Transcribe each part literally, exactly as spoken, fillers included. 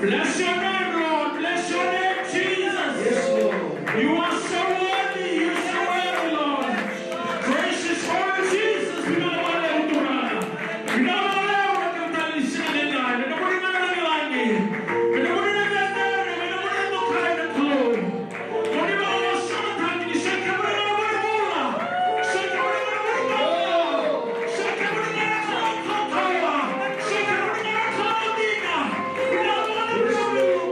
Bless your name, Lord. Bless your name, Jesus. Yes, Lord. You are so worthy. You are so worthy, Lord. Gracious Lord Jesus, vinaka vakalevu Turaga. Vinaka vakalevu na kemuni na siga nikua. Vinaka vakalevu na lagilagi. Vinaka vakalevu na cecere. Vinaka vakalevu na dokai na Kalou.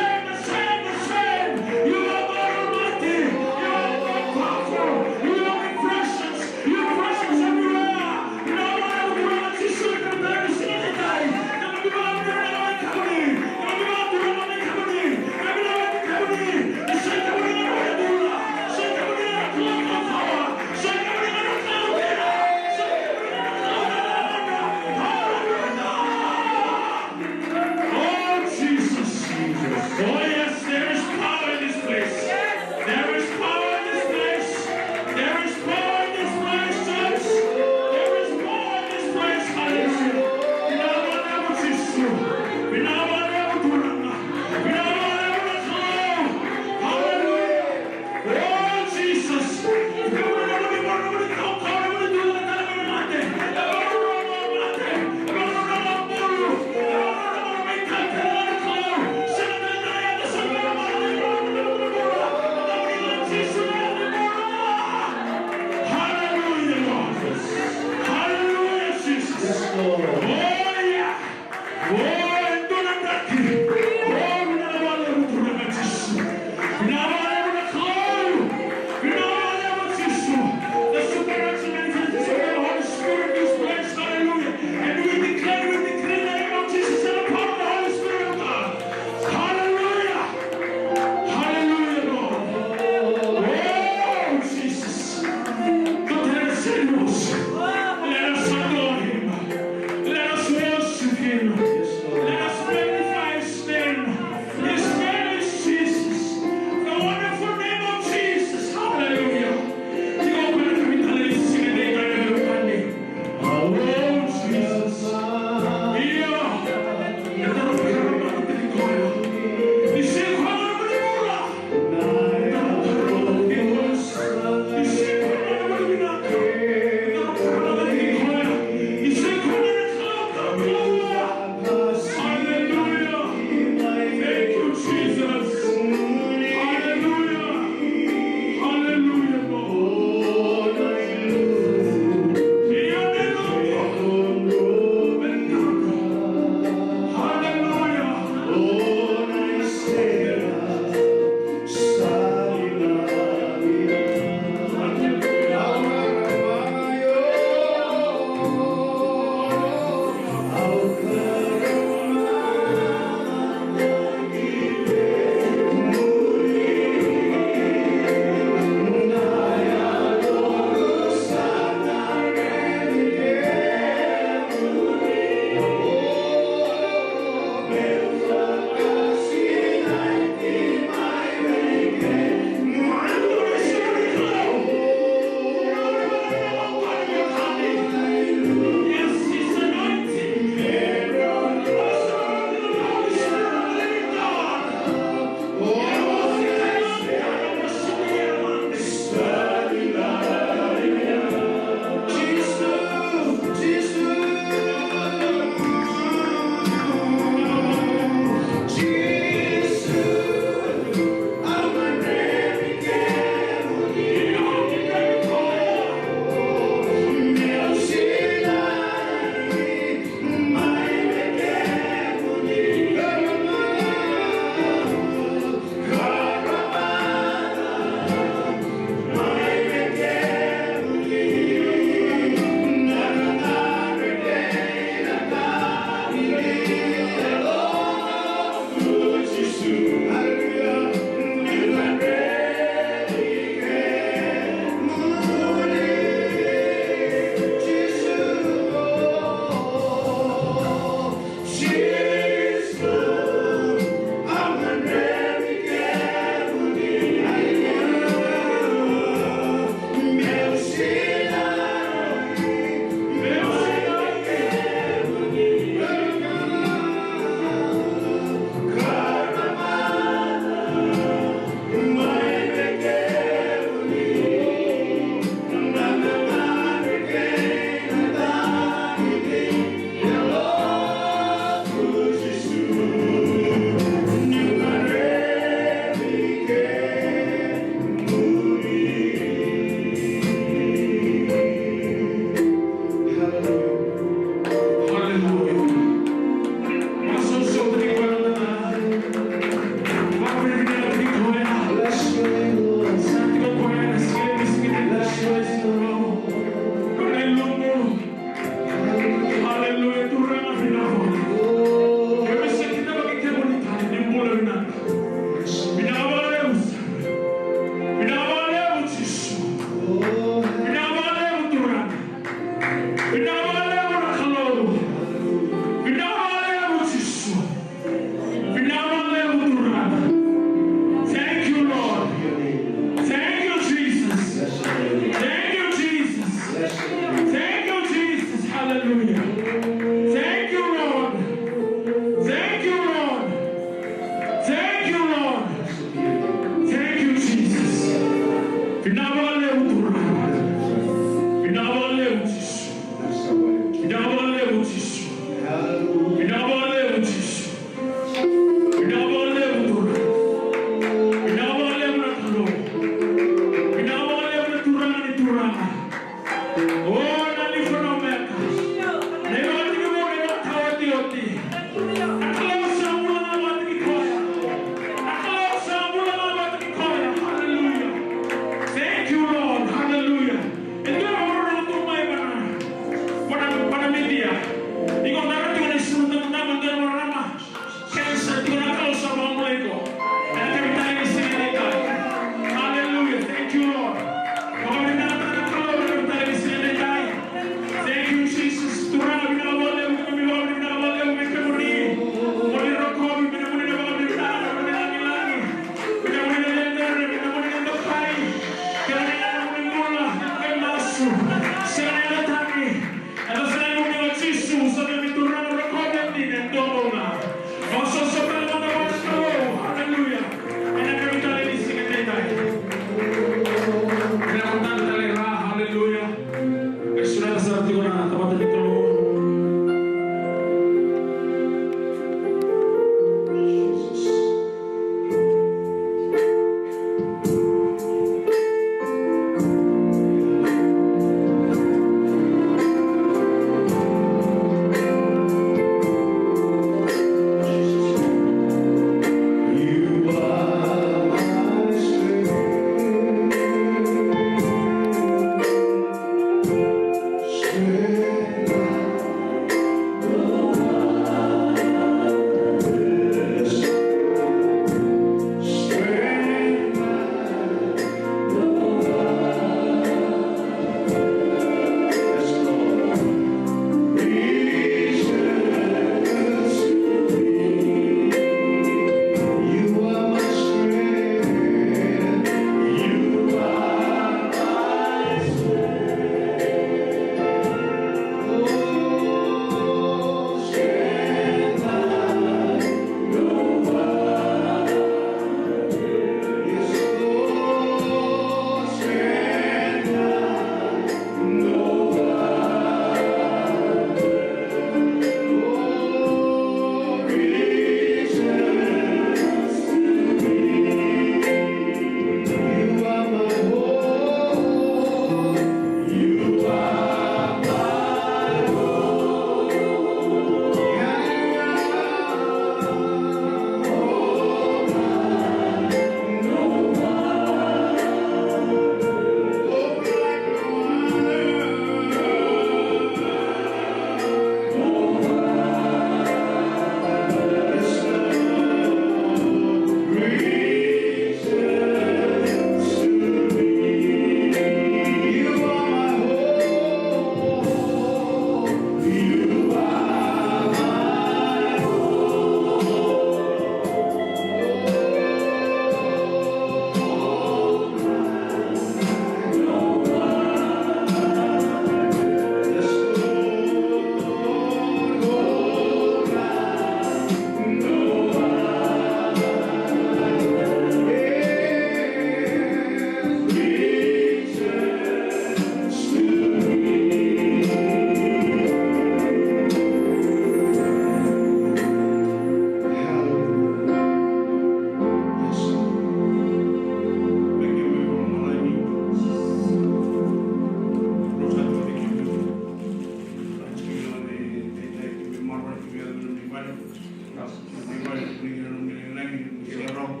Vale, kuri kina nomuni lagilagi, nomuni serau.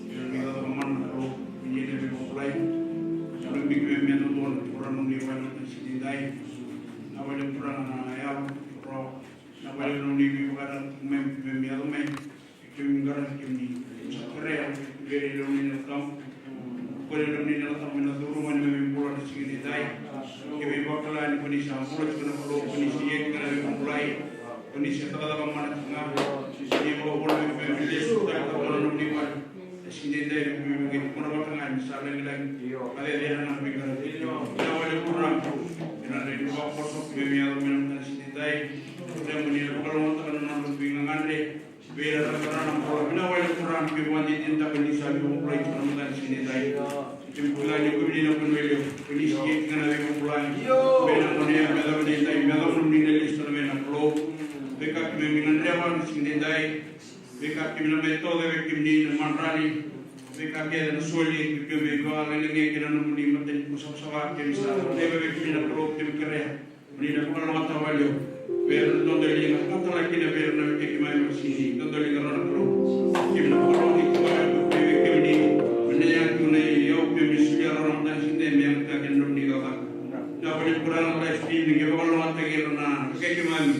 Io, ni cakava mana na Kalou, ni na veivakabulai. Sa na bibi me me dodonu, Turaga, nomuni vale na siga nidai. Na vale Turaga na yalo, Turaga. Na vale nomuni veivakara, me, me, me yaco mai. Kemuni qaravi kemuni. Sa kerea, vei nomuni na tamu. Ko ni nomuni na tamu, me na curu mai na me bula na siga nidai. Kemuni vakila ni ko ni sa bula tiko na Kalou, ko ni sa ia tiko na veivakabulai. Ko ni sa cakacaka mana tiko ga. Ni vakavola me me lesu tale ka mana nomuni vale. Na siga nidai me me qai tukuna vata ga ni sa lagilagi. A cecere na me qaravi. Na vale Turaga. Ena rairai vakavosa me me yaco mai na siga nidai. Kemuni na vakalougatataka na nodra veigagadre. Vei ira na rara na bula, vinaka vakalevu Turaga, ni vakadinadinataka ni sa veivakabulai tiko na mataka ni siga nidai. Keimami kila ni ko ni na vuna e liu, ko ni sa ia tiko na veivakabulai. Vei na gone ya, me yacova ni dai, me yacova ni na lesu tale mai na Kalou. Veika keimami gadreva na siga nidai. Veika keimami na mai tauca vei kemuni na madrali. Veika kece na soli, keimami vakalagilagi kei na nomuni matanitu savasava, keimami sa laiva vei kemuni na Kalou, keimami kerea. Ni na vakalougatataka vakalevu. Vei ira na dodoliga, vakatala kina vei ira na wekai keimami ena siga ni dodoliga, Turaga na Kalou. Keimami na vakalougatataki tiko vakalevu vei kemuni. Ni na yaga tiko na iyau keimami solia, Turaga, ena siga ni me yaga tiko kina nomuni cakacaka. Na vale Turaga na live stream ni qai vakalougatataki ira na wekai keimami.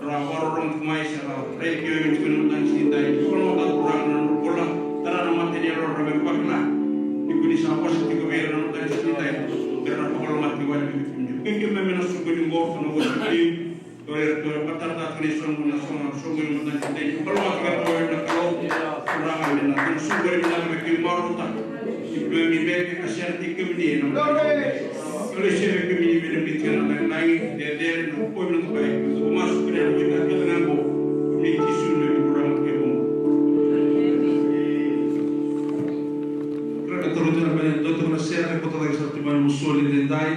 Ra vakarorogo tiko mai, sa ra raici keimami tiko ena mataka ni siga nidai. Vakalougatataka, Turaga, na nodra bula. Tara na mata ni yalodra me ra vakila ni ko ni sa vosa tiko vei ira ena mataka ni siga nidai. Me ra vakalougatataki vakalevu. Kei keimami na soqoni qo, na worship team. Dou ira dou vakatataka na soqoni, na soqoni, soqoni na mataka ni siga nidai. Vakalougatataka na Kalou. Turaga, me na soqoni vinaka me keimami marautaka. Ni keimami beka ka sere tiko kemuni ena mataka ni siga nidai. Kalou, sere kemuni me na biuta na lagilagi, cecere, na boi, na bai. Ko masu kina na veika kece ga qo. Ni Jisu na Turaga kei Vua. Reka toro tena bene, dou toro na sere, ko tara ki sa tima na soli nidai.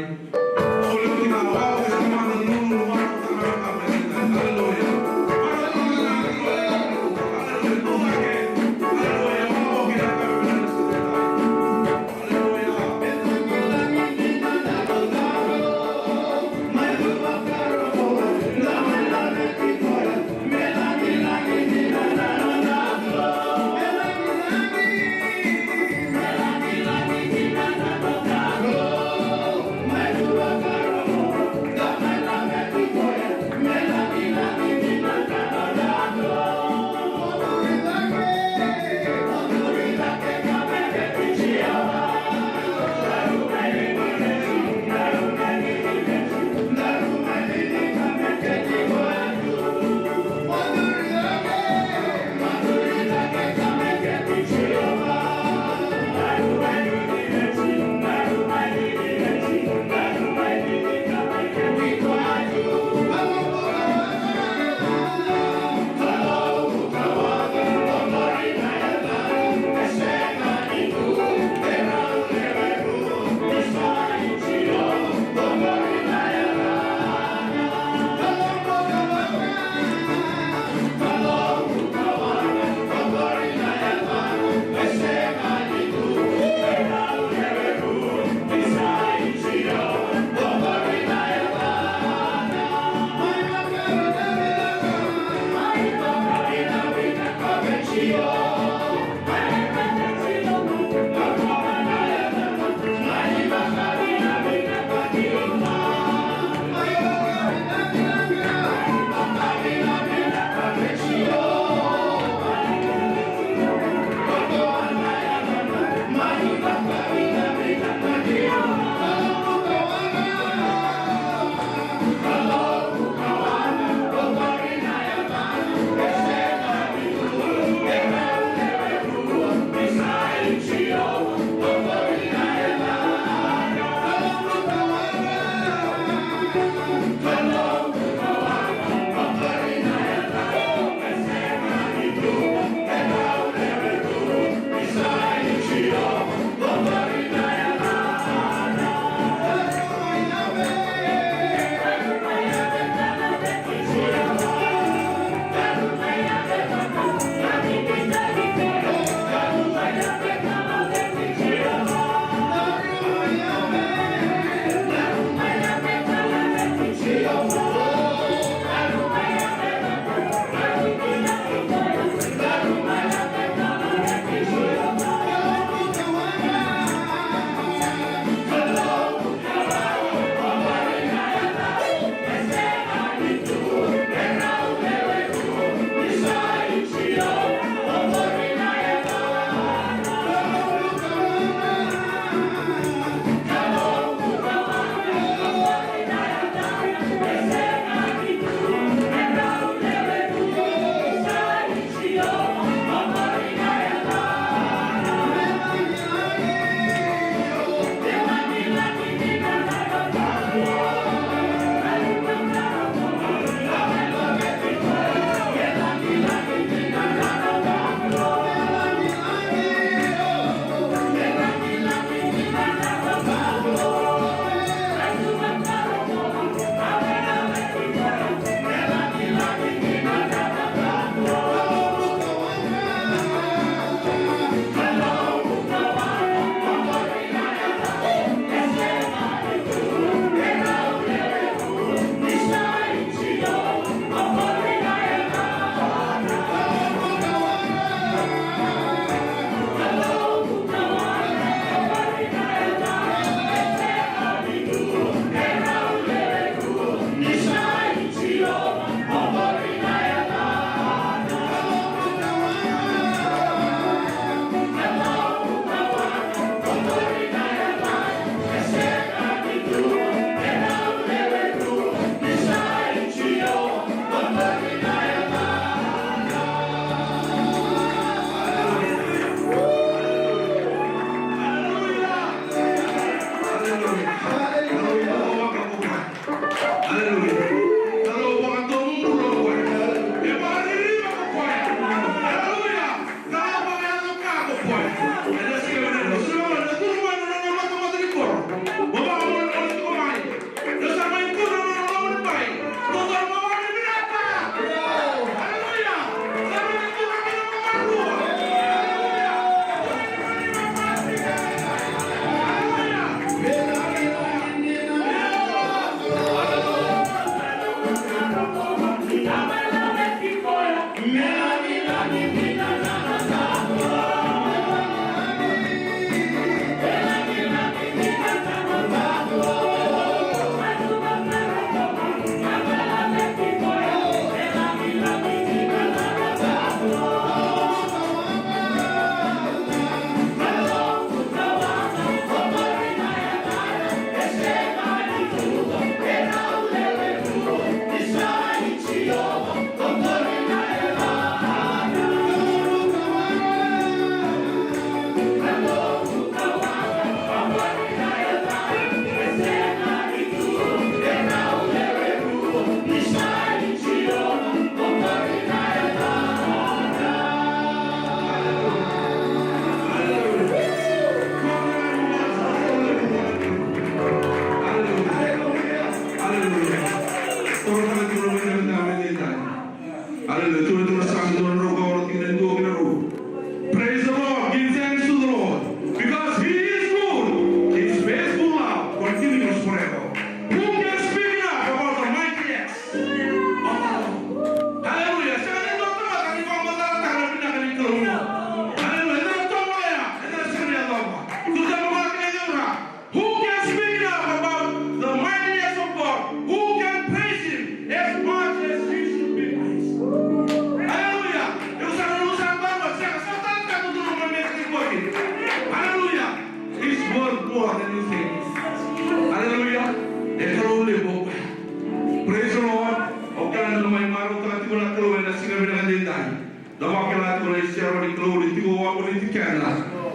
Kalou ni tiko vakavinaka kina.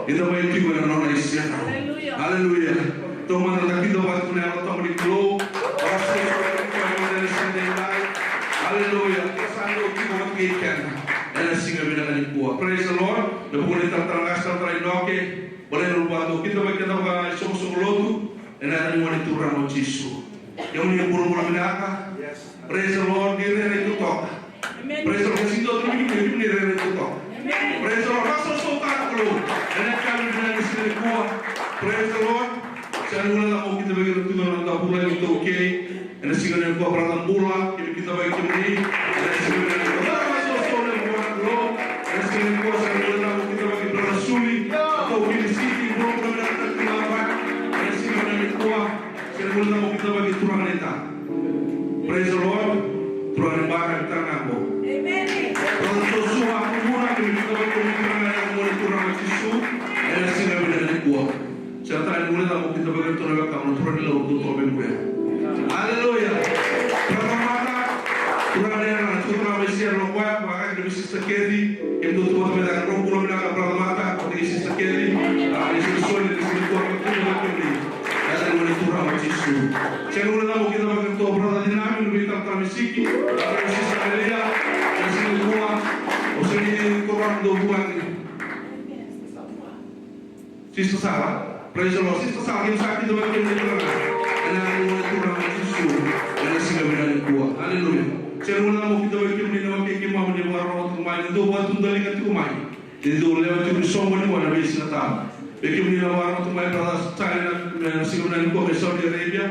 Eda mai tiko ena nona iserau. Aleluya. Aleluya. Taumada na kidavaki na Yalo Tabu ni Kalou. Vakasoso vei koya ena siga edaidai. Aleluya. Ko sa dau tiko vata kei keda ena siga vinaka nikua. Praise the Lord. Na vuku ni talatala qase, talatala Inoke. Baleta na vatu kidavaki keda vakaisoqosoqo lotu. Ena yaca ni Gone Turaga o Jisu. Kemuni bulabula vinaka. Praise the Lord, ni rairai totoka. Amen. Praise the Lord, sega ni dua tale vei kemuni ni rairai totoka. Amen. Praise the Lord, vakasausau tale na Kalou. Ena yakavi vinaka ni siga nikua. Praise the Lord. Sega ni guilecava mo kidavaki iratou na noda vulagi iTaukei. Ena siga nikua, brother Bula, keimami kidavaki kemuni. Ena siga vinaka nikua. Vakasausau levu vua na Kalou. Ena siga nikua, sega ni guilecava mo kidavaki brother Suli. Na iTaukei ni city, bulabula vinaka tale tiko ga. Ena siga vinaka nikua. Sega ni guilecava mo kidavaki turaga ni ta. Praise the Lord. Turaga ni baka ni taraga qo. Amen. Brother Joshua, Turaga ni kidavaki turaga ni Gone Turaga Jisu. Ena siga vinaka nikua. Sega tale ni guilecava mo kidavaki turaga ni wekamu, turaga ni Lau, dou toka mai muria. Aleluya. Brother Mata, turaga ni Lau, turaga mai Sierra Leone, vaka kina vei Sister Kathy, kemudou tu vata mai cake, drau bula vinaka brother Mata, vata kei Sister Kathy. A, ni soli, ni soli, ni soli, ni soli. Ena yaca ni Gone Turaga o Jisu. Sega ni guilecava mo kidavaki ratou brother Dinami, na veitalatala misiki, na veisisa Melia, na siga nikua, o sega ni turaga dou vulagi. Sister Sara, praise the Lord. Sister Sara, keimami sa kidavaki kemuni turaga. Ena yaca ni Gone Turaga o Jisu, ena siga vinaka nikua. Aleluya. Sega ni guilecava mo kidavaki kemuni na wekai keimami ni vakarorogo tiko mai, ni dou vakatudaliga tiko mai. Ni dou lewe tiko ni soqoni vua na veisiga tabu. Vei kemuni na vakarorogo tu mai, brother Charlie, na, na siga vinaka nikua mai Saudi Arabia.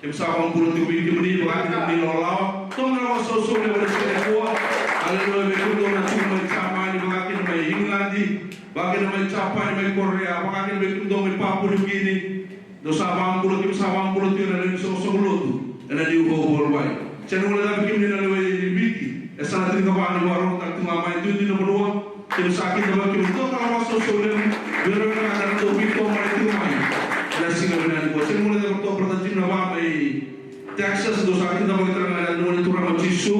Keimami sa vakabula tiko vei kemuni, vaka kina vei kemuni na lawalawa. Taumada na vakasausau levu ena siga nikua. Aleluya, vei kemudou na tiko mai Jamani, vaka kina mai England, vaka kina mai Japani, mai Korea, vaka kina vei kemudou mai Papua New Guinea. Dou sa vakabula, keimami sa vakabula tu ena levu ni soqosoqo lotu ena New Hope Worldwide. Sega ni guilecava vei kemuni na lewe i Viti, e sa na tinikava ni vakarorogo tale tu ga mai duidui na vanua. Keimami sa kidavaki kemuni, dou kalougata vakasausau levu vei ira na noda veitomani tiko mai ena siga vinaka nikua. Sega ni guilecava ratou brother Jim Nava mai Texas, dou sa kidavaki tale ga ena yaca ni Gone Turaga o Jisu.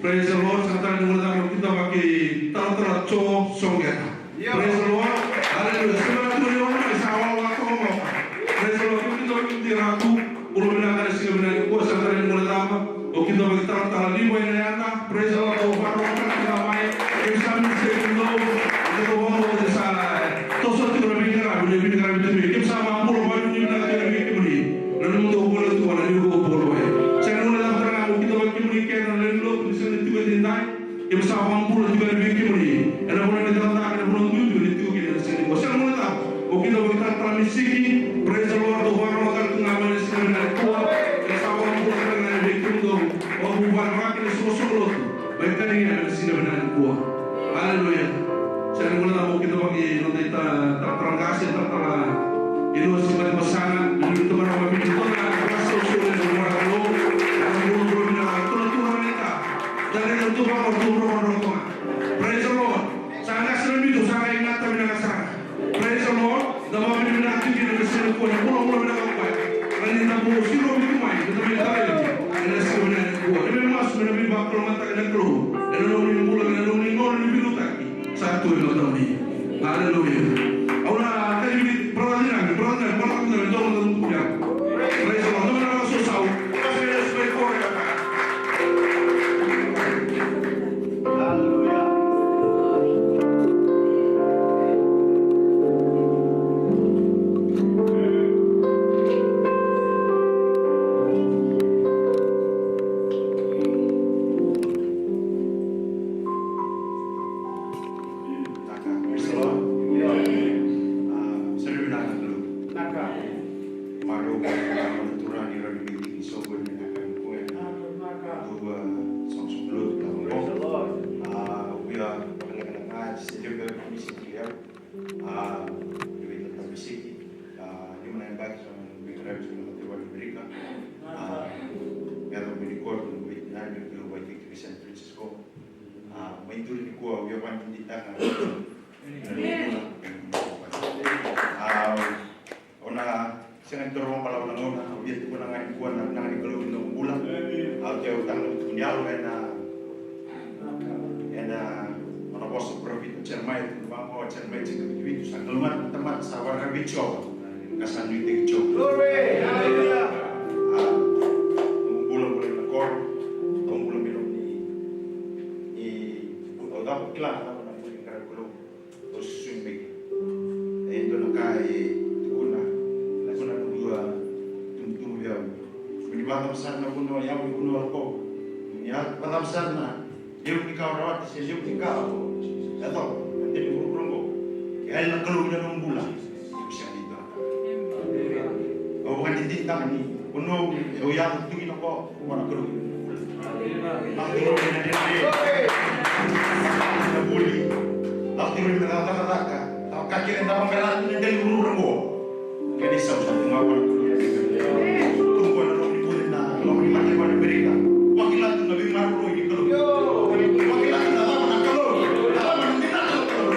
Praise the Lord. Sega tale ni guilecava mo kidavaki talatala Jo Soqeta. Praise the Lord. Hallelujah. Sega na tu ni ono mai sa wawa toka mo. Praise the Lord. Keimami kidavaki kemuni Ratu. Bula vinaka ena siga vinaka nikua, sega tale ni guilecava mo kidavaki talatala Liwa ena yada. Praise the Lord. Dou vakarorogo tale tiko ga mai. Keimami sa mini sega kemudou. Dou vakarorogo tale sa toso tiko na veiqaravi, na veiqaravi tu mai. Keimami sa vakabula vakanuinui vinaka tiko vei kemuni. Na nomudou bula tu ena New Hope Worldwide. Sega ni guilecava tale ga mo kidavaki kemuni kece na lewe ni lotu ni siga ni tiko edaidai. Keimami sa vakabula tiko yani vei kemuni ena vanua ni cakacaka, ena vanua duidui ni tiko kina ena siga nikua. Sega ni guilecava mo kidavaki talatala misiki. Praise the Lord. Dou vakarorogo tale tu ga mai ena siga vinaka nikua. Keimami sa vakabula tale ga yani vei kemudou. Vakavuvale vaka kina soqosoqo lotu mai Kaniga ena siga vinaka nikua. Aleluya. Sega ni guilecava mo kidavaki noda ita, talatala qase, talatala Inosi Mativasaga, ni tamara vaviti, dou na vakasausau levu vua na Kalou. Ena bula bula vinaka, dou na turaga ni ta. Praise the Lord. Sa qase na bitu, sa qai gata vinaka sara. Praise the Lord. Da vakavinavinaka tiko kina ena siga nikua, na bula bula vinaka o koya. Ka ni da bau siro vitu mai, da mai talevi ena siga vinaka nikua. Ni mai masu me na veivakalougatataki na Kalou ena nomuni bula, ena nomuni gauna ni veiliutaki. Sa tu e matamuni. Aleluya. Au na kacivi brother Dinami, brother Dinami, brother Dinami, dou na tukutuku ya. Praise the Lord. Dou na vakasausau. Aleluya. Vinaka, praise the Lord. Ah, sa vinaka na Kalou. Vinaka. Marau vua na Turaga ni rawa ni mai tiki soqoni ena yakavi nikua ena noda soqosoqo lotu. Praise the Lord. Ah, au via vakalekaleka ga, se levu beka ni se tiko. Ah, ni veitatavasiki. Ah, lima na yabaki sa na veiqaravi sa na mataivalu ni Amerika. Ah, me yaco mai nikua, ni veitinani me veivaitaki ki San Francisco. A, mai duri nikua, au via vakadeitaka na noqu bula. A, au na sega ni taura vakabalavu na gauna, au via tukuna ga nikua na vinaka ni Kalou ena noqu bula. Au taura na tukuni yalo ena, ena nona vosa o parofita Jeremaia. Mama o Jeremaia tinikavitu, sa kalougata na tamata sa vakararavi vei Jiova ka sa nuitaki Jiova. Glory! Hallelujah! A, au bula bula ina koro, au bula mai loma ni, ni, au cava kila na cava na bula ni qaravi Kalou. Au susugi mai kina. E dua na ka e tukuna, tukuna na vanua tubutubu vei au. Moni vakacava sara na vanua, yavu ni vanua lako. Moni vakacava sara na levu ni ka o rawata se levu ni ka o yacova ena dela ni vuravura oqo. Ke yali na Kalou ena nomu bula, iko sega ni dua na ka. Au vakadinadinataka ni vanua au yaco tu kina qo, ko na Kalou ena nomu bula. Lako tu mai na dredre. Lako tu mai na vuli. Lako tu mai na cakacaka. Cava ka kece eda vaqara tu ena dela ni vuravura oqo. Kena isau sa tu ga vua na Kalou. Tu qo ena loma ni bula, ena loma ni mataivalu e Amerika. Vakila tu na veimaroroi ni Kalou. Vakila tu na cava na Kalou, na cava na dinata na Kalou.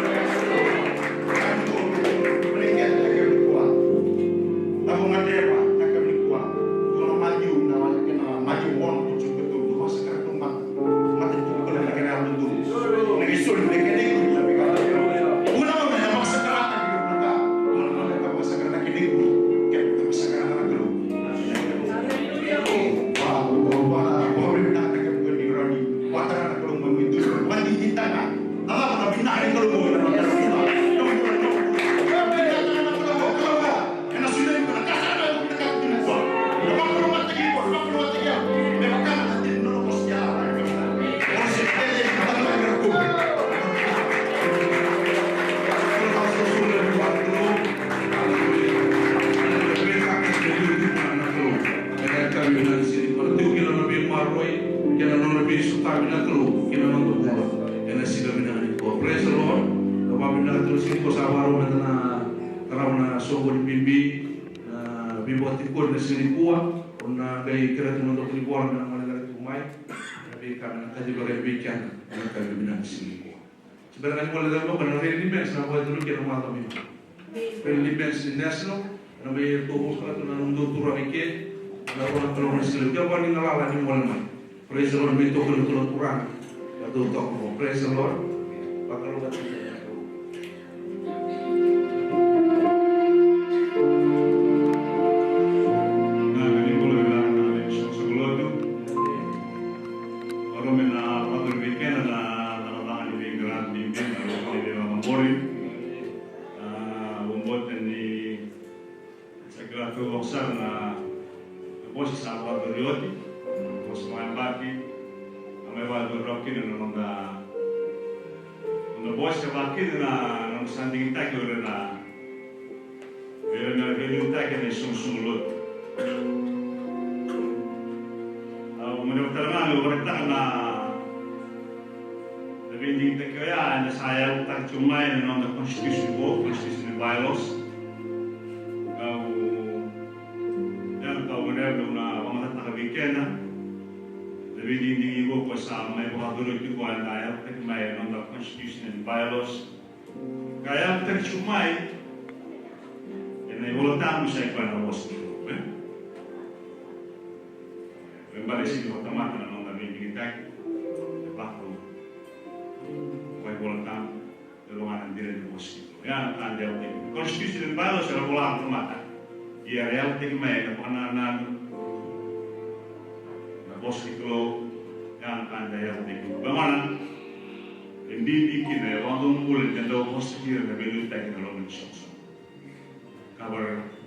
Cava o gadreva na yakavi nikua? Dua na Maciu, na wase kena Maciu ono, toso ka tolu, dou vakasakara tu mada. Mata ni Kalou na kena yalododonu. Na qai soli na kena ikuri na veika. Vuna na gauna ena vakasakara na kena ikuri. Vuna na gauna ena vakasakara na kena ikuri. Kena vakasakara na Kalou. Wa, wa, wa, wa, wa, vinaka na kena ikuri ni rauni. Wa, tara na Kalou mai mudu. Wa, di, di, tara. Ala na vinaka ni Kalou mai na Kalou. Ena sui na iko na ka sara na iko na ka tini ko. Na vakalou mataki iko, na vakalou mataki au. Me vaka na tini na vosa ya. O se tele na tama ni raku. Ena yakavi vinaka ni siga nikua, na tiko kina na veimaroroi kei na nona veisotavi na Kalou ki na noda bula ena siga vinaka nikua. Praise the Lord. Ka vakavinaka tu na siga nikua, sa vakarau meda na qarava na soqoni bibi. Na veivakatikori na siga nikua, o na qai kerea tu na doka ni vola me na gole cake tu mai, na veika me na kacivaka yani vei keda ena yakavi vinaka ni siga nikua. Se bera ga ni gole cake tu mai, na rally ni bands na vakayacori kina macawa mai. Rally ni bands ni national, na mai ratou vosa tu na nomudou turaga i ke, na rua na Kalou na siga levu. Kevaka ni na lala ni gole mai. Praise the Lord, me tokoni tu na turaga. Ka dou toka mo. Praise the Lord. Vakalougatataki. Na, na ni bula vinaka na lewe ni soqosoqo lotu. Aro me na vakaturi vei keda na, na lalaga ni veiqaravi ni bina, na lalaga ni veivakabori. A, vabota ni Sa kila tu vaka sara na, na vosa sa vakayacori oti, vosa vakayabaki, a mai vakayacori rawa kina na noda, noda vosa vakakina na, na noda sa digitaki o ira na, o ira na veidigitaki ena isogosogo lotu. Au maneva tale ga meu vakaraitaka na Na veidigitaki oya eda sa yalataka tiko mai ena noda constitution vou, constitution and bylaws. Kau, ena kau gadreva meu na vakamatata vei keda na veidigidigi vou ko sa mai vakayacori tiko eda yalataki mai ena noda constitution and bylaws. Ka yalataki tiko mai ena iVolatabu sa i koya na vosa ni Kalou, e? Baleta e sega ni vakatamata na noda veidigitaki, e vaka na iVolatabu, e vaka na dina ni vosa ni Kalou. Ia na ka eda yalataki. Constitution and bylaws era vola vakatamata. Ia era yalataki mai ena vakanananu na vosa ni Kalou. Ia na ka eda yalataki. Vagona, e bibi kina, e vakadomobula ni da dau vosa kina na veiliutaki ena loma ni soqosoqo. Ka vaka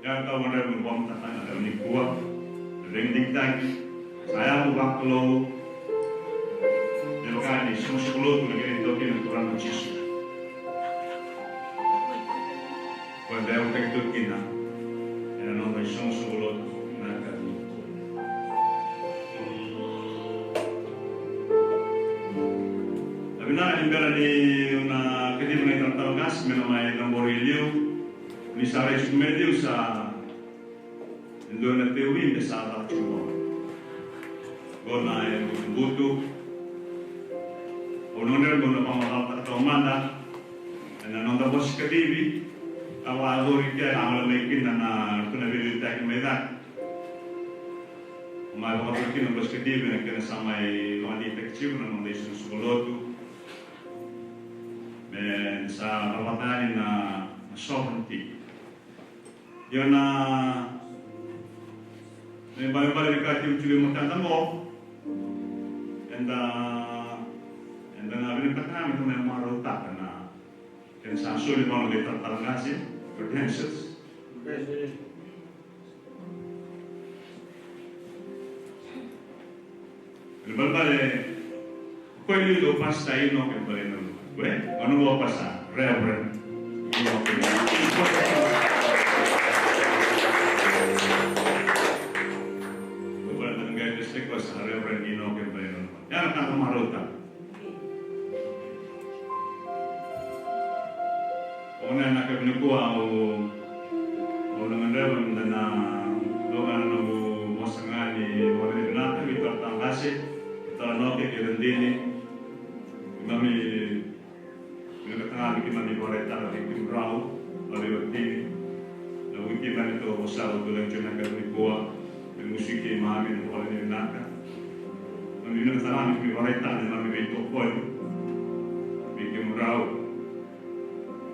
Ia, kau gadreva meu vakamatata na yakavi nikua na veidigitaki sa yaco vakalou me vaka ni soqosoqo lotu na kena itaukei na Turaga o Jisu. Ko eda yalataki tu kina ena noda isoqosoqo lotu na yakavi nikua. Na vinaka ni bera niu na kaciva na italatala qase me na mai cabori e liu. Ni sa rai tiko mai liu sa e dua na teuvi me sa caka tiko qo. Qo na ibutubutu. Au na gadreva meu na vakamacalataka taumada ena noda vosa kacivi. Ka vakayacori kea, a gole mai kina na ratou na veiliutaki mai cake. Au Mai vakatau kina na basi kadivi na kena sa mai vakadeitaki tiko na noda isukusuku lotu. Me sa vakatani na, na sovereignty. Io na, na ibalebale ni ka tiko tiko i matada qo. Eda, eda na vinakata ga me da mai marautaka na kena sa soli vua na italatala qase, credentials. Kena ibalebale, ko i liu dau pasa Inoke Balenalu. We, o na qo pasa, Reverend Inoke. Ko i liu dau pasa Reverend Inoke Balenalu. Ia na ka marautaka. O na, na ka vinaka au, au na gadreva me da na, na noqu vosa ga ni vakavinavinaka vei italatala qase, Tala Noke kei Radini. Keimami vinakata ga me keimami vakaraitaka vei kemudrau, veiwatini, na vuku ni keimami tiko vosa, au dau lai joi na ka nikua, me musuki keimami na vakavinavinaka. Keimami vinakata ga me keimami vakaraitaka na neimami veitokoni vei kemudrau.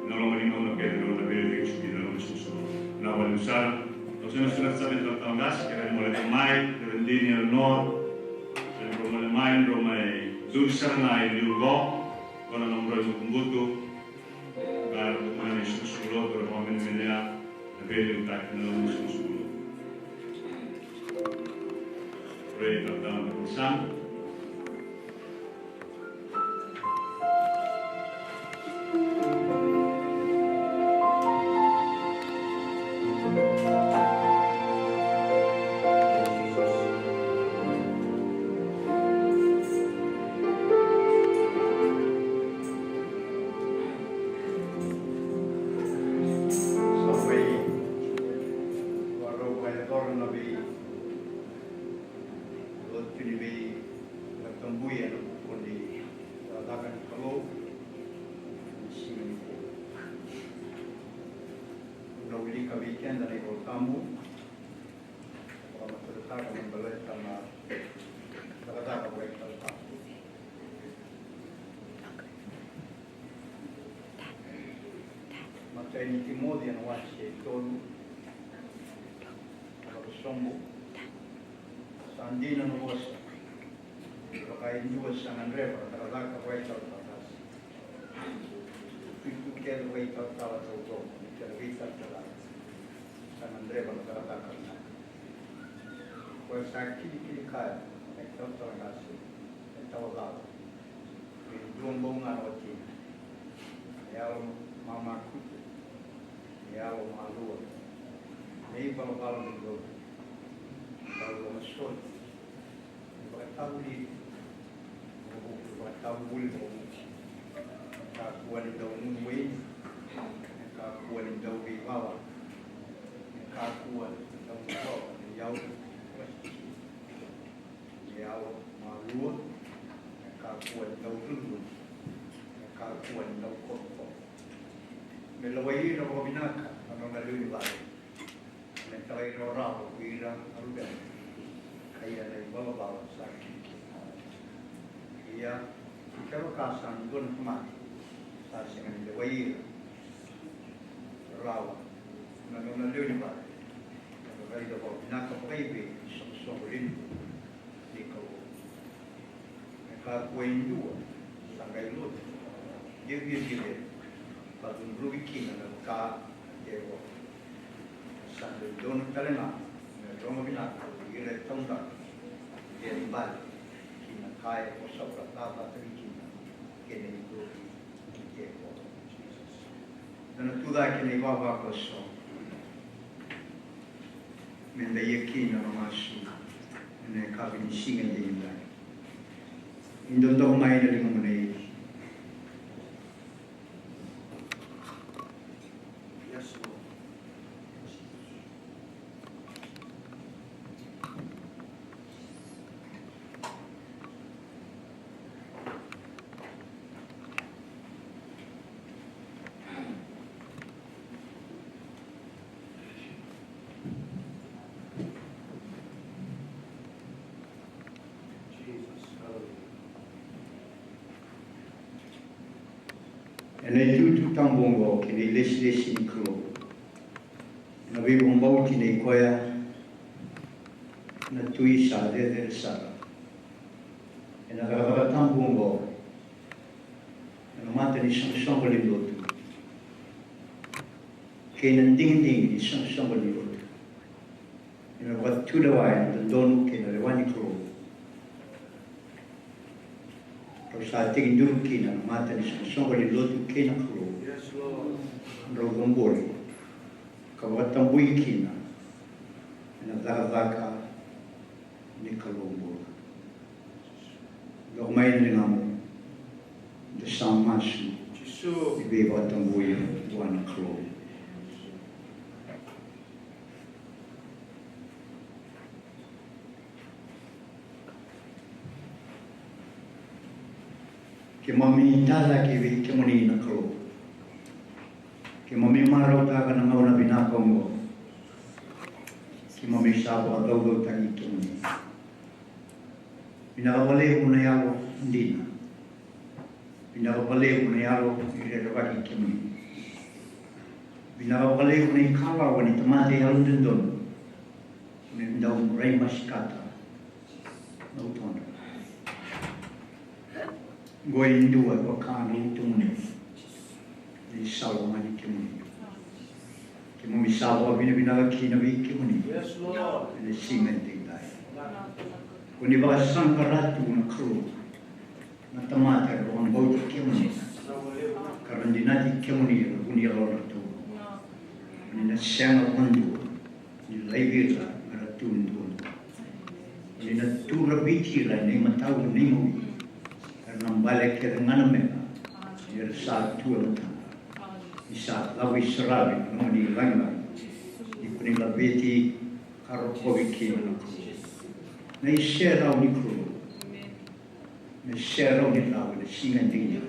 Na loma ni gauna kece na noda veileceki tiko kina na loma ni sukusuku. Na vale ni sala. Au sa na suna sara ni talatala qase, kei Rani Mole Tamai, kei Radini Eleanor, kei drau mole mai, drau mai duri sara ga i liu qo, qo na nomudrau ibutubutu, ka ra tu mai na isukusuku lotu, ra vakamenemenea na veiliutaki na loma ni isukusuku lotu. Pray, talatala, na ka sa. Sa mai varau vakayacora na vei Lotu ni veivakatabui ena vuku ni cakacaka ni Kalou. Siga nikua na wilika vei keda na iVolatabu, vakamatatataka me baleta na cakacaka vakaitalatala. Matai ni Timoci ena wase e tolu, na vakasobu. Sa dina na vosa, vaka e dua sa gadreva na cakacaka vakaitalatala qase. Itukutuku kece vakaitalatala taucoko, ni kena veitalatala sa gadreva na cakacaka vinaka. Koya sa kilikili kaya na italatala qase e tawa cala. E dua bau ga na watina. E yalo mamakutu. E yalo malua. Me ivalavala dodonu. Dau lomasoli. E vakatavuli. E vakatavuli vakavuti. E kakua ni dau nunu waini. E kakua ni dau veivala. E kakua ni dau nunu waini. Me yalo malua, me kakua ni dau dudunu, me kakua ni dau kovokovo. Me lewai ira vakavinaka na nona lewe ni vale. Me talairawarawa ko ira na luvena. Ka ia na ivalavala sa kiki. Ia, kevaka sa dua na tamata sa sega ni lewai ira rawa na nona lewe ni vale, ka raica vakavinaka vakaivei na isoqosoqo levu ni Kalou. Me kakua e dua sa qai lotu, qeviqevi, ka cudruvi kina na ka na tevoro. Sa dodonu tale ga me rogo vinaka ko ira e taudaku, me baleta na ka e vosa vakacacataki kina kei na idoki ni tevoro. Da na tucake na ivavakoso. Me da ia kina na masu ena yakavi ni siga edaidai. Ni dodoka mai na ligamuni. Yes, Lord. Ena itutu tabu oqo kei na ilesilesi ni Kalou, ena veivakabauti nei koya na Tui sa cecere sara. Ena cakacaka tabu oqo, ena mata ni soqosoqo ni lotu kei na digidigi ni soqosoqo ni lotu, ena vakatulewa ena dodonu kei na lewa ni Kalou. Rau sa tekiduru kina na mata ni soqosoqo ni lotu kei na Kalou. Rau cabori ka vakatabui kina ena cakacaka ni Kalou bula. Lako mai na ligamu, da sa masu ni veivakatabui vua na Kalou. Keimami tacake vei kemuni na Kalou. Keimami marautaka na gauna vinaka oqo. Keimami sa vakacaucautaki kemuni. Vinaka vakalevu na yalo dina. Vinaka vakalevu na yalo ni rerevaki kemuni. Vinaka vakalevu na ikalawa ni tamata yalododonu. Ni dau murai masikata na utodra. Qo e dua e vaka na utumu ni sala mai kemuni. Keimami sa vakavinavinaka kina vei kemuni. Ena siga edaidai, ko ni vakasaqara tu na Kalou na tamata era vakabauti kemuni, ka ra dinati kemuni ena vu ni yalodra tabu. Ni na sega vakadua ni laivi ira me ra tu duadua. Ni na tu raviti ira ena imatau ni imawi, era na bale kece ga na meca ni ra sa tu e matadra. Ni sa cavu i saravi na nomuni lagilagi, ni ko ni laveti ka rokovi kina na Kalou. Na iserau ni Kalou me serau ni rau ena siga dina.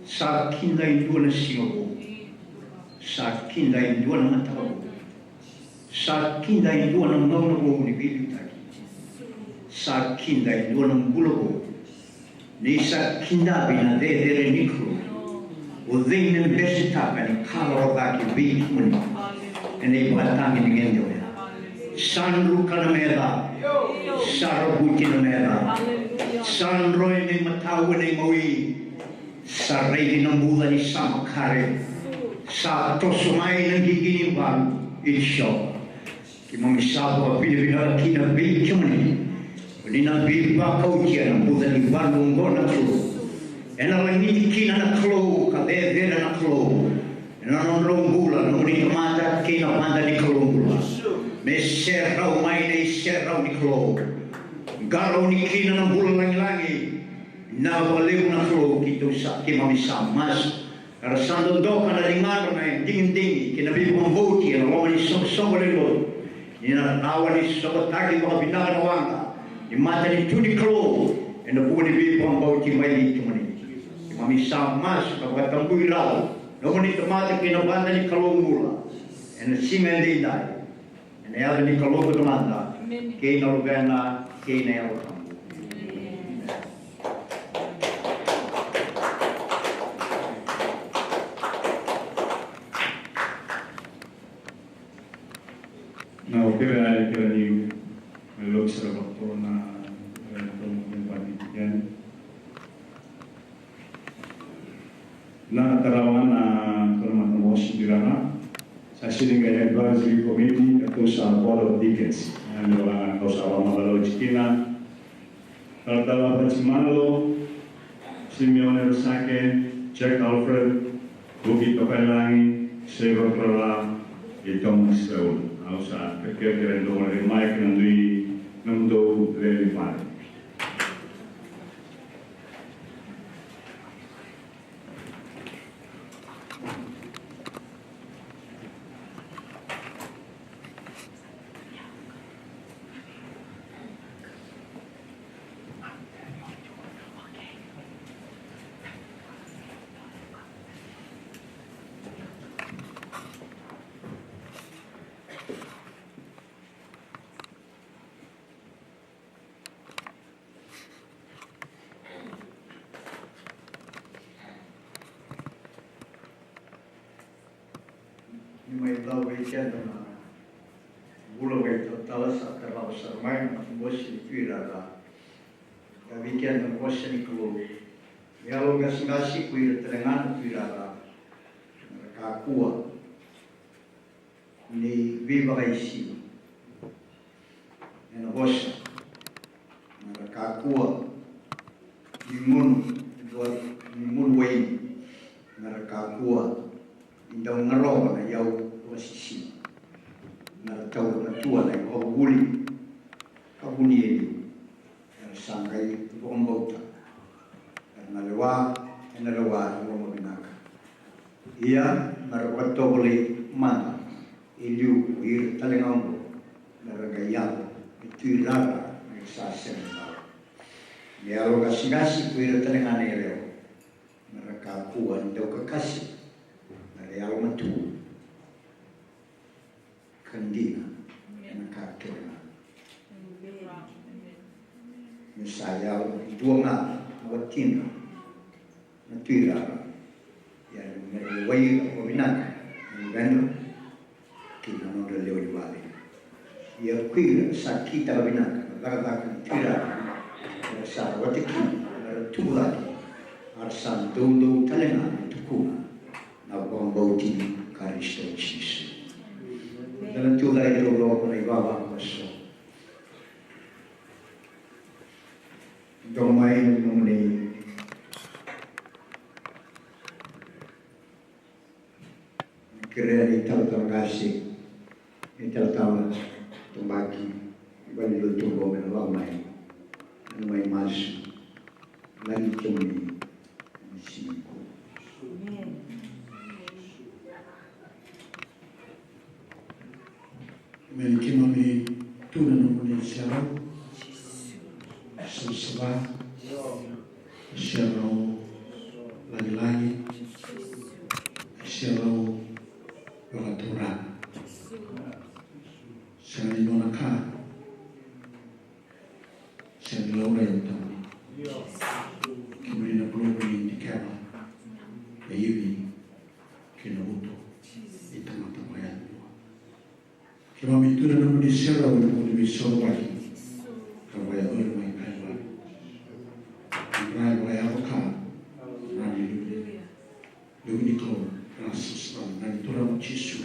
Sa kida e dua na siga vou. Sa kida e dua na mataka vou. Sa kida e dua na gauna vou ni veiliutaki. Sa kida e dua na bula vou. Ni sa kidavi na cecere ni Kalou. O cei me besetaka ni kalawa cake vei kemuni ena ivakatagi ni gede oya? Sa druka na meca. Sa ravuti na meca. Sa droya na imatau ena imawi. Sa raici na buca ni sa makare. Sa toso mai na qiqi ni valu. It's so. Keimami sa vakavinavinaka kina vei kemuni. Ni na veivakauqeti ena buca ni valu oqo na Kalou. Ena lagiti kina na Kalou ka cecere na Kalou ena nodrau bula na nomuni tamata kei na vada ni Kalou bula. Me serau mai na iserau ni Kalou. Qarauni kina na bula lagilagi. Vinaka vakalevu na Kalou, keitou sa, keimami sa masu. Era sa dodoka na ligadra na digidigi kei na veivakabauti ena loma ni soqosoqo lewe ni lotu. Ni na rawa ni sokotaki vakavinaka na waqa ni matanitu ni Kalou ena vuku ni veivakabauti mai vei kemuni. Keimami sa masu ka vakatabui rawa na nomuni tamata kei na vada ni Kalou bula ena siga edaidai. Ena yaca ni Kalou na Tamada, kei na Luvena, kei na Yalo Tabu. Na o kere ai kere ni mai loki sara vakatoro na, eh, tomo ni vati kene. Na tarawa na kona mata mosi dirana. Sa sini ga advisory committee, ka tou sa board of deacons. Ia, ni wala na kau sa wala mata lo tikina. Talatala Fatimalo, Simeone Rasake, Jack Alfred, Vuki Tokailangi, Seva Krala, e Thomas Raul. Au sa kerekere dou mai kina dui na mudou leli mai. Mai dau vei keda na vula vakaitalatala, sa tarava sara mai na bose ni tuirara. Ia vei keda na vosa ni Kalou. Ni yalo qaseqase ko ira tale ga na tuirara, me ra kakua ni veivakaisini. Ena vosa, me ra kakua ni gunu, ni gunu waini, me ra kakua ni dau garova na iyau vakasisina, me ra taura matua na ivakavuvuli ka vunia e liu. Era sa qai vakabauta, era na lewa, ena lewa e loma vinaka. Ia me ra vakatovolei mada e liu ko ira tale ga oqo, me ra qai yaco me tuirara, me ra sa sega ni lala. Me yalo qaseqase ko ira tale ga na yalewa, me ra kakua ni dau kakase, me ra yalo matua ka dina ena ka kece ga. Me sa yalo dua ga na watidra na tuirara. Ia me ra lewai ira vakavinaka na luvedra kei na nodra lewe ni vale. Ia ko ira sa kitaka vinaka na cakacaka ni tuirara, era sa rawata kina, era tubu cake, era sa doudou tale ga me tukuna na vakabauti Karisito Jisu. Da na tucake taucoko na ivavakoso. Domo mai na nomuni kerea ni talatala qase, ni talatala tabaki, valelotu oqo me na lako mai, na mai masu, laki kemuni. Emeni. Keimami tu na nomuni serau, savasava, serau lagilagi, serau vakaturaga. Sega ni nona ka sega ni laurai au tamani. Kemuni na Kalou ni dikeva na ivi kei na uto ni tamata vakayadua. Keimami tu na nomuni serau ena vuku ni veisorovaki ka vakayacori mai Kalivari. Ni ra vakayacora ka na ni luve. Lewe ni Kalou, na savasava na Turaga o Jisu.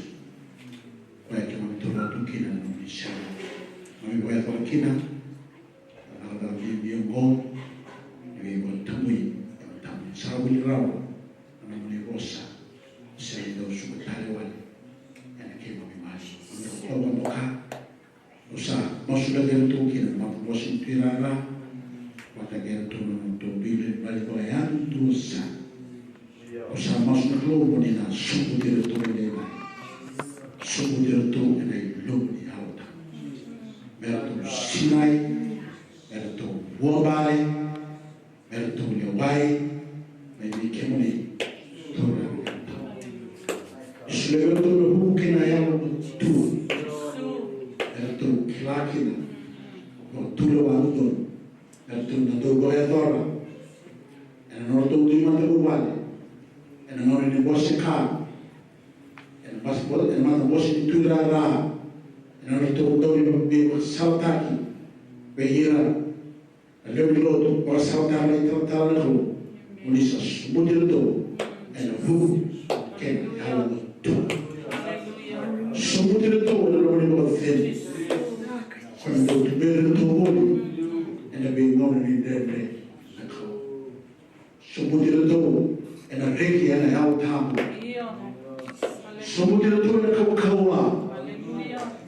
Koya keimami taura tu kina na nomuni serau. Keimami vakayacora kina na cakacaka bibi oqo ni veivakatabui, na tamata sa wili rawa na nomuni vosa. Sa dau suka tale wale ena keimami mali. Keimami vakabauta Au sa masulaki iratou kina na matabose ni tuirara vata kei iratou na nodratou biu lewe ni vale vakayadudua sara. Au sa masu na Kalou mo ni na sobuti iratou ena imatai, sobuti iratou ena ilumu ni Yalo Tabu. Me ratou sinai, me ratou vuabale, me ratou lewai mai vei kemuni. Turaga, solia vei iratou na vuku kei na yalo matua me ratou kila kina na vakatulewa dodonu me ratou na dau vakayacora ena nodratou dui matavuvale, ena gauna ni bose ka, ena matabose ni tuirara, ena nodratou dau ni veivakasalataki vei ira na lewe ni lotu, vakasalataka na italatala na Kalou, mo ni sa sobuti iratou ena vuku kei na yalo matua. Sobuti iratou ena loma ni vakacecegu. Ko na dau tuberi iratou voli ena veigauna ni dredre na Kalou. Sobuti iratou ena reki ena Yalo Tabu. Sobuti iratou ena kaukauwa.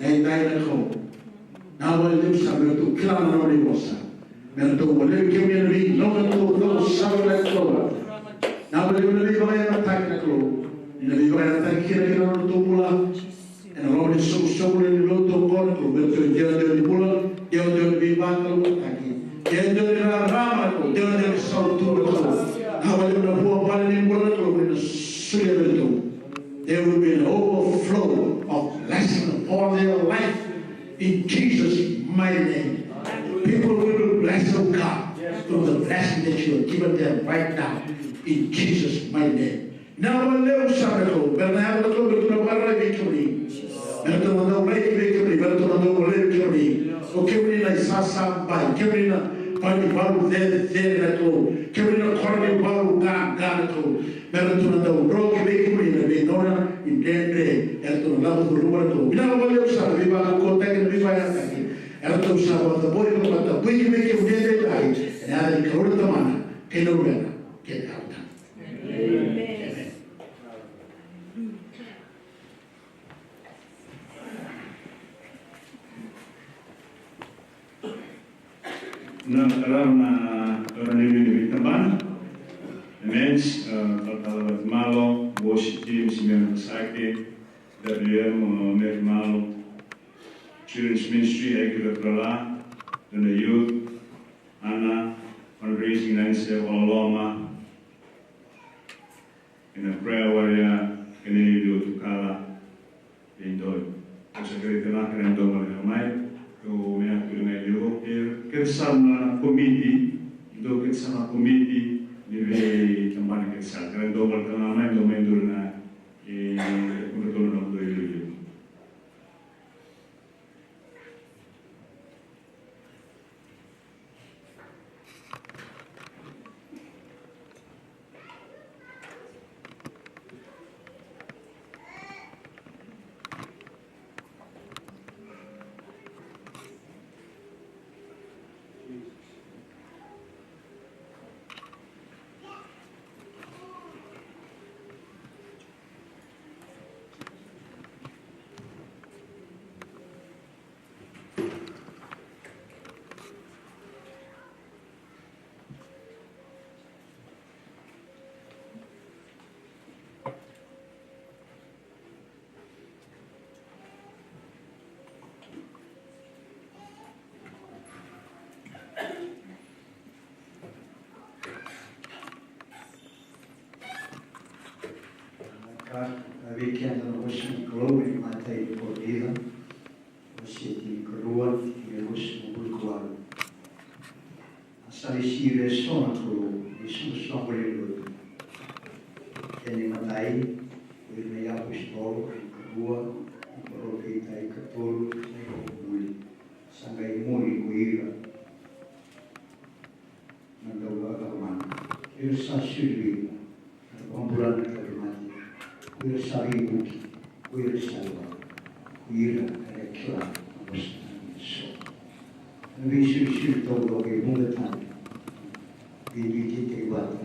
Na idai na Kalou. Na wale levu sa me ratou kila na nomuni vosa. Me ratou wale kemuni ena veigauna taucoko sara na Kalou. Na wale levu na veivakayagataki na Kalou. Ni na veivakayagataki kina kina nodratou bula. Ena loma ni soqosoqo lewe ni lotu oqo na Kalou, me ratou idewadewa ni bula, idewadewa ni veivakalougatataki, idewadewa ni rarama na Kalou, idewadewa ni sautu na Kalou. Na wale na vuabale ni bula na Kalou, ni na solia vei ratou. There will be an overflow of blessing upon their life in Jesus' mighty name. People will be blessed of God through the blessing that you have given them right now in Jesus' mighty name. Vinaka vakalevu sara na Kalou, me ra na yaco na Kalou me ratou na vakararavi vei kemuni. Me ratou na dau raici vei kemuni, me ratou na dau golei vei kemuni. O kemuni na isasabai, kemuni na bai ni valu cecere na Kalou, kemuni na koro ni valu qaqa na Kalou. Me ratou na dau roki vei kemuni na veigauna ni dredre, e ratou na lako curuma na Kalou. Vinaka vakalevu sara na veivakaukauataki, na veivakayagataki. E ratou sa vakacabori, vakatabuiki vei kemuni edaidai. Ena yaca ni Kalou na Tamana, kei na Luvena, kei na Yalo Tabu. Amen. Na rau na rau na liuliu ni veitabana. Amen. Uh, talatala Vatimalo, worship team, Simeon Kasake, W M, uh, Mary Malo, Children's Ministry, Aiki Vetrala, Dona Youth, Ana, fundraising, Nanise, Walaloma, kei na prayer warrior, kei na iliuliu Tukala, vei Doi. Au sa kerei tale ga kei na dua mai na mai, au mai na tuli ga iliuliu, kei, kei sa na komiti, dou kei sa na komiti, ni veitabana kei sa, kei na dua mai tale ga mai, dou mai duri ga, e, e kudra tolu na dua iliuliu. Ka, ka vei keda na vosa ni Kalou ena imatai ni Korinica, wase tinikarua, tikina e ruasagavulu ka walu. A sa lesi ira eso na Kalou ni soqosoqo lewe ni lotu, kena imatai o ira na iapositolo, karua na parofita, katolu na ivakavuvuli, sa qai muri ko ira na daulomana, ira sa soli vei ira na vakabula na tauvimate, ko ira sa veivuke, ko ira sa lewa, ko ira era kila na vosa ni so. Na veisolisoli taucoko e vuqa tale, veiduiduitaki vata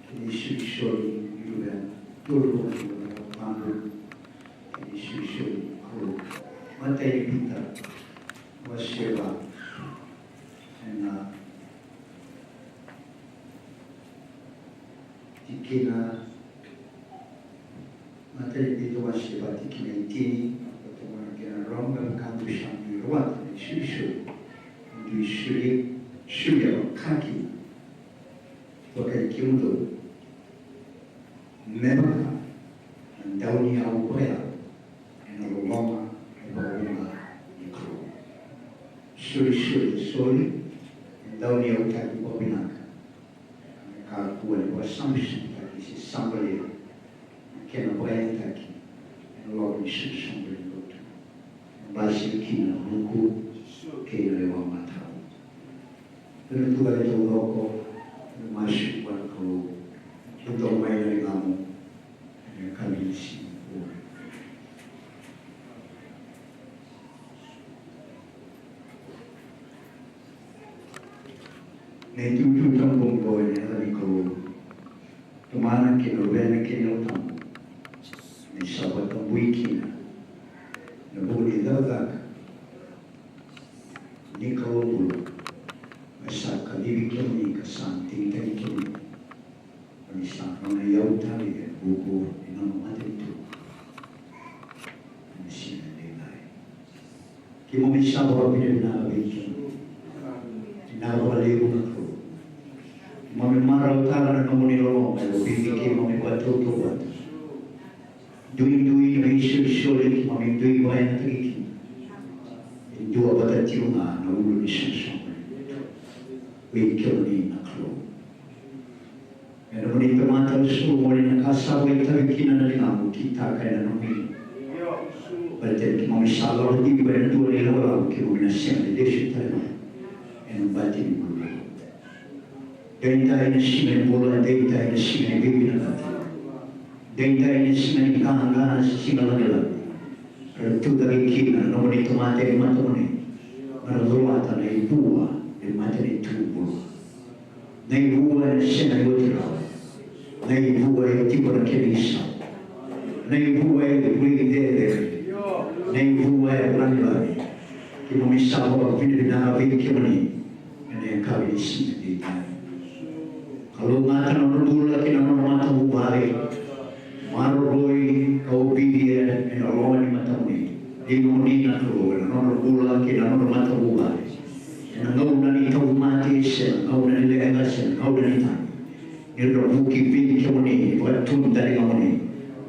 kei na isolisoli ni luvena, tolu vata na Yalo Tabu kei na isolisoli ni Kalou. Matai ni Pita, wase va, ena tikina, Matai ni Pita wase va, tikina e tini, vata kei na kena rua, me vaka dou sa dui rawata na isolisoli, dui soli, solia vakakina, vakai kemudou, me vaka na dauniyau vakayalo ena loloma e vakavuqa ni Kalou. Solisoli, soli, e dauniyautaki vakavinaka. Me kakua ni vakasabusabutaki se sabalia na kena vakayagataki ena loma ni soqosoqo ni lotu. Me basika kina na vuku kei na lewa matau. Ena tuga e taucoko, ena masu vua na Kalou, ena dua mai na ligamu, ena yakavi ni siga nikua. Na itutu tabu oqo ena yaca ni Kalou, Tamana kei na Luvena kei na Yalo Tabu, me sa vakatabui kina na vuku ni cakacaka ni Kalou bula, me sa kacivi kemuni ka sa digitaki kemuni. Oni sa nona iyau tale e vuku ni nona matanitu. Ena siga edaidai. Keimami sa vakavinavinaka vei kemuni. Vinaka vakalevu na Kalou. Keimami marautaka na nomuni loloma e vei keimami vakatautauvata. Duidui na veisolisoli keimami dui vakayagataki kina. E dua vata tiko ga na ulu ni soqosoqo. Vei kemuni na Kalou. Ena nomuni tamata au sa solia na ka sa vakaitavi kina na ligamu, kitaka ena nomuni. Baleta ni keimami sa lako tiko ena dua na ilakolako keimami na sega ni lesu tale mai. Ena bati ni bula. Daidai na siga ni bula, daidai na siga ni veivinakati. Daidai na siga ni qaqa, na siga lagilagi. Ra tucake kina na nomuni tamata e matamuni. Ra colata na ivua e matanitu bula. Na ivua ena sega ni oti rawa. Na ivua e tiko na kena isau. Na ivua e veiderere. Na ivua e lagilagi. Keimami sa vakavinavinaka vei kemuni ena yakavi ni siga edaidai. Kalougata na nodra bula kei na nodra matavuvale. Maroroi ka oviria ena loma ni matamuni. Ligamuni na Kalou ena nodra bula kei na nodra matavuvale. Ena gauna ni tauvimate se na gauna ni leqa se na gauna ni tagi. Ni ra vuki vei kemuni, ni vakatudaligamuni,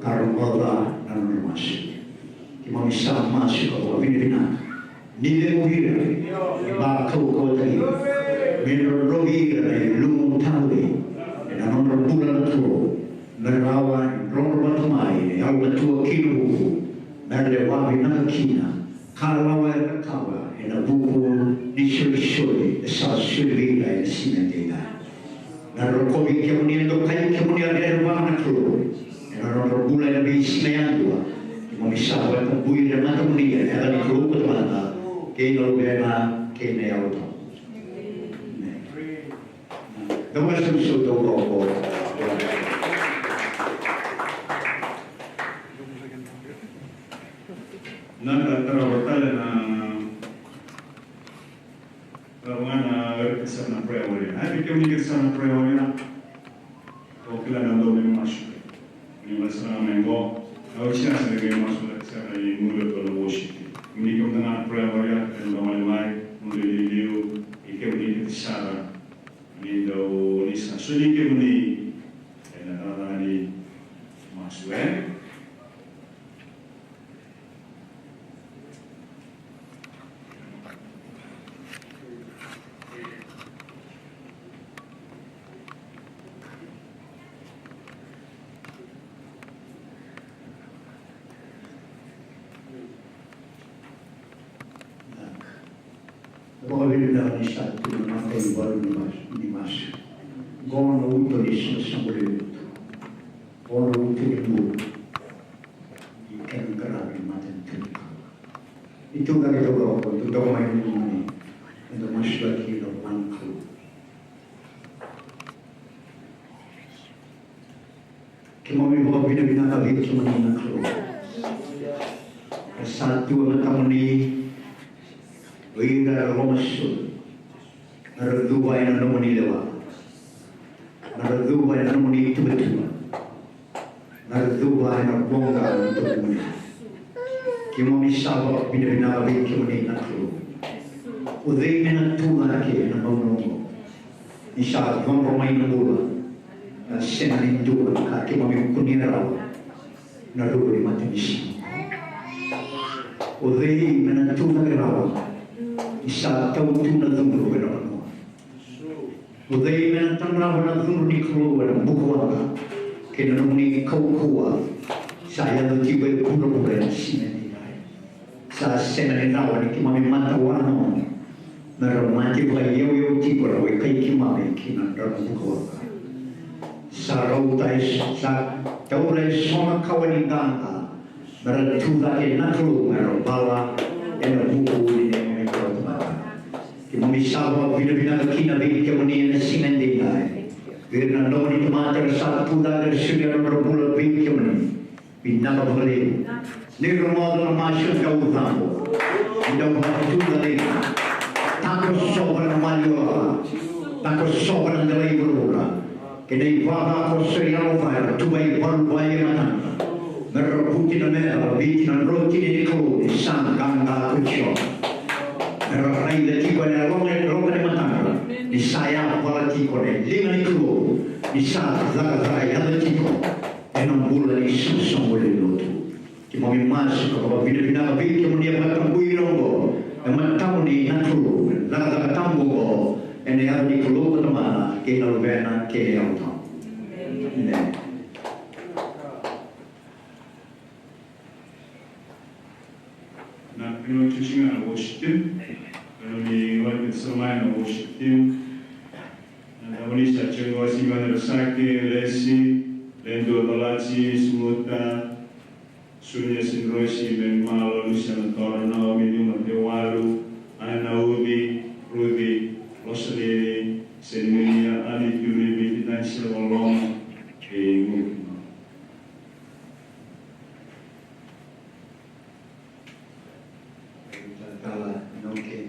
ka rogoca na nodra masu. Keimami sa masu ka vakavinavinaka. Ni levu vei ira, ni vakaukauwataki ira, me drodrovi ira na ilumu tauri, ena nodra bula na Kalou, me rawa ni drodro vata mai na yalomatua kei na vuku, me ra lewa vinaka kina, ka rawa era cakava ena vuku ni solisoli e sa soli vei ira ena siga edaidai. Na rokovi kemuni, e dokai kemuni a rerevaka na Kalou ena nodra bula ena veisiga yadua. Keimami sa vakatabui ira e matamuni ena yaca ni Kalou ko Tamada kei na Luvena kei na Yalo Tabu. Emeni. Da vakasausautaka taucoko. Na ka tarava tale na Tarava ga na wekada sara na prayer warrior. Ai, vei kemuni kece sara na prayer warrior. Au kila na dau mai masu. Ni mai sara mai qo. Au sega sara ni qai masu na sara ni muri o na worship. Kemuni kemuni ga na prayer warrior, kemuni da wale mai, muri liuliu, i kemuni kece sara. Ni dau ni sa soli kemuni. Ena cakacaka ni masu, e? Vakavinavinaka ni sa tu na mataivalu ni masu, ni masu. Qo na uto ni soqosoqo levu. Qo na uto ni bula. Ni kena qaravi matanitu. Ni tu ga ni taucoko, tu taucoko mai na nomuni. Eda masulaki ira vua na Kalou. Keimami vakavinavinaka vei kemuni na Kalou. Era sa tu e matamuni o ira era lomasoli. Me ra cuva ena nomuni lewa. Me ra cuva ena nomuni tuvatuva. Me ra cuva ena voqa ni nomuni. Keimami sa vakavinavinaka vei kemuni na Kalou. O cei me na tu cake ena gauna oqo? Ni sa codro mai na bula. Na sega ni dua na ka keimami kunea rawa na ruku ni matanisiga. O cei me na tu cake rawa ni sa tau tu na cudru ena vanua? O cei me na tarava na cudru ni Kalou ena bukawaqa kei na nomuni kaukauwa sa yaco tiko e vuravura ena siga edaidai? Sa sega ni rawa ni keimami matawa na ono me ra mate vakaiyauyau tiko na wekai keimami kei na nodra bukawaqa. Sa rauta e, sa taura e so na kawa ni qaqa me ra tu cake na Kalou me ra vala ena vuku ni neimami Kalou Tamada. Keimami sa vakavinavinaka kina vei kemuni ena siga edaidai. Vei ira na nomuni tamata era sa tu cake, era solia na nodra bula vei kemuni. Vinaka vakalevu. Ni rogoca na masu e dau cabo. Ni dau vakatucalai. Takosova na maliwa. Takosova na delai vuravura. Kei na ivavakoso yalo vaya, tu vaivalu vaya e matadra. Me ra vuki na mera, ra viti na drotini ni Kalou ni sa qaqa ko Jiova. Me ra raica tiko ena yaloka, yaloka ni matadra ni sa yavala tiko na liga ni Kalou, ni sa cakacaka yaco tiko. Ena bula ni soqosoqo lewe ni lotu. Keimami masu ka vakavinavinaka vei kemuni a vakatabui ira oqo e matamuni na Kalou, na cakacaka tabu oqo, ena yaca ni Kalou ko Tamana kei na Luvena kei na Yalo Tabu. Amen. Na kena tusi ga na worship team. Kena ni wali sa mai na worship team. Na Damonisa Jengwasi, Mane Rasake, Lesi, Lendu Abalaji, Sumuta, Sunia Sinrosi, Meni Malo, Lusiana Toro, Naomi Numa Tewalu, Ana Nauci, Ruci, Losalini, Seniminia, Ani Juli, Miti Dansi, Loloma, kei Muki. Tala Noke.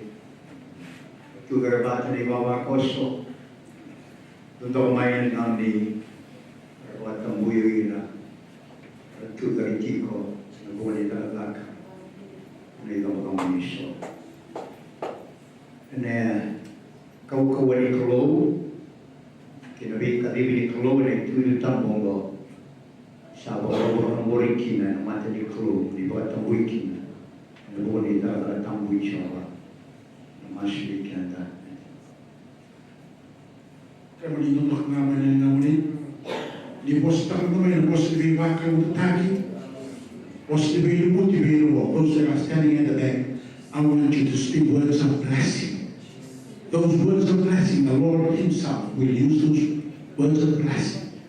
Tu kere vata ni vavakoso. Tu toka mai na nami. Vata muyu ina. Tu kere tiko. Na voni takataka. Ni toka mai so. Ena kaukauwa ni Kalou. Kei na veikacivi ni Kalou ena ituvatuva tabu oqo. Sa vakarokorokobori kina ena mata ni Kalou, ni vakatabui kina ena vuku ni cakacaka tabu i Jiova. Na masu vei keda. Kemuni na dodoka ga mai na ligamuni. Ni vosataka ga mai na vosa ni veivakalougatataki. Vosa ni veilumuti vei ira. Those that are standing at the back, I want you to speak words of blessing. Those words of blessing, the Lord Himself will use those words of blessing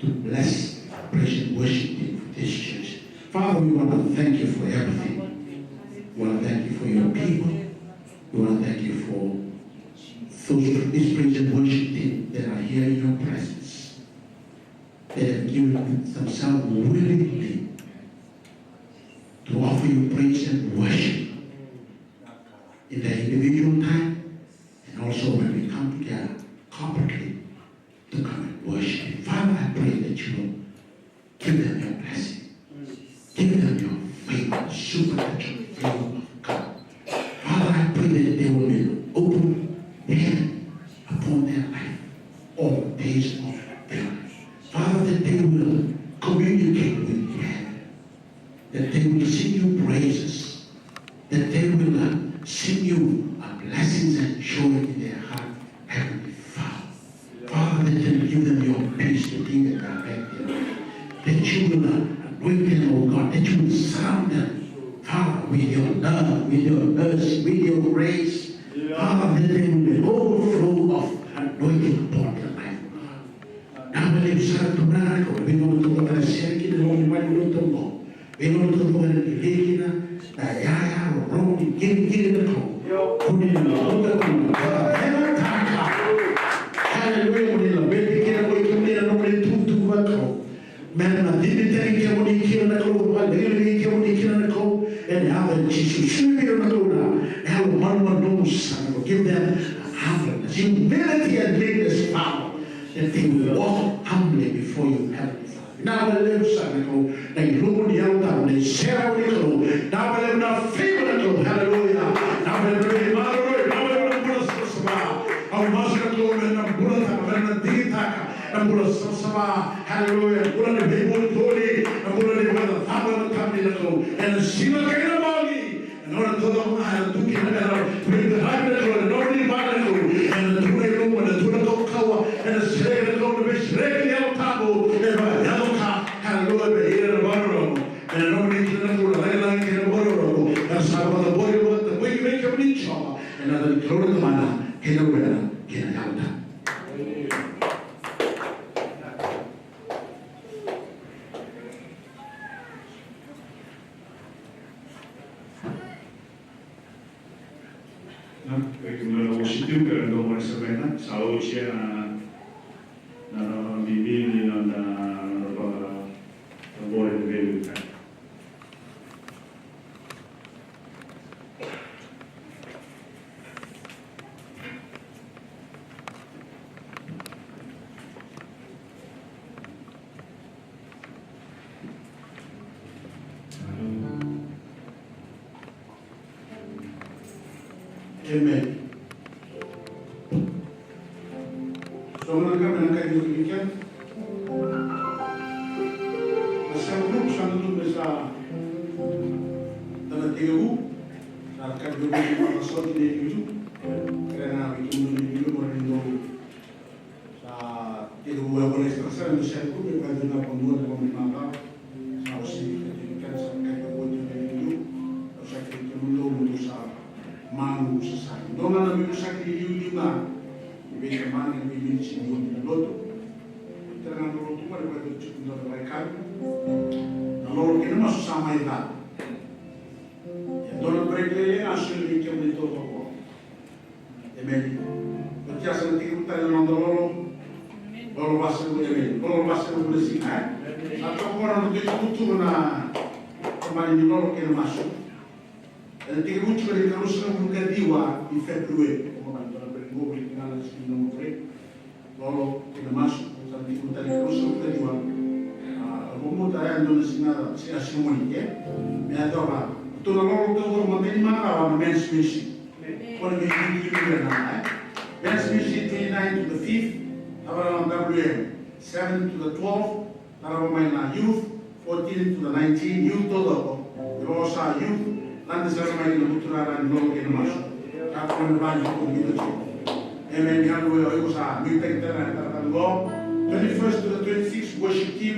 to bless praise and worship team for this church. Father, we want to thank you for everything. We want to thank you for your people. We want to thank you for those, this praise and worship team that are here in your presence, that have given themselves willingly to offer you praise and worship in the individual time, and also when we come together corporately to come and worship you. Father, I pray that you will give them your blessing. Give them your favor, supernatural favor of God. Father, I pray that they will be open heaven upon their life all the days of their life. Father, that they will communicate with you, that they will sing you praises, that they will uh, sing you uh, blessings and joy in their heart, Heavenly Father. Father, that you give them your peace to lead and direct them. That you will uh, anoint them, oh God, that you will surround them, Father, with your love, with your mercy, with your grace. Father, that there will be overflow of anointing upon their life, oh God. Vinaka vakalevu sara Turaga, ko na veigauna taucoko na sere kina na loma ni vale ni lotu oqo. Veigauna taucoko ena kilai kina na yaya rorogo ni qiriqiri na Kalou. Kuni na lauta kuni na vakayagataka. Haleluya, mo ni laveti kina ko i kemuni na nomuni tuvatuva na Kalou. Me na cimitaki kemuni kina na Kalou, vakalekalekataki kemuni kina na Kalou. Ena yaca i Jisu, sui vei ira na Kalou na yalo malumalumu sara. Give them humbleness, humility and meekness, Father, that they will walk humbly before you, Heavenly Father. Vinaka vakalevu sara na Kalou, na ilumu ni Yalo Tabu, na iserau ni Kalou, vinaka vakalevu na favor na Kalou, hallelujah. Vinaka vakalevu na veimaroroi, vinaka vakalevu na bula savasava. Au masu na Kalou me na bulataka, me na digitaka na bula savasava, hallelujah. Bula ni veivutunitaki, na bula ni vakacacana na Kalou, ena siga kei na bogi. Ena gauna taucoko ga ena tu kina, ena veiqaravi na Kalou, ena nomuni vale na Kalou, ena tu na ilumu, ena tu na kaukauwa, ena sereki na Kalou, na veisereki ni Yalo Tabu, e vakayaco ka, haleluya, vei ira na vakarorogo. Ena nomuni kina na Kalou na lagilagi kei na vakarorogo, era sa vakacabori, vakatabuya vei kemuni Jiova, ena yaca ni Kalou na Tamana, kei na Luvena, kei na Yalo Tabu. Na, vei kemuni na worship team, kera dua mada sa mai na, sa oti na, na, na, bibi ni na, na, na, na, na, na, na, na, Amen. So na ka me na kai ni weekend. Na sa group sa na tu me sa tana tevu. Sa ka ni weekend ma sa soti ni tu. Kena na weekend ni tu ma ni tu. Sa tevu. Ora e sara sara na sere tu me vakaidina vanua na loma ni macawa. Sa wasei ka tiko kena sa kai ka koti na liuliu. Au sa kei kemudou mo dou sa magu sasana. Dou na na veiwasaki ni liuliu ga. Ni veitamani, ni veiliuliu ni oti na lotu. Tera ga na lotu mai vakaidina tiko na lolo kei na masu sa mai ca. Ia dua na break lailai ga soli vei kemuni taucoko. Emeni. Oti ya sa na tekivu tale na noda lolo. Lolo vasagavulu, emeni. Lolo vasagavulu na siga, e? Sa toka qo na noda itukutuku na tamani ni lolo kei na masu. Ena tekivu tiko ena ikaruasagavulu ka ciwa ni February. Ko mama ni dua na break qo, vuli kina na sigi na nomu break. Lolo kei na masu, sa na tekivu tale ikaruasagavulu ka ciwa. A, ko muta ya dua na siga, siga, siga moni, e? Me yacova. Tou na lolo taucoko matai ni macawa na men's ministry. Ko na vei twenty-nine to the fifth, Avalon W M, seven to the twelve, tarava mai na youth, fourteen to the nineteen, youth taucoko. Io sa youth, lade sara mai na buturara ni lolo kei na masu. Ka ko na vani ko ni tiko. Amen, ni anu e o iko sa, mi teki tara na tara tara go. Twenty-first to the twenty-sixth, worship team.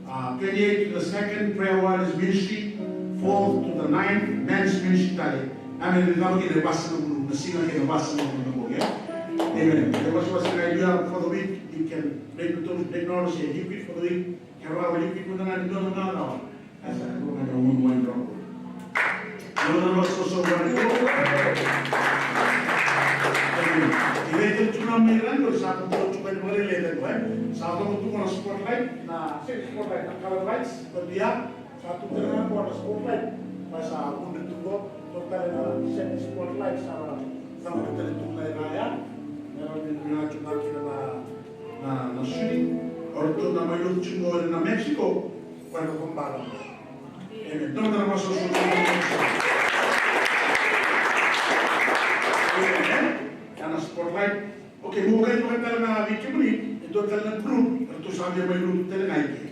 Uh, twenty-eight to the second, Prayer Warriors Ministry, fourth to the ninth, Men's Ministry tale. Amen. Ni lako kina e vasagavulu na siga kei na vasagavulu na bogi, e? Amen. E wasewase ga, you are for the week, you can make the, make notice here, you quit for the week. Kevaka o quit mada ga ni dua na macawa. Asa, ko ga na unu wai dro. Dua na masu so wai dro. Amen. I vei tu na mai rango, sa ko tu ka ni vale le, e? Sa ko tu na spotlight, na, se spotlight, na color lights. Ko dia, sa tu tale na ko na spotlight. Mai sa kunde tu ko, to tale na set spotlight, sa na, sa na tale tu na raya. Na, na, na, na, na, na sui, o ratou na mai lotu tiko na Mexico, ko na ko bala. Amen. Dou na masu so. Amen. Ia na spotlight. Okay, mo kai mo kai tale na vei kemuni, e dua tale na group, ratou sa via mai lotu tale ga i ke.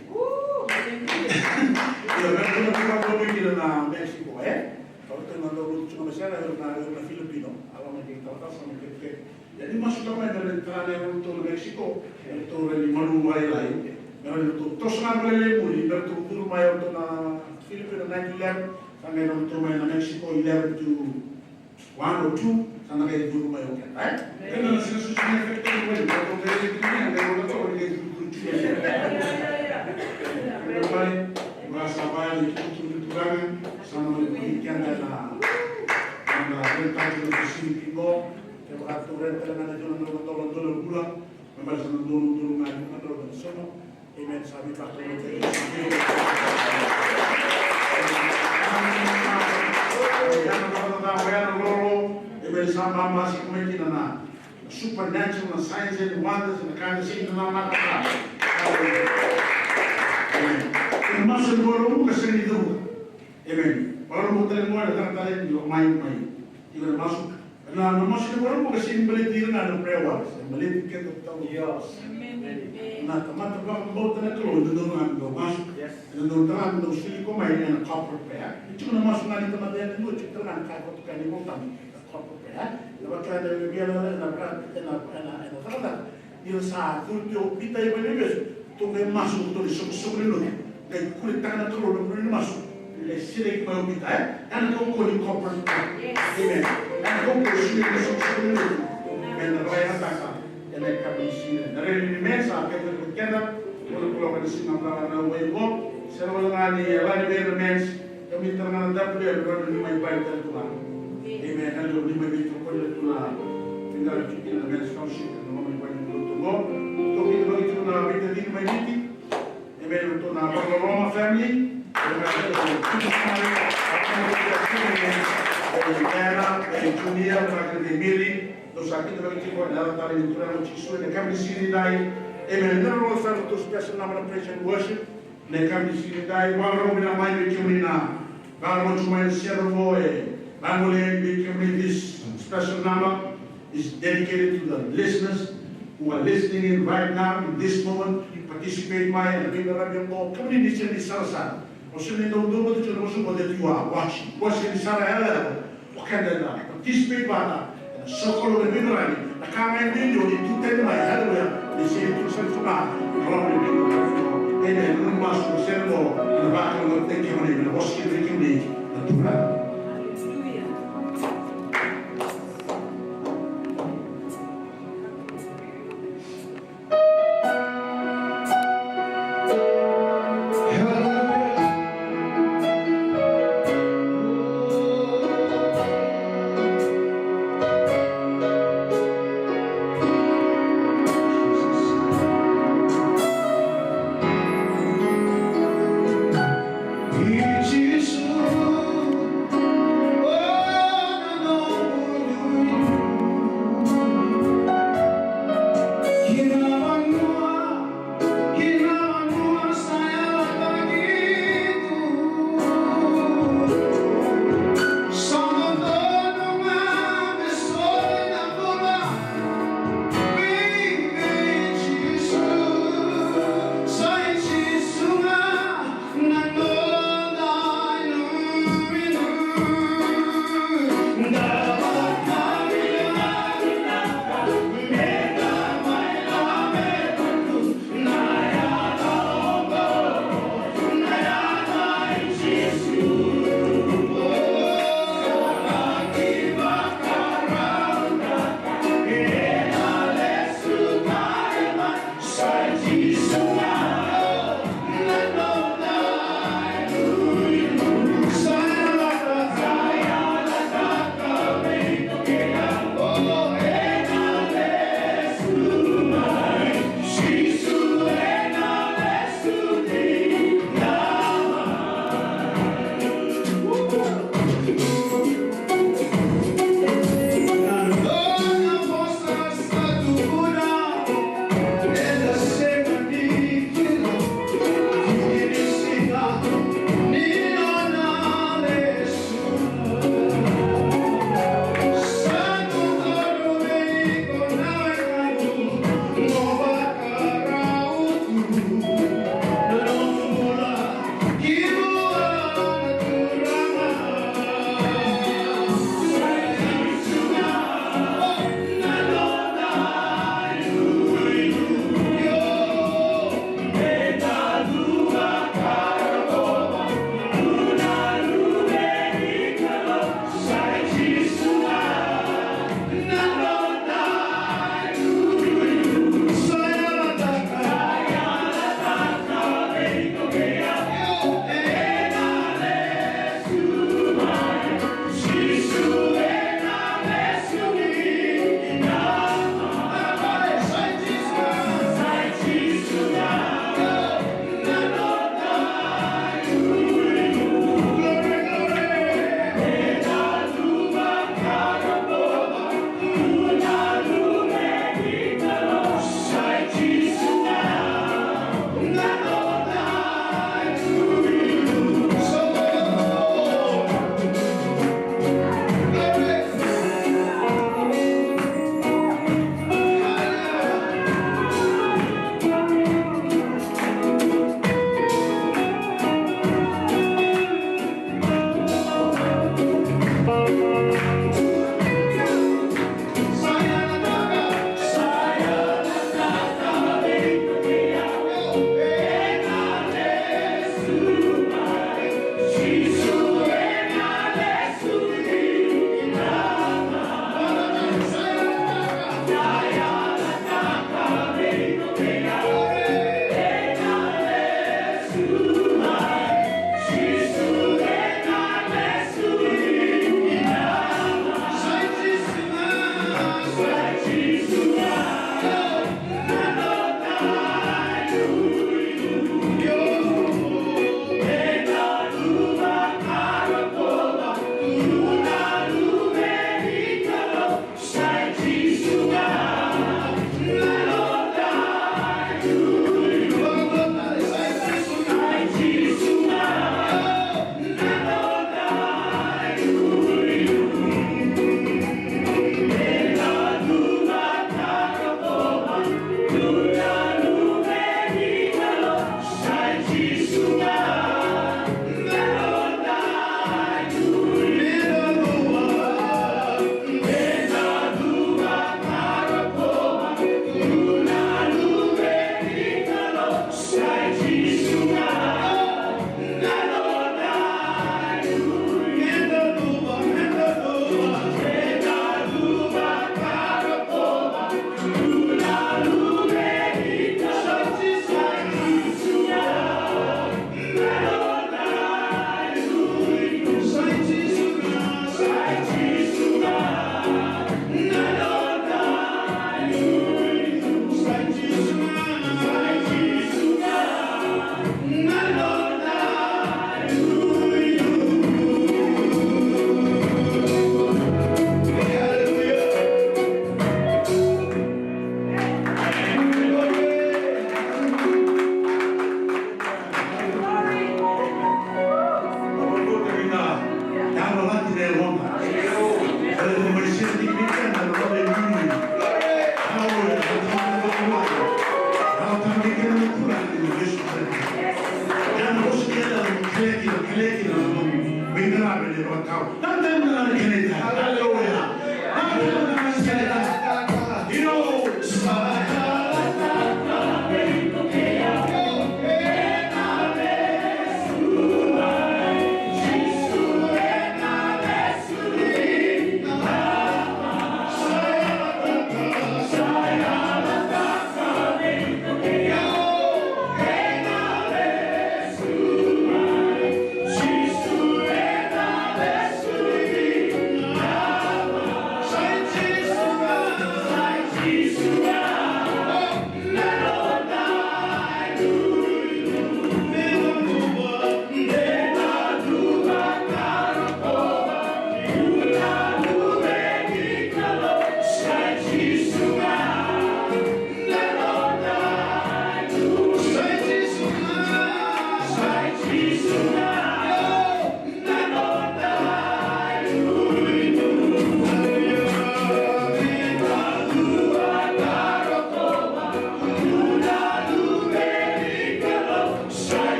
Ia, me ratou na group a lotu kina na Mexico, e? Ratou na lotu tiko na Mexico, na, na Filipino, a lako mai kei talatala sa mai kei kei. Ia ni masu tale mai me ratou tara na lotu na Mexico, e ratou rai ni malu lailai. Me ratou toso ga lailai muri, me ratou curu mai ratou na Filipino nine to eleven, sa qai ratou mai na Mexico eleven to one or two, sa na qai curu mai o keda, e? Kena na siga susu ni effect tale mai, ka toka e tini, a qai rola toka, qai curu curu curu. Kena mai, ura sa vaya ni tutu ni turaga, sa na mai kuri keda na, na rentaki na facility qo, kevaka tou rent tale ga na dua na dola, dola bula, me mai sa na dua na dola ga, na dola na sono, Amen. Sa mi baka. Amen. Sa mama si kumekina na supernatural, na signs and wonders, na kind of thing na mama. Amen. Ena masu ni Vakaraubuka sega ni cavuta. Amen. Vakaraubuka tale mo na tara tale ni mai mai. Iko na masu. Na, na masu ni Vakaraubuka sega ni baleti ira ga na prayer warriors, e baleti keda taudua. Yes. Amen. Na tamata vakabauta na Kalou, e dodonu ga me dau masu. Yes. E dodonu tale ga me dau soli iko mai ena corporate prayer. E tiko na masu ga ni tamata yadua, e tiko tale ga na ka e vakatokai na iVolatabu, na corporate prayer. Na vakila na via na, na, na, na, na, na, na, na, Ni ra sa curu tiko o Pita i valeniveivesu, tou qai masu, tou ni soqosoqo ni lotu. Qai kuretaka na Kalou na vanua ni masu. Qai sereki mai o Pita, e? Ena kaukauwa ni corporate. Amen. Ena kaukauwa ni soqosoqo ni lotu. Ena vakayagataka ena yakavi ni siga. Na rairai ni mesa, keda, keda, ena kalougata ni siga, na wai qo. Sega wale ga ni yalani vei ira na mens. Kemuni tale ga na W M, ni mai bai tale tu ga. Amen. Ena ni mai bai tale tu ga. Vinaka tiko kina na Men's Fellowship, na loma ni bai ni lotu qo. Toki ni mai tu na veitacini mai Viti. Amen. Ratou na Vakararoma family. Amen. Amen. Amen. Junior, Amen. Miri. Dou sa kidavaki tiko ena yaca talei ni Turaga o Jisu ena yakavi ni siga nidai. Amen. Ena rogoca sara na tou special number na praise and worship. Na yakavi ni siga nidai, vakarau vinaka mai vei kemuni na vakarau tu mai na sere qo e vagolei yani vei kemuni. This special number is dedicated to the listeners who are listening in right now in this moment. Participate mai ena veiqaravi qo, kemuni ni sega ni sarasara. Au sega ni dau dau vata tiko na vosa qo that you are watching. Au sega ni sara yala yala. O keda eda participate vata ena sokalou ni veiqaravi. Na ka ga e dua ni tu tani mai, haleluya. Ni sega ni tu sara tu ga. Amen. Nanuma masu, sere mo, na vakalougatataki kemuni, na vosa kina vei kemuni na Turaga.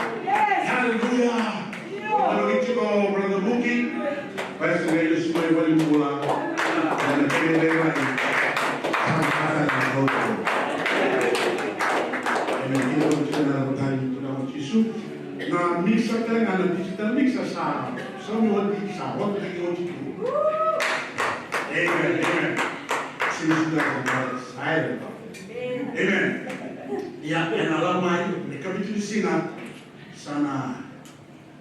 Haleluya. Alo ki tiko, brother Vuki. Pai sa qai lesu mai valenibula. Ena kena ivaivai. Sa na kata na kauta. Amen. Kina ko tiko na rotani tu na o Jisu. Na mixer tale ga na digital mixer sa. Sa mi wati sa wati ki o Jisu. Amen. Amen. Jisu na sa. Amen. Ia, ena lako mai, me kavitu ni siga, sa na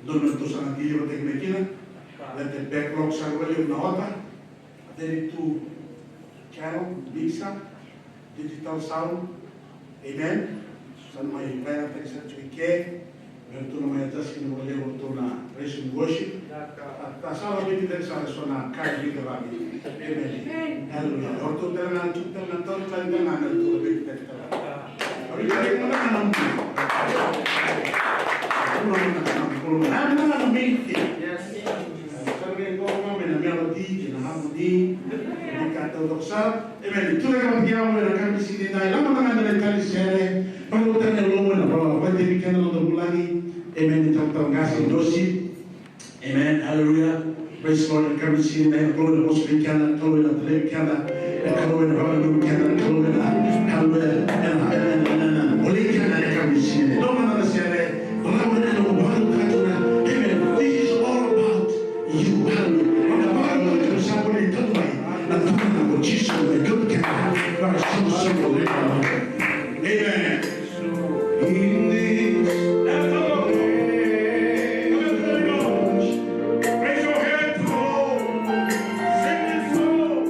Dua na tou sa na deliverytaki mai kina. Let the backlog sa valiu na ota. Thirty-two channel, mixer, digital sound. Amen. Sa na mai vayataki sa tiko i ke. Me ratou na mai adjust kina vakalevu ratou na praise and worship. A ta sa vaviti tale sa so na ka e vika vaki. Amen. Hallelujah. O ratou tale ga tu tale ga tau tale ga na ratou vaviti tale. Amen. Amen. Hallelujah. Praise the Lord. Ena yakavi ni siga nikua, na Kalou ena vosa vei keda, na Kalou ena talei vei keda, na Kalou ena vakananumi keda, na Kalou ena, hallelujah, ena, ena, ena, ena, ena volei keda ena yakavi ni siga nikua. Dua mada na sere, dua mada na nomu vakarautaka tiko na, amen. This is all about you. Hallelujah. Ena vakarautaka tiko na sere ni tatu mai, na Turaga ko Jisu. Amen. Now, come on. Come on, come on. Raise your hand to the Lord. Sing this song.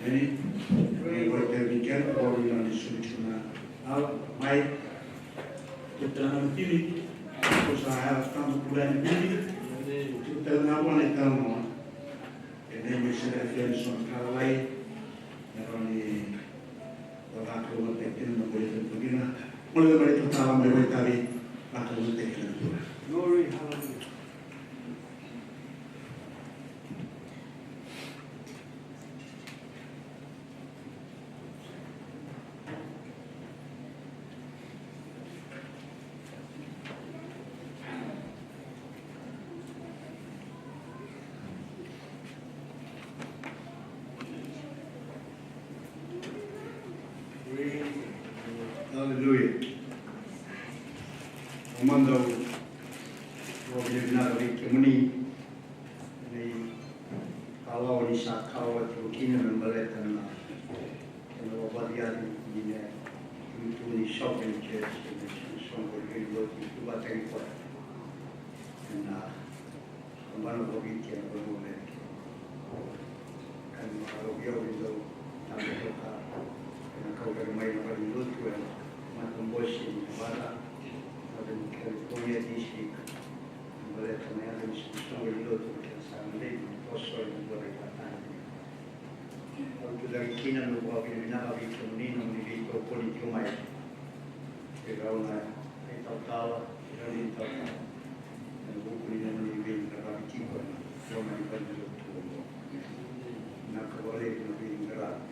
Ni, ni ko te weekend, ko ni na ni suri tiko na ala, mai. Ko te na tili, ko sa ya tanto kula ni tili. Ko te na wana tano. E na me sere fere son kalai. Na roni, na vaka ua te kina na ko te kina. Mo le mai to tala mai wai tavi. Vaka ua te kina. Glory, hallelujah. Hallelujah. Au mada au vakavinavinaka vei kemuni. Ni kalawa ni sa kalawa tiko kina me baleta na kena vakavinavinaka ni na tutu ni Sovereign Church, ni na soqo ni lotu ni tuvatani koya. Ena kabana vakaviti ena vanua Merika. Ka ni makarovi au ni dau tabe toka ena kautaki mai na valenilotu ena matabose ni Nevada, Northern California District. Baleta na yaca ni soqosoqo ni lotu na kena sa na levu ni toso ena dua na ivakatagi. Au tucake kina meu vakavinavinaka vei kemuni na nomuni veitokoni tiko mai. Kei rau na italatala, kei rau na italatala. Ena vuku ni nomuni veiqaravi tiko ena loma ni valenilotu oqo. Vinaka vakalevu na veiqaravi.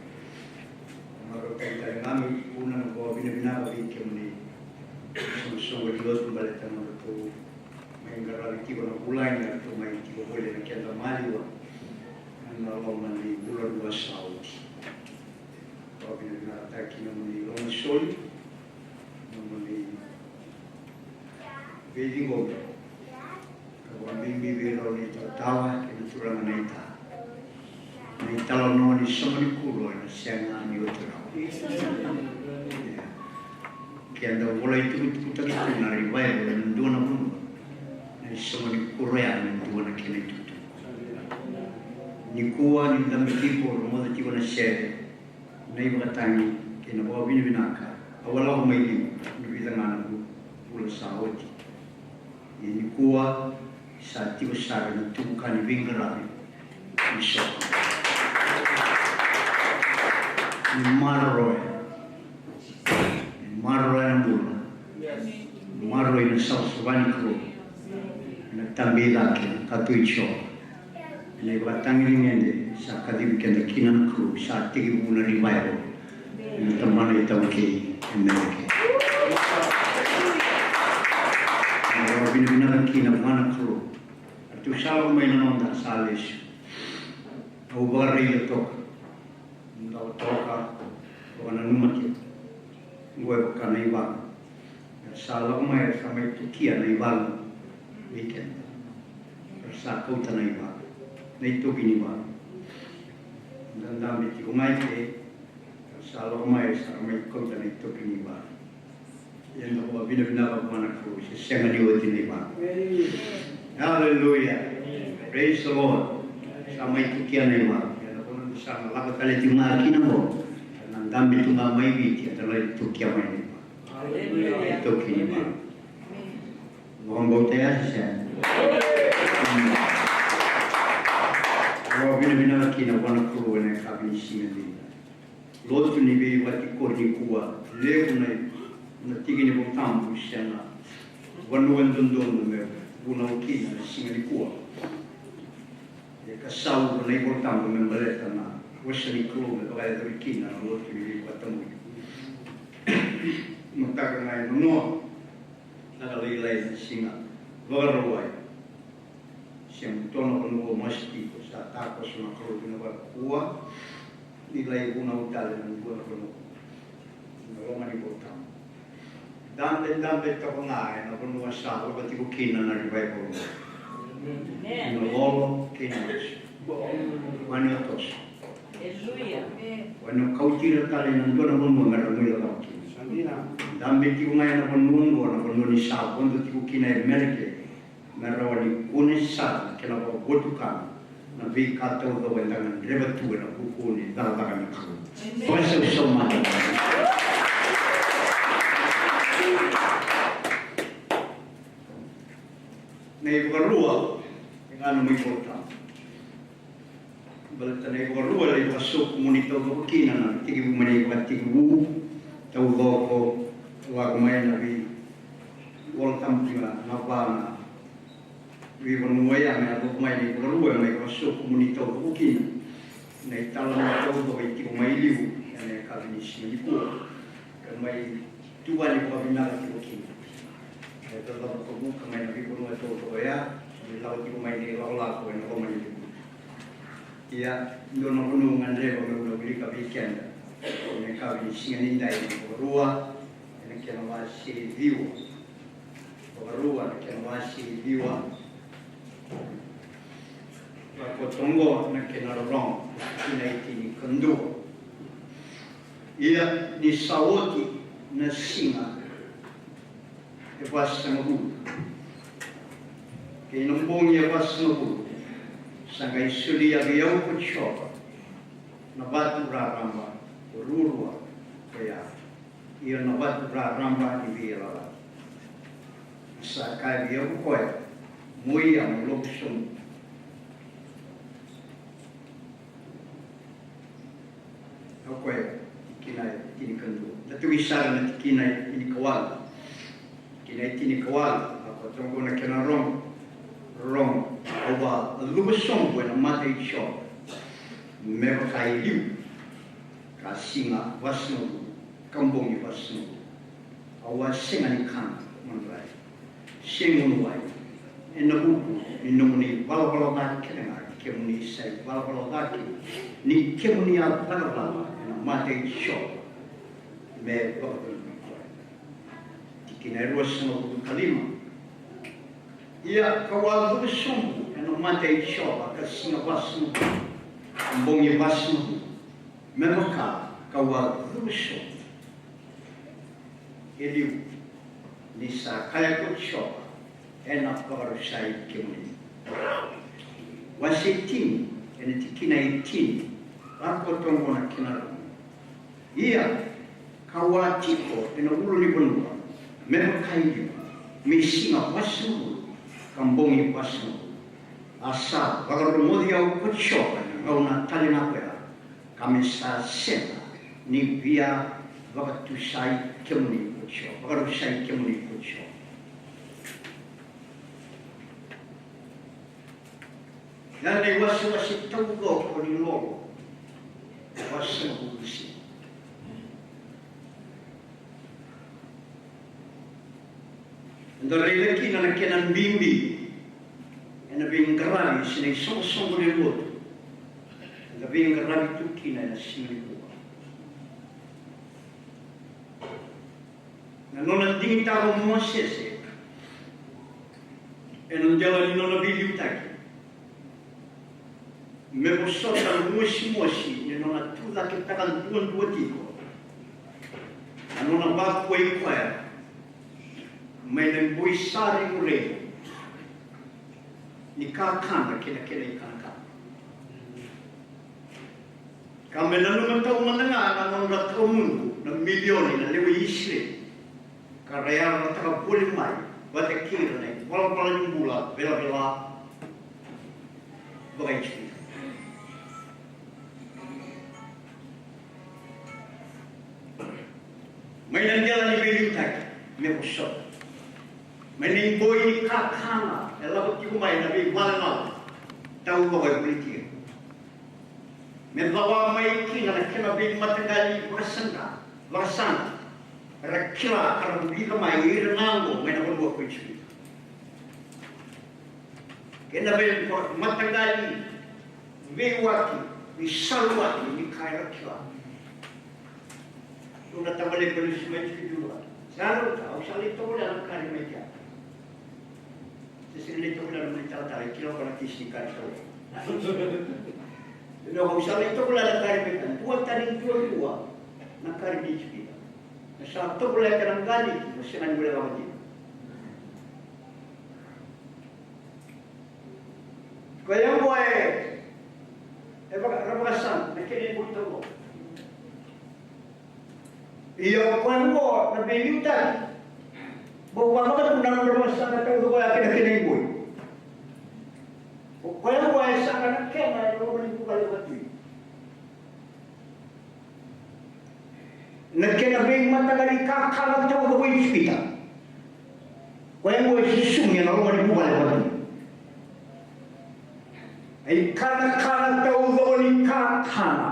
Marautaki tale ga meu tukuna na vakavinavinaka vei kemuni. Soqosoqo ni lotu baleta na nodratou mai qaravi tiko na vulagi, eratou mai tiko voli ena keda maliwa ena loma ni vula rua sa oti. Vakavinavinakataki na nomuni lomasoli, na nomuni veiciqomi. Ka vakabibi vei rau na italatala kei na turaga na ita. Na italanoa ni soqo ni kuro ena sega ni oti rawa. Ia. Keda volai tukutukutaki tu na revival ena dua na vanua. Na isoqo ni kuro ya ena dua na kena itukutuku. Nikua ni dabe tiko, rogoca tiko na sere, na ivakatagi kei na vakavinavinaka, au a lako mai liu ena vica ga na vu-, vula sa oti. Ia nikua sa tiko sara na tubu ka ni veiqaravi ni soqo. Ni maroroya. Ni maroroya na bula. Ni maroroi na savasava ni Kalou. Na tabe i cake, na kato i Jiova. Na ivakatagi ni gede sa kacivi keda kina na Kalou, sa tekivu na revival. Ena tabana iTaukei e Merika. Au vakavinavinaka kina vua na Kalou. Eratou sa lako mai na noda sa lesu. Au vakaraica toka. Dau toka, vakananuma tiko. Oqo e vaka na ivalu. Era sa lako mai, era sa mai tukia na ivalu vei keda. Era sa kauta na ivalu, na itoki ni valu. Da dabe tiko mai ke, era sa lako mai, era sa mai kauta na itoki ni valu. Ia na vakavinavinaka vua na Kalou, se sega ni oti na ivalu. Hallelujah. Praise the Lord. Sa mai tukia na ivalu. Ia na vanua da sa na lako tale tiko ga kina qo, na dabe tu ga mai Viti, eda lai tukia mai na ivalu. Hallelujah. Toki ni ivalu. Vakabauta ya se sega? Vakavinavinaka kina vua na Kalou ena yakavi ni siga edaidai. Lotu ni veivakatikori nikua, levu na, na tiki ni Vola Tabu se na vanua e dodonu me vunau kina na siga nikua. E ka sa ura na iVola Tabu me baleta na vosa ni Kalou me vakayacori kina na lotu ni veivakatabui. Mataka ga e nonoa, na ka lailai na siga Vakarauwai. Sema tu na vanua masu tiko, sa takoso na Kalou kina vakakua. Ni lai vunau tale na dua na vanua. Na loma ni Vola Tabu. Dabe, dabe toka ga ena vanua sa lako tiko kina na revival. Amen. Na lolo kei na masu. Mani o toso. Aleluya. Mani o kauti ira tale ena dua na vanua me ra guilecava kina. Dabe tiko ga ena vanua oqo, na vanua ni sa vodo tiko kina e Merika. Me rawa ni kune sara na kena vakavotukana na veika taucoko eda gadreva tu ena vuku ni cakacaka ni mai Volatabu. Baleta na iVakarua e lai vakasokumuni taucoko kina na tekivu mai na ivakatekivu taucoko, lako mai na veiVolatabu kina na va na veivanua ya me yaco mai na iVakarua, e lai vakasokumuni taucoko kina na italanoa taucoko e tiko mai liu ena yakavi ni siga nikua. Ka mai tuvani vakavinaka tiko kina. E taucoko vuka mai na veivanua taucoko ya, me lako tiko mai na ilakolako ena loma ni liu. Ia, dua na vanua gadreva meu na wilika vei keda ena yakavi ni siga nidai, na Vakarua ena kena wase ciwa. Vakarua na kena wase ciwa. Lako toka oqo na kena rorogo, tikina e tinikadua. Ia ni sa oti na siga e vasagavulu kei na bogi e vasagavulu, sa qai solia vei au ko Jiova na vatu raraba ruarua ko ya, io na vatu raraba ni veiyalayalati. Sa kaya vei au ko koya, mo ia mo loqu sobu. O koya, tikina e tinikadua. Da tuki sara na tikina e tinikawalu. Tikina e tinikawalu, lako toka oqo na kena rogo. Rogo, au a cuva sobu ena mata i Jiova me vaka e liu, ka siga vasagavulu, ka bogi vasagavulu. Au a sega ni kana madrai se gunu wai ena vuku ni nomuni valavala ca kece ga, kemuni sa ivalavala ca kina, ni kemuni a cakacala ena mata i Jiova me vakavinavinaka koya. Tikina e ruasagavulu ka lima. Ia kau a cuva sobu ena mata i Jiova ka siga vasagavulu, ka bogi vasagavulu, me vaka kau a cuva sobu e liu, ni sa kaya ko Jiova, ena vakarusai kemuni. Wase tini, ena tikina e tini, lako toka oqo na kena rogo. Ia kau a tiko ena ulunivanua me vaka e liu, me siga vasagavulu, ka bogi vasagavulu. A sa vakarogoci au ko Jiova ena gauna tale ga ko ya, ka me sa sega ni via vakatusai kemuni ko Jiova, vakarusai kemuni ko Jiova. Ya na iwasewase taucoko ni lolo, wase na bulusi. Eda raica kina na kena bibi ena veiqaravi se na isoqosoqo ni lotu eda veiqaravi tu kina ena siga nikua. Na nona digitaka o Mosese ena dela ni nona veiliutaki me vosota na mosimosi ni nona tucaketaka duadua tiko na nona vakuwai koya mai na iboi sa reguregu ni kakana kei na kena ikanakana. Ka me nanuma tau mada ga na nodra tawamudu na milioni na lewe i Isireli, ka ra yalataka voli mai vata kei ira na ivalavala ni bula velavela vakaIjipita. Mai na dela ni veiliutaki me vosota, mai na iboi ni kakana e lako tiko mai na veivalenala taucoko e voli tiko, me cawa mai kina na kena veimataqali vakasaqa, vakasaqa era kila ka ra vulica mai ira na oqo mai na vanua ko Ijipita. Kei na veimataqali veiwaki, veisaluwaki ni ka era kila. Dua na tavalequ e lesu mai tiko i Dua. Sa rauta, au sa lai tovolea na kari mai kea. Se sega ni lai tovolea na mani talatala, e kila ko na kisi ni kari tovolea. Io, au sa lai tovolea na kari mai kea. Dua tani dua dua na kari ni Ijipita. Na sa tovolea kei na galiki, na sega ni wele lava dina. Koya oqo e, e vaka, ra vakasama na kena iboi taucoko. Ia o koya oqo na veiliutaki. Bau vakavakatu na nodra vakasama taucoko ya kei na kena iboi. O Na kena e loma ni vuvale vakatui. Na kena veimataqali kakana taucoko i Ijipita. Koya qo e susugi ena loma ni vuvale vakatui. E ikanakana taucoko ni kakana.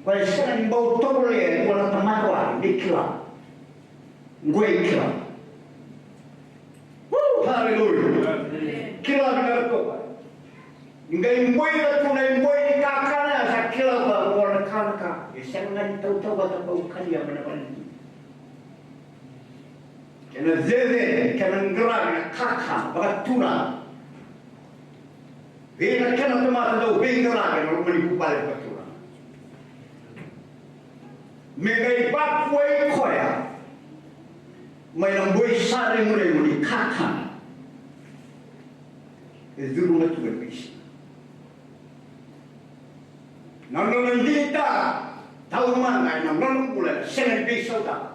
Koya e sega ni bau tovolea e dua na tamata wale me kila. Qo e kila. Woo, haleluya. Kila vinaka toka. Ni qai boi ira tu na iboi ni kakana, sa kila vaqo na kanaka. E sega ga ni tautauvata bau kalia mai na vale ni Tui. Kena cecere, kena qaravi na kakana vakaturaga. Vei na kena tamata dau veiqaravi ena loma ni vuvale vakaturaga. Me qai vakuai koya mai na boi sa reguregu ni kakana e curuma tu e veisiga. Na nona digitaka taumada ena nona bula ena sega ni veisautaka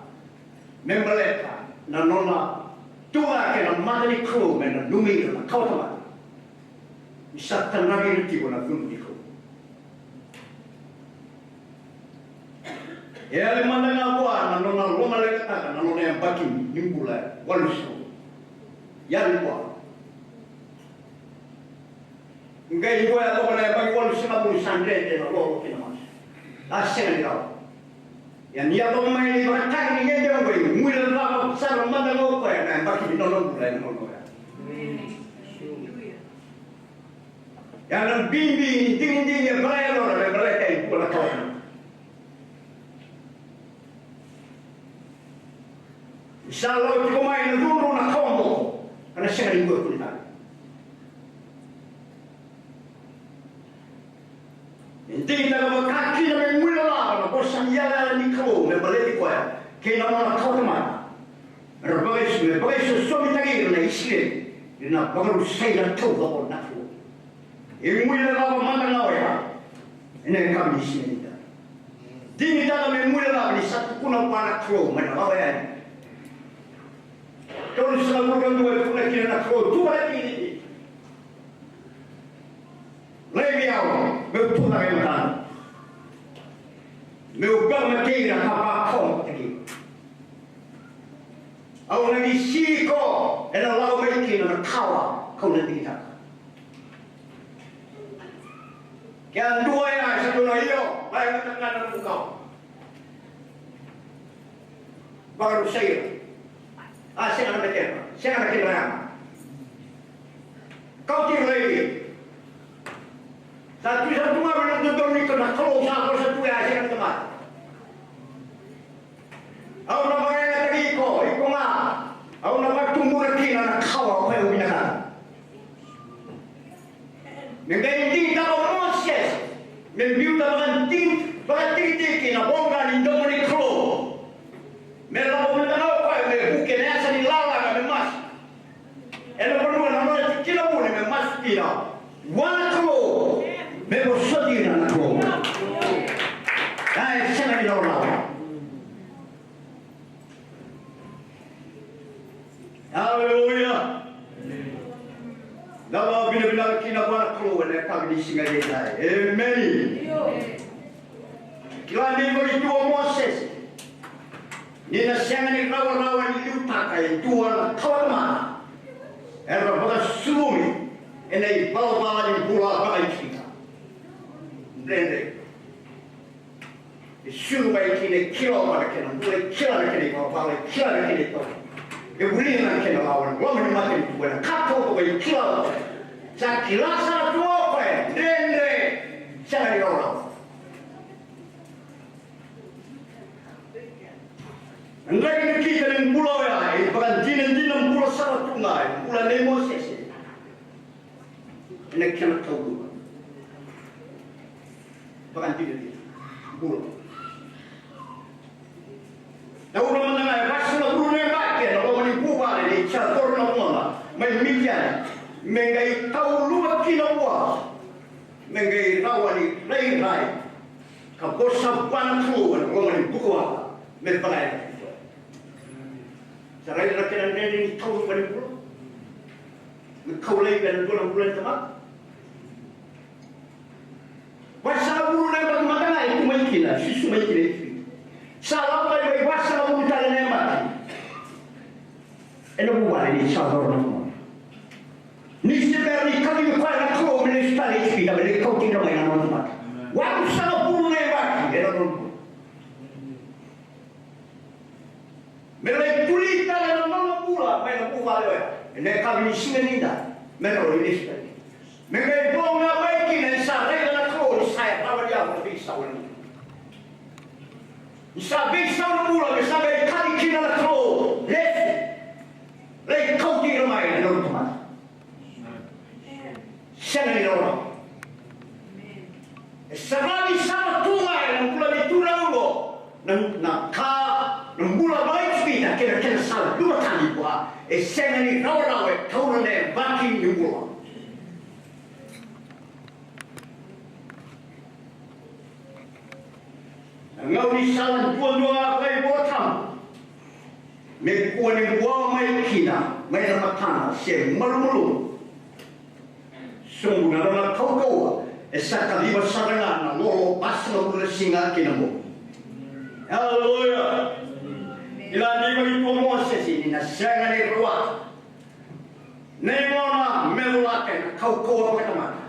me baleta na nona tucake na mata ni Kalou me nanumi ira na kawatamata. Ni sa tanavi ira tiko na cudru ni Kalou. E yali mada ga vua na nona lomaleqataka na nona yabaki ni bula e walusagavulu. Yali vua. Qai dua yacova na yabaki walusagavulu sa dredre na lolo kei na masu. A sega ni rawa. Ia ni yacova mai na ivakatagi ni gede oqo, e guilecava sara mada ga o koya na yabaki ni nona bula ena gauna oya. Ia na bibi ni digidigi e vakayacora me baleta e dua na kawatamata. Ni sa lako tiko mai na cudru na kawa boko, ka na sega ni bua kuni tale. E digitaka vakakina me guilecava na vosa ni yalayala ni Kalou me baleti koya kei na nona kawatamata. Era vakaisu me vakaisosomitaki ira na Isireli ena vakarusai na taucoko na Kalou. E guilecava mada ga oya ena yakavi ni siga ni dai. Digitaka me guilecava ni sa tukuna vua na Kalou mai na lava yani. Tolusagavulu ka dua e tukuna kina na Kalou, tu vata kei Ijipita. Laivi au meu tucake e matadou. Meu vakamatei ira ka vakawataki ira. Au na qisi iko ena lako mai kina na kawa kau na digitaka. Ke a dua ya e sa dua na io, vayagataka ga na nomu kawa. Vakarusai ira. A sega na kedra, sega na kedra yaga. Kauti ira lai. Sa tu, sa tu ga mai na dodonu ni Kalou, sa vosa tu ya, sega na tamata. Au na vakayagataki iko, iko ga. Au na vakatubura kina na kawa o koya au vinakata. Me qai digitaka o Mosese me biuta vakati-, vakatikitiki na voqa ni domo ni Kalou. Me lako mada ga o koya me vuki ena yasa ni lalaga me masu. Ena vanua na nona tikina vuni me masu kina vua na Kalou, me vosoti ira na Kalou. Ia e sega ni rawarawa. Aleluya. Na vakavinavinaka kina vua na Kalou ena yakavi ni siga edaidai. Emeni. Kila ni voli tu o Mosese ni na sega ni rawarawa ni liutaka e dua na kawatamata era vakasulumi ena ivalavala ni bula vakaIjipita. Dredre. E sulu mai kina, e kila o koya na kena bula, e kila na kena ivalavala, e kila na kena itovo. E vulica na kena lawa ena loma ni matanitu, ena ka taucoko e kila o koya. Sa kila sara tu o koya, dredre, sega ni rawarawa. Na qai nakita ni bula oya e vakadinadina bula sara tu ga e bula nei Mosese. Ena kena taucoko. Vakadinadina bula. Taura mada ga e vasagavulu na yabaki ena loma ni vuvale nei Jacoro na gona mai Midiani, me qai tauluva kina vua, me qai rawa ni rairai ka vosa vua na Kalou ena loma ni bukawaqa me vakayagataki koya. Sa raica na kena dredre ni tauluva ni bula. Me kau laivi ena dua na bula ni tamata. Ulu na yabaki mada ga e tu mai kina, susu mai kina e Ijipita. Sa lako mai mai vasagavulu tale na yabaki. Ena vuvale ni sa coro na mona. Ni se bera ni kacivi koya na Kalou me lesu tale i Ijipita me lai kauti ira mai na nona tamata. Walusagavulu na yabaki ena nona bula. Me lai tuli tale na nona bula mai na vuvale oya ena yakavi ni siga nidai me rawa ni lesu tale. Me qai vo ga mai kina ni sa raica na Kalou ni sa yavaliyava na veisau ena bula. Ni sa veisau na bula me sa qai kaci kina na Kalou, lesu, lai kauti ira mai na nona tamata. Sega ni rawa. E saravi sara tu ga ena bula ni turaga oqo na, na ka, na bula vakaIjipita kei na kena sa luvata ni vua. E sega ni rawarawa, e taura na yabaki ni bula. Na gaunisala duadua ga vakaivolatabu me kua ni buawa mai kina mai na matana se malumalumu. Sobu na nona kaukauwa e sa kaciva sara ga na lolo, vasagavulu na siga kei na bogi. Aleluya. Kila ni vakaitavi o Mosese ni na sega ni rawata na nona meca lata ena kaukauwa vakatamata.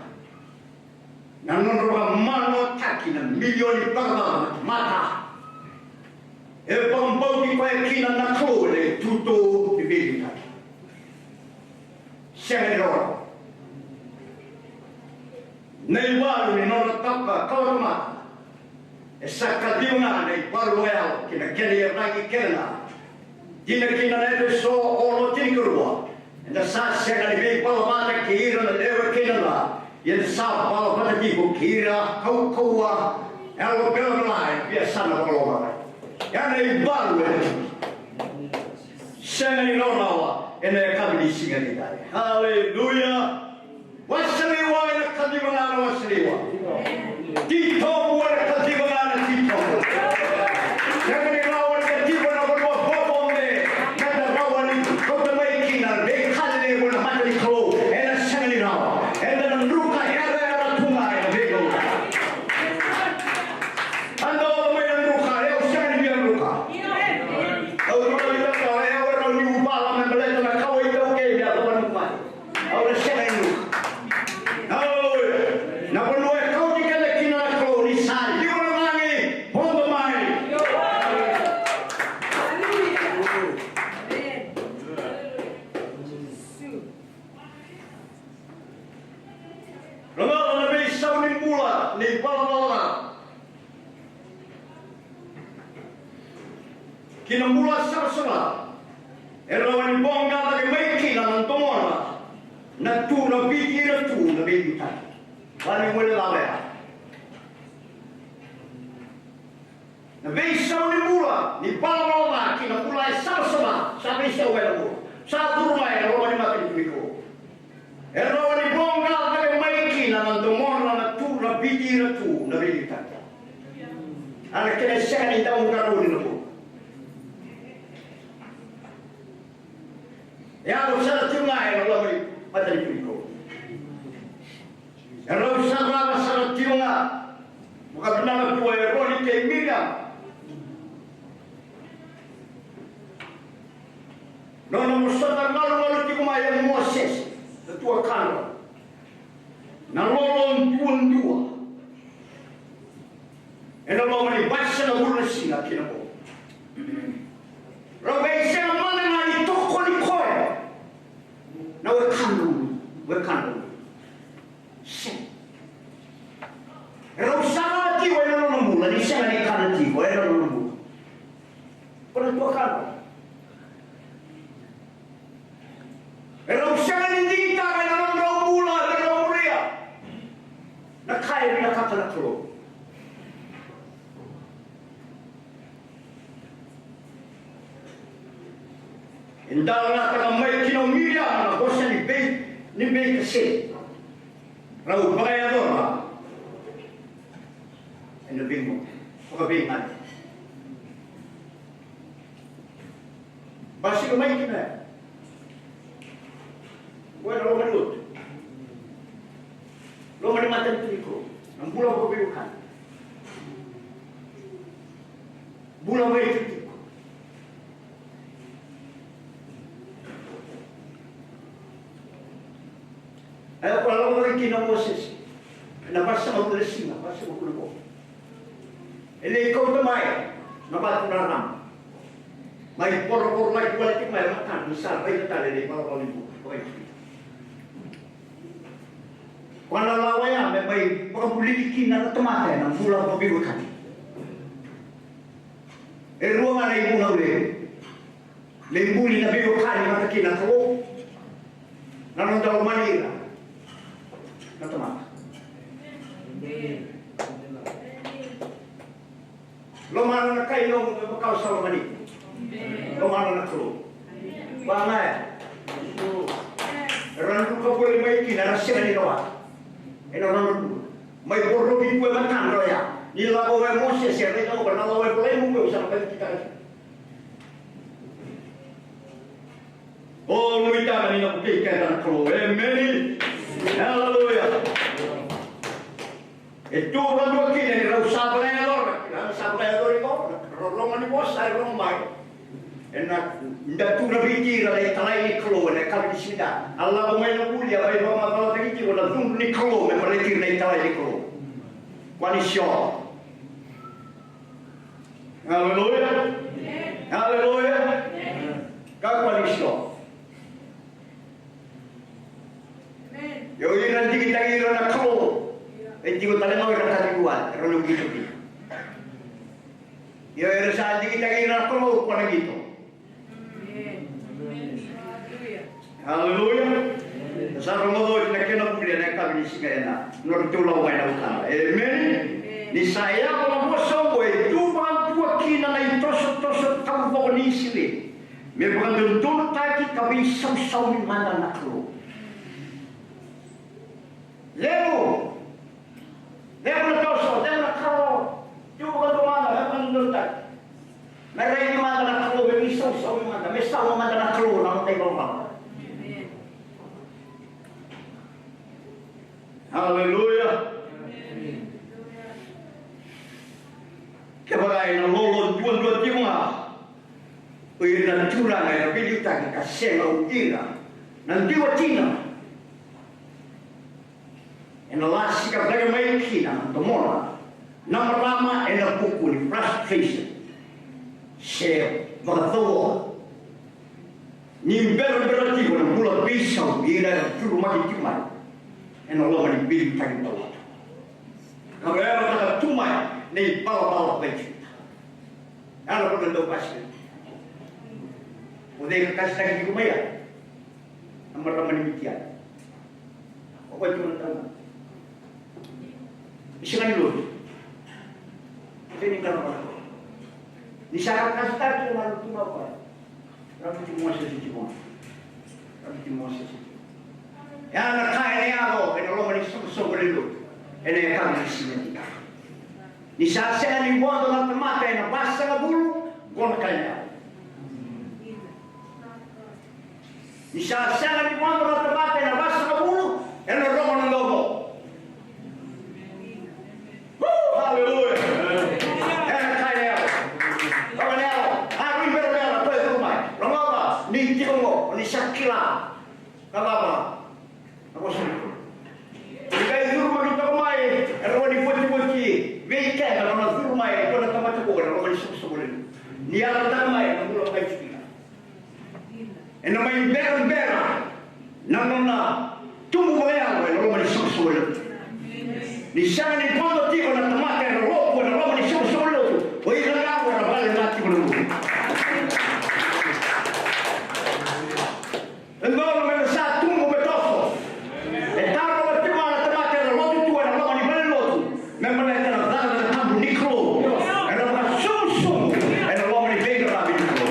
Na nodra vakamanoataki na milioni vakacava na tamata e vakabauti koya kina na Kalou ena itutu ni veiliutaki. Sega ni rawa. Na ivalu ni nodra tapa kawatamata e sa kaciva ga na ivalu o yalo kei na kena iyaragi kece ga. Dina kina na Efeso ono tinikarua. Eda sa sega ni veivala vata kei ira na lewe kei na ca, ia eda sa vala vata tiko kei ira kaukauwa, yalo velavela, e via sa na vakaloloma. Ia na ivalu ena tiko. Sega ni rawarawa ena yakavi ni siga nidai. Aleluya. Wasa lewa ena kaciva ga na wasa lewa. Titobu ena kaciva ga na titobu. Sega ni rawa ni kaciva na vanua vovou me da rawa ni kauta mai kina na veika lelevu ena mata ni Kalou. Ena sega ni rawa. Eda na druka yarayara tu ga ena veigauna. Eda oca mai na druka, e au sega ni via druka. Au druka ni druka, e au e rawa ni uvala me baleta na kawa iTaukei me yacova na mate. Au na sega ni druka. Aleluya. Na vanua e kauti keda kina na Kalou ni sa liwa na cagi, vodo mai. Rogoca na veisau ni bula ni valavala ca. Ki na bula savasava e rawa ni voqa cake mai kina na domona na tu na Viti, ira tu na veiliutaki. Vale ni wele lava ya. Na veisau ni bula ni valavala ca ki na bula e savasava sa veisau ena bula sa curu mai ena loma ni matanitu ni Kalou. E rawa ni voqa cake mai kina na domona na tu na Viti, ira tu na veiliutaki. A na kena sega ni dau qarauni na bula. E yaco sara tiko ga ena loma ni matanitu ni Kalou. E rau sarava sara tiko ga. Vakavinaka tu o Eroni kei Miriama. Nona vosota galugalu tiko mai o Mosese na tuakana. Na lolo duadua ena loma ni vasagavulu na siga kina ko. Rau qai sega mada ga ni tokoni koya na wekana, wekana. Sega. E rau sara tiko ena nona bula ni sega ni kana tiko ena nona bula. Ko na tuakana. E rau sega ni digitaka ena nodrau bula, ena nodrau muria na ka e vinakata na Kalou. E dalagataka mai kina o Miriama na vosa ni vei, ni veikasere. Rau vakayacora ena veigauna, vakaveigade. Basika mai kina ya. Oya na loma ni lotu. Loma ni matanitu ni Kalou. Na bula vakaveiwekani. Bula mai tiko. E, o koya lako mai kina o Mosese ena vasagavulu na siga, vasagavulu na vo. E lai kauta mai na vatu raraba, mai vorovorolaki wale tiko mai e matana ni sa raica tale na ivalavala ni bula. Koya na lawa ya me mai vakabuliki kina na tamata ena bula vakaveiwekani. E rua ga na ivunau levu. Me buli na veiwekani vata kei na Kalou, na noda lomani ira na tamata. Lomana na kai nomu me vaka o sa lomani iko. Lomana na Kalou. Vagaya. Era druka voli mai kina, era sega ni rawata. Ena nona bula. Mai voroki koya e matadra oya. Ni lako e Mosese, e raica o koya na lawa e volai mai, au sa na vakitaka. O nuitaka ni na vukei keda na Kalou. Emeni. Aleluya. E tu vakadua kina ni rau sa vakayacora, rau sa vakayacori iko, rau rogo ni vosa, e rogo mai. Ena, da tu na Viti ira na italai ni Kalou ena yakavi ni siga. A lako mai na vuli, a mai vakamacalataki tiko na cudru ni Kalou me baleti ira na italai ni Kalou. Koya ni sio. Aleluya. Aleluya. Ka koya ni sio. Io, ira digitaki ira na Kalou. E tiko tale ga o ira ka tiko vua, era na qito kina. Io, era sa digitaki ira na Kalou, koya na qito. Aleluya. Sa rogoca oti na kena vuli ena yakavi ni siga ena nodratou lako mai na wekana. Emeni. Ni sa yaco na vosa oqo, e tu vakadua kina na itosotoso taucoko ni Isireli. Me vakadodonutaki ka veisausaumi mada na Kalou. Levu. Levu na toso, levu na Kalou. Tiu vakadua mada, me vakadodonutaki. Me raici mada na Kalou, me veisausaumi mada, me sauma mada na Kalou na noda ivalavala. Aleluya. Kevaka ena lolo duadua tiko ga o ira na turaga era veiliutaki ka sega o ira na diwa tina, ena lasika cake mai kina na domona na marama ena vuku ni frustration se vakacauoka. Ni berabera tiko na bula veisau ni ira era curumaki tiko mai ena loma ni veiliutaki tawamudu. Ka veiyavataka tu mai na ivalavala vakaJuta. Era na kona dau kasi. O cei ka kasitaki tiko mai ya? Na marama ni Mitiani. O koya tiko na tauna. Ni sega ni lotu. Sega ni kana vaka. Ni sa ka kasitaki na lotu na koya. Rawa ni tiko Mosese tiko. Rawa ni tiko Mosese tiko. Ya na ka ena yaco ena loma ni soqosoqo lewe lotu. Ena yakavi ni siga nikua. Ni sa sega ni vodo na tamata ena vasagavulu, qo na ka ena yaco. Ni sa sega ni vodo na tamata ena vasagavulu, ena rogo na domo. Woo, haleluya. Ena ka ena yaco. Rogo na yaco. A rui bera bera, ko e curu mai. Rogoca, ni tiko qo, ni sa kila. Na cava? Na vosa ni Kalou. Ni qai curumaki toka mai, e rawa ni votivoti vei keda na nona curu mai, e dua na tamata qo, e rawa ni soqosoqo lewe. Ni yalataka mai, na bula mai tiko. Ena mai berabera na nona tubu vakayalo ena loma ni soqosoqo lewe. Ni sega ni vodo tiko na tamata ena lotu ena loma ni soqosoqo lewe, o ira ga era vale ga tiko na bula. E dodonu me sa tubu me toso. E tarova tiko ga na tamata ena lotu tu ena loma ni valenilotu. Me baleta na cakacaka tabu ni Kalou. Ena vakasusumu ena loma ni veiqaravi ni Kalou.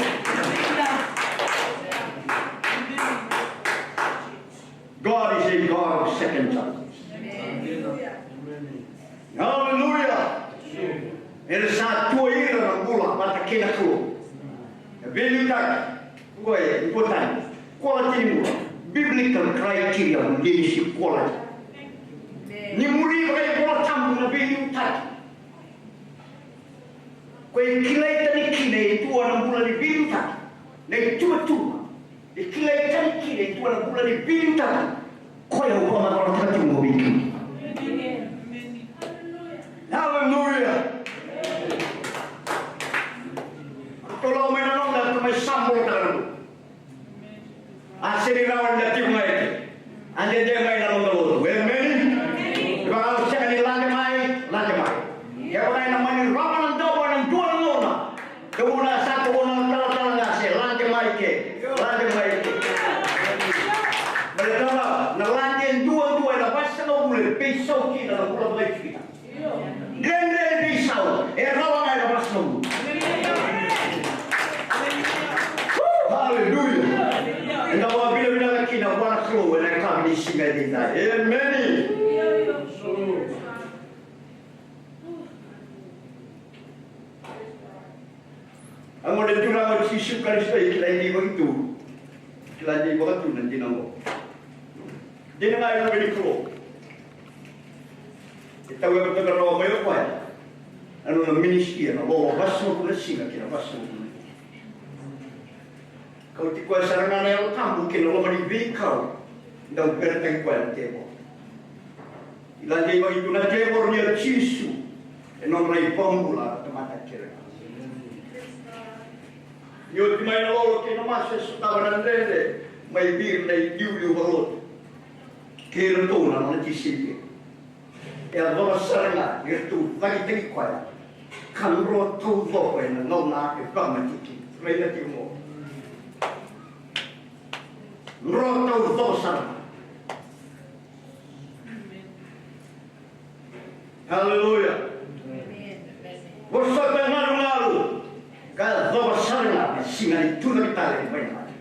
God is a God of second chances. Hallelujah. Era sa tu o ira na bula vata kei na Kalou. E veiliutaki. Oqo e important. Quality ni bula. Biblical criteria of leadership quality. Ni muri vakaivolatabu na veiliutaki. E kilai tani kina e dua na bula ni veiliutaki na ituvatuva. E kilai tani kina e dua na bula ni veiliutaki. Koya au vakamacalataka tiko vei kemuni. Aleluya. Ratou lako mai na noda, ratou mai sambolotaka na noda. A sega ni rawa ni da tiko ga eke. A dede mai na noda lotu. Emeni. Kevaka o sega ni lade mai, lade mai. Kevaka ena mani rawa na domo ena dua na gauna, kemuni na sa tukuna na talatala qase, lade mai ke. Lade mai ke. Baleta na lade duadua ena vasagavulu e veisau kina na bula mai kina. Dredre ni veisau e rawa ga ena vasagavulu. Haleluya. Eda vakavinavinaka kina vua na Kalou ena yakavi ni siga edaidai. Emeni. A gone Turaga o Jisu Karisito e kilai ni vakatu. Kilai ni vakatu na dina oqo. Dina ga e luve ni Kalou. E tauyavutaka rawa mai o koya na nona ministry ena loma vasagavulu na siga kei na vasagavulu na siga. Kauti koya sara ga na Yalo Tabu ki na loma ni veikau. Dau beretaki koya na tevoro. Kila ni vakatu na tevoro ni o Jisu e nodra iVakabula na tamata kece ga. Ni oti mai na lolo kei na masu e sotava na dredre mai vei ira na iliuliu vakalotu kei iratou na nona tisaipeli. E yacova sara ga ni ratou cakitaki koya ka dro taucoko ena gauna e vakamatei kina. Raica tiko qo. Dro taucoko sara ga. Aleluya. Vosota e galugalu ka yacova sara ga na siga ni tucake tale mai na mate.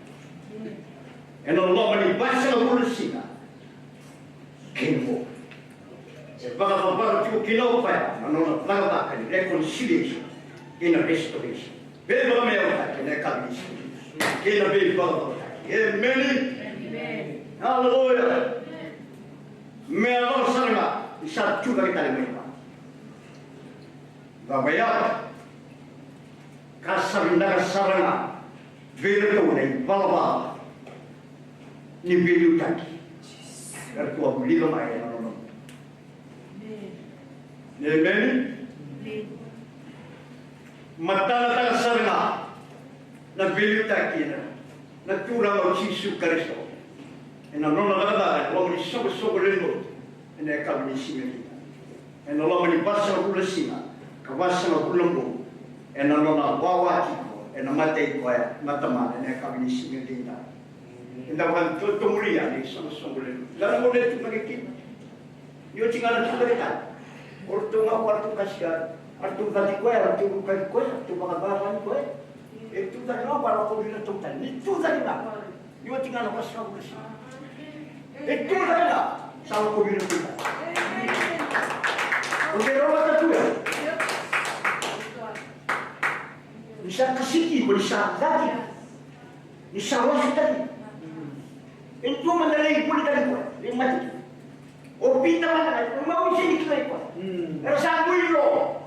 Ena loma ni vasagavulu na siga. Kei na bogi. E vakacavara tiko kina o koya na nona cakacaka ni reconciliation kei na restoration. Veivakameautaki ena yakavi ni siga kei na veivakacaucautaki. Emeni. Aleluya. Me yacova sara ga ni sa tucake tale mai na mate. Cava e yaco? Ka sa vinaka sara ga vei iratou na ivalavala ni veiliutaki. Eratou a vulica mai ena nona. Emeni. Matanataka sara ga na veiliutaki ena na Turaga o Jisu Karisito ena nona cakacaka ena loma ni soqosoqo lewe ni lotu ena yakavi ni siga nikua. Ena loma ni vasagavulu na siga ka vasagavulu na bogi ena nona wawa tiko ena mata i koya na Tamana ena yakavi ni siga nikua. Eda vakatotomuri yani e soqosoqo lewe ni lotu. Eda na gone tu na kekina. Ni oti ga na tucake tale. O ratou ga ko ratou kasi a ratou cati koya, ratou rukaki koya, ratou vakacacani koya. E tucake ga ko a lako vei iratou tale. Ni tucake ga. Ni oti ga na vasagavulu na siga. E tucake ga. Sa lako vei iratou tale. O kei rawata tu ya. Ni sa kasiki, ko ni sa cati. Ni sa wasitaki. E dua mada lai vuli tani koya, lai mate. O Pita mada, o mau sini kilai koya. Era sa bui lo.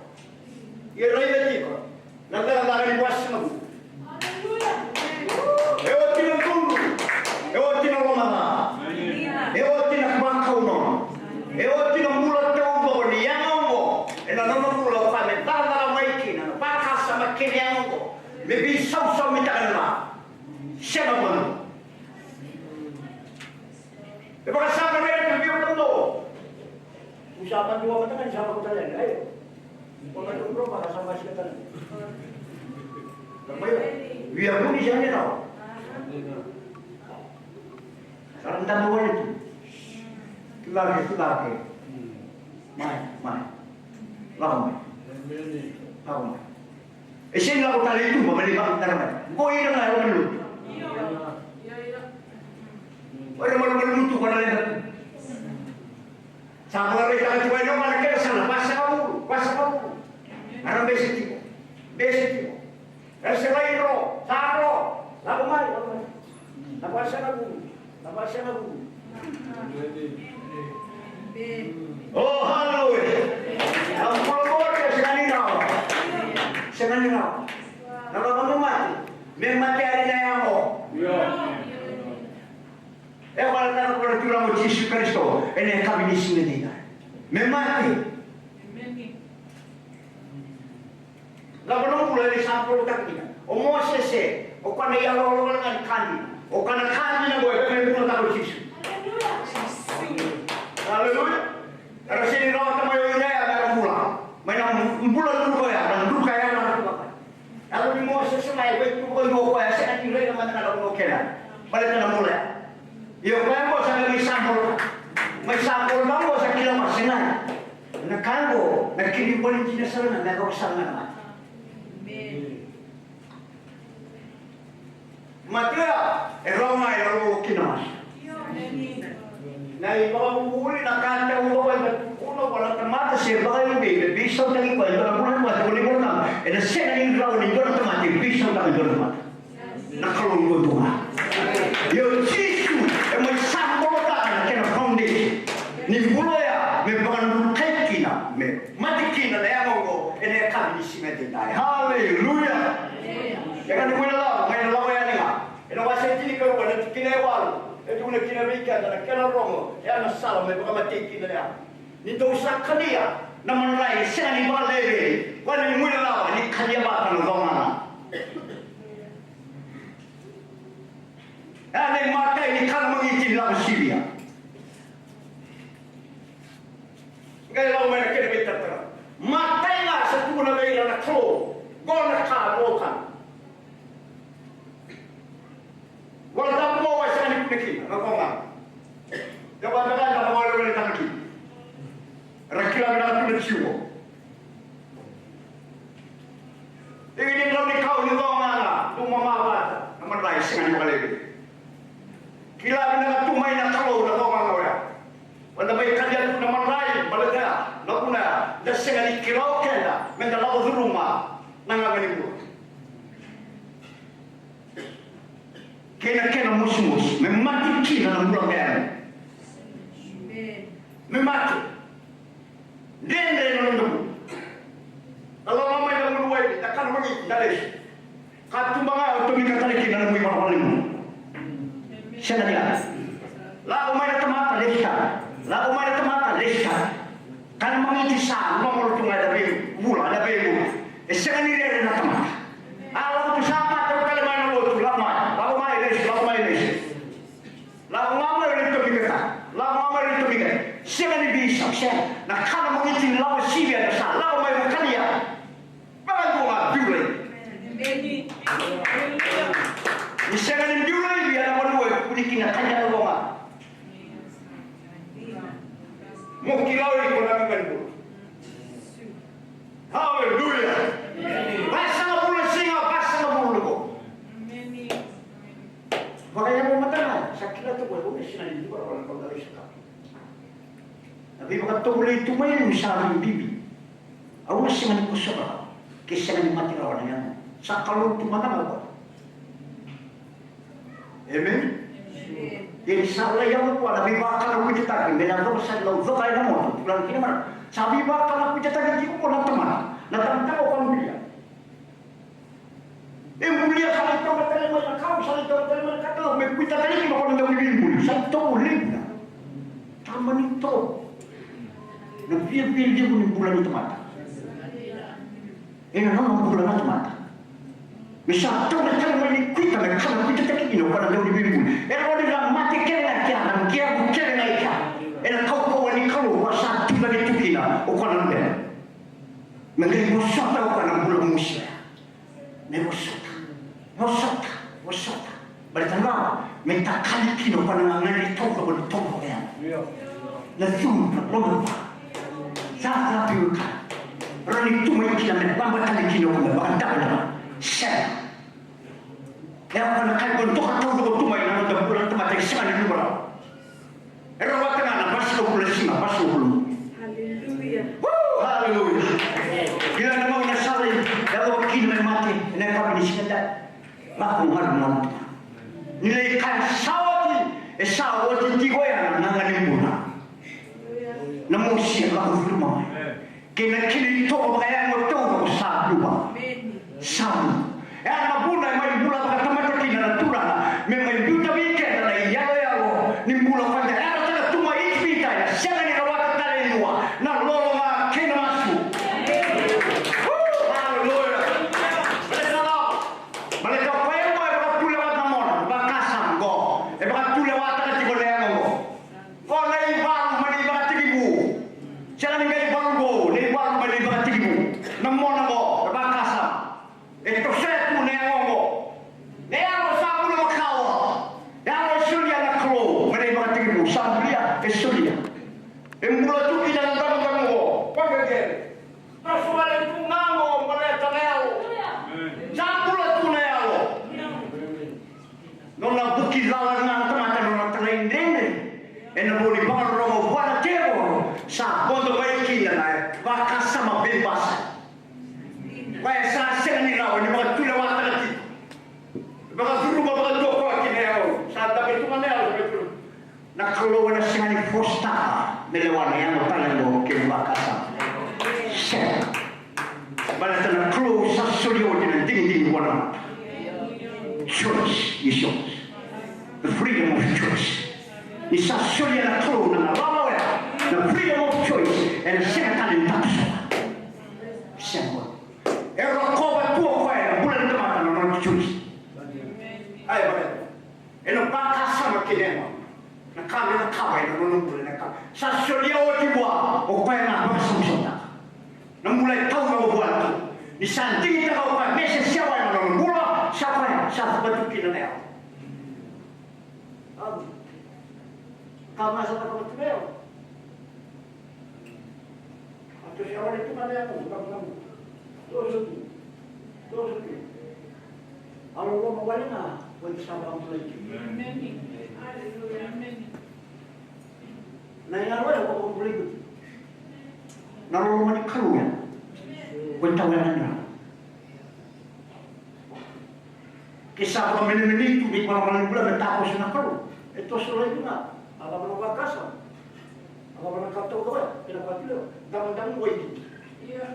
Ia raica tiko na cakacaka ni vasagavulu. E oti na cudru. E oti na lomaca. E oti na vakau nono. E oti na bula taucoko ni yaga oqo. Ena nona bula o koya me cakacaka mai kina na vakasama kei na yaga oqo. Me veisausaumi taka na Sega vua. E vakasaqarai ira vei iratou. Ni sa mani dua mada ga ni sa lako tale yani, ai. Ko mani dua mada ga sa mani sega tale. Ka mai via vuni sa ni rawa. Sa na dame wale tu. Tulake, tulake. Mai, mai. Lako mai. Lako mai. E sega ni lako tale i tuba, me lai vakatara mai. Qo ira ga e loma ni lotu. O ira malumalumu tu, ko na leqa tu. Sa vakaraitaka tiko e loma na kena sa na vasagavulu, vasagavulu. Era bese tiko, bese tiko. Era se lai dro, sa dro. Lako mai, lako mai. Na vasagavulu. Na vasagavulu. Oh, hallelujah. Na bula qori e sega ni rawa. Se Tani rawa. Na loma ni mate. Me mate yani na yago. E vale tana ko na Turaga o Jisu Karisito ena yakavi ni siga edaidai. Me mate. Lako na bula ena sa polotaka kina. O Mosese, o koya na iyaloyalo wale ga ni ka dina. O koya na ka dina qo e vei me bula tale o Jisu. Aleluya. Era sega ni rawata mai o ira ya mera bula. Mai na bula druka ya, na druka ya na druka. Yalo ni Mosese mai, e vei tu ko yu o koya, sega ni raica mada na ka o kena. Baleta na bula ya. Io koya qo sa mai sa bula. Mai sa bula qo sa kila ma sega. Na ka qo, na kena ibalebale sara ga, na ka sara ga na mate. Mate ya, e rawa ga e lako kina mate. Na ivakavuvuli, na ka taucoko eda tukuna vua na tamata se vakaevei me veisautaki koya e dua na bula ni mate, o ni vua na tamata, ena sega ni rawa ni dua na tamata e veisautaka e dua na tamata. Na Kalou duadua ga. Io Jisu e mai sa bolotaka na kena foundation ni bula ya me vakadrukai kina, me mate kina na yago oqo ena yakavi ni siga edaidai. Haleluya. E ka ni mai na lako, mai na lako yani ga. Ena wase tinikarua, na tikina e walu, e tukuna kina vei keda na kena rogo, e a na sala me vakamatei kina na yago. Ni dou sa kania na madrai e sega ni vakalewe, koya ni guilecava ni kania vata na cogaga. E a na imatai ni kana magiti ni lako sivia. Qai lau mai na kena veitaratara. Matai ga sa tukuna vei ira na Kalou, qo na ka mo kana. Wala tabu mo wai sega ni kune kina na koga. Ia wala tabu mo wai sega ni kina. Ra kila vinaka tu na Jiu. Io ni drau ni kau ni koga ga tu mama vata na madrai sega ni vakalewe. Kila vinaka tu mai na Kalou na koga ga oya. Vada mai kalia tu na madrai baleta ya na vuna ya da sega ni kila o keda me da lako curuma na gaga ni bula. Kei na kena mosimosi me mate kina na bula me yaga. Me mate. Dredre na noda bula. Da lako mai da gunu wai, da kana magiti, da lesu. Katuba ga o tomika tale kina na nomu ivalavala ni bula. Sega ni yaga. Lako mai na tamata, lesu tale. Lako mai na tamata, lesu tale. Kana magiti sa, lomolo tu ga ena veibula, ena veibula. E sega ni rere na tamata. A lako tu sa mate, o tale mai na lotu, lako mai, lako mai, lesu, lako mai, lesu. Lako ga mai o lai tomika tale. Lako ga mai o lai tomika tale. Sega ni veisau, sega. Na kana magiti ni lako sivia na sa lako mai o kania. Vakadua ga biu laivi. Ni sega ni biu laivi a na vanua e kune kina kania na koga. Mo kila o iko na veivanua. Haleluya. Vasagavulu na siga, vasagavulu na ko. Vakayalo mada ga, sa kila tu koya, o na sega ni dua na koga na koga sa kila. Na veivakatovolei tu mai ni sa bibi. Au na sega ni kosova rawa ke sega ni mate rawa na yago. Sa Kalou tu mada ga o koya. Emeni. Ia ni sa lai yaco vua na veivakalakuitataki me na coka sa lau coka ena moto, tulana kina mara. Sa veivakalakuitataki tiko vua na tamata, na tamata o koya bilia. E bulia sa lai toka tale mai na kau, sa lai toka tale mai na kau, me kuita tale kina ko na dau ni veibuli, sa tovolei kina. Tamani tovo. Na viavia levu ni bula ni tamata. Ena nona bula na tamata. Me sa taura tale mai ni kuita me kana kuitataki kina o kana dau ni veibuli. Ena wani na mate kele ga kea, na gevu kele ga i kea. Ena kaukauwa ni Kalou a sa tugani tu kina o kana bela. Me qai vosota o kana bula musia. Me vosota, vosota, vosota. Baleta ga me takali kina o koya na gagadre taucoko ni taucoko ya. Na curu, na lomaba. Sa capi o ka. Rawa ni tu mai kina me laba tale kina o koya me vakadavaleva. Sega. E a koya na ka e koya doka taucoko tu mai na noda bula na tamata e sega ni luva rawa. E rawata ga na vasagavulu na siga, vasagavulu. Haleluya. Woo, haleluya. Kila na gauna sa lai yaco kina me mate ena yakavi ni siga dai. Lako malumalumu. Ni lai kaya sa oti, e sa oti tiko ya na gaga ni bula. Na mosi e lako curuma mai. Kei na kena itovo vakayago taucoko sa luva. Samu. E a na vuna e mai bula vakatamata kina na Turaga, me mai biuta vei keda na iyaloyalo ni bula ko eda yarataka tu mai Ijipita, ena sega ni rawata tale e dua. Na lolo ga kei na masu. Haleluya. Baleta o koya qo e vakatulewataka na mona, vakasama qo. E vakatulewataka tiko na yago qo. Qo na ivalu mai na ivakatekivu. Sega ni qai valu qo, na ivalu mai na ivakatekivu. Na mona qo, e vakasama. E tosoya tu na yago qo. Na yago sa bula makawa. Yago e solia na Kalou mai na ivakatekivu, sa bulia, e solia. E bula tu kina na damudamu qo. Koya qo e toso wale tu ga qo, baleta na yalo. Sa bula tu na yalo. Nona vuki lala ga na tamata, nona talaidredre ena vuku ni vakarorogo vua na tevoro, sa vodo mai kina na vakasama veibasai. Koya sa sega ni rawa ni vakatulewataka tiko. Vakacuruma vakadua koya ki na yalo. Sa dabe tu ga na yalo, sa dabe tu. Na Kalou ena sega ni fositaka me lewa na yago tale qo kei na vakasama. Sega. Baleta na Kalou sa solia oti na digidigi vua na mata. Choice is yours. The freedom of choice. Ni sa solia na Kalou na galala oya, na freedom of choice, ena sega tale ni takosoka. Sega. E rokova tu o koya na bula ni tamata na nona choice. Ai, baleta ena vakasama kina e gona na ka me cakava ena nona bula, ena ka sa solia oti vua, o koya ga vakasamasamataka. Na bula e tau ga vua na Kalou. Ni sa digitaka o koya me se sewa ena nona bula, sa koya sa vakatuki na yago. Amen. Ka ga sa vakatuki na yago. A toso wale tu ga na yago, ka ga. Toso tu. Toso tu. A loloma wale ga, ko ita sa vakabulai tu. Amen. Hallelujah. Amen. Na yalo ya ko vakabulai tu. Na loloma ni Kalou ya. Ko ita wale ga. Ke sa vakamenemenei tu na ivalavala ni bula me takoso na Kalou, e toso laivi ga. A cava na vakasama? A cava na ka taucoko ya? Kena vakatulewa, damudamu wai dina.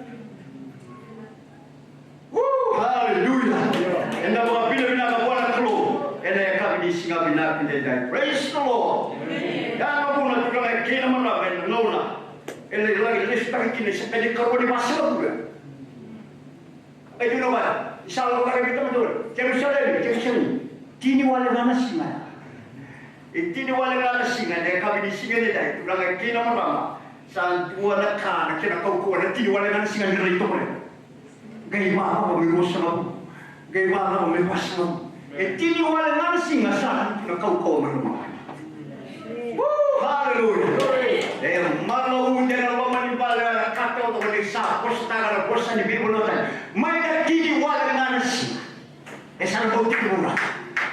Hallelujah. Eda vakavinavinaka vua na Kalou ena yakavi ni siga vinaka edaidai. Praise the Lord. Ia na vuna turaga kei na marama ena gauna e lai lagi lesutaki kina e se kena ikarua ni vasagavulu. Qai tukuna vaya, ni sa lako cake vei tamata oya, Jerusalemi, Jerusalemi, tini wale ga na siga. E tini wale ga na siga, na yakavi ni siga edaidai, turaga kei na marama, sa dua na ka na kena kaukauwa na tini wale ga na siga ni rai tovolea. Qai vacava me ruasagavulu, qai vacava me vasagavulu. E tini wale ga na siga sa tu na kaukauwa mai loma. Haleluya. E malaude na loma ni vale, na ka taucoko ni sa vosataka na vosa ni veivanua tani. Mai na tini wale ga na siga. E sa na bau tiki vura.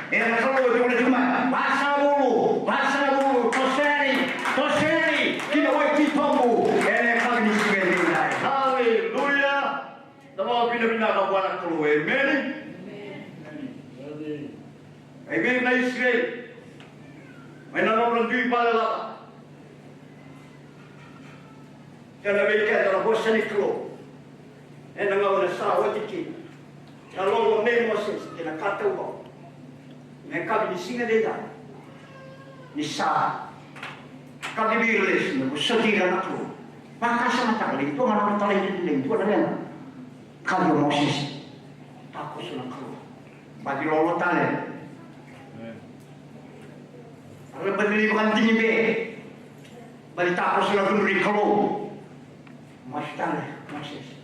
E na Kalou e tukuna tiko mai. Vasagavulu, vasagavulu, toso yani, toso yani ki na wai titobu. E na yakavi ni siga edaidai. Haleluya. Da vakavinavinaka vua na Kalou, emeni. Emeni. Emeni na Isireli. Mai na nodra dui vale lala. Kena vei keda na vosa ni Kalou. Ena gauna sa oti kina na lolo nei Mosese kei na ka taucoko. Me yakavi ni siga edaidai ni sa kacivi ira lesu me vosoti ira na Kalou. Vakasamataka, lai dua ga na talai ni, lai dua na leqa. Kaci o Mosese. Takoso na Kalou. Baci lolo tale. Era baci lai vakadigi be. Baci takoso na cudru ni Kalou. Masu tale Mosese.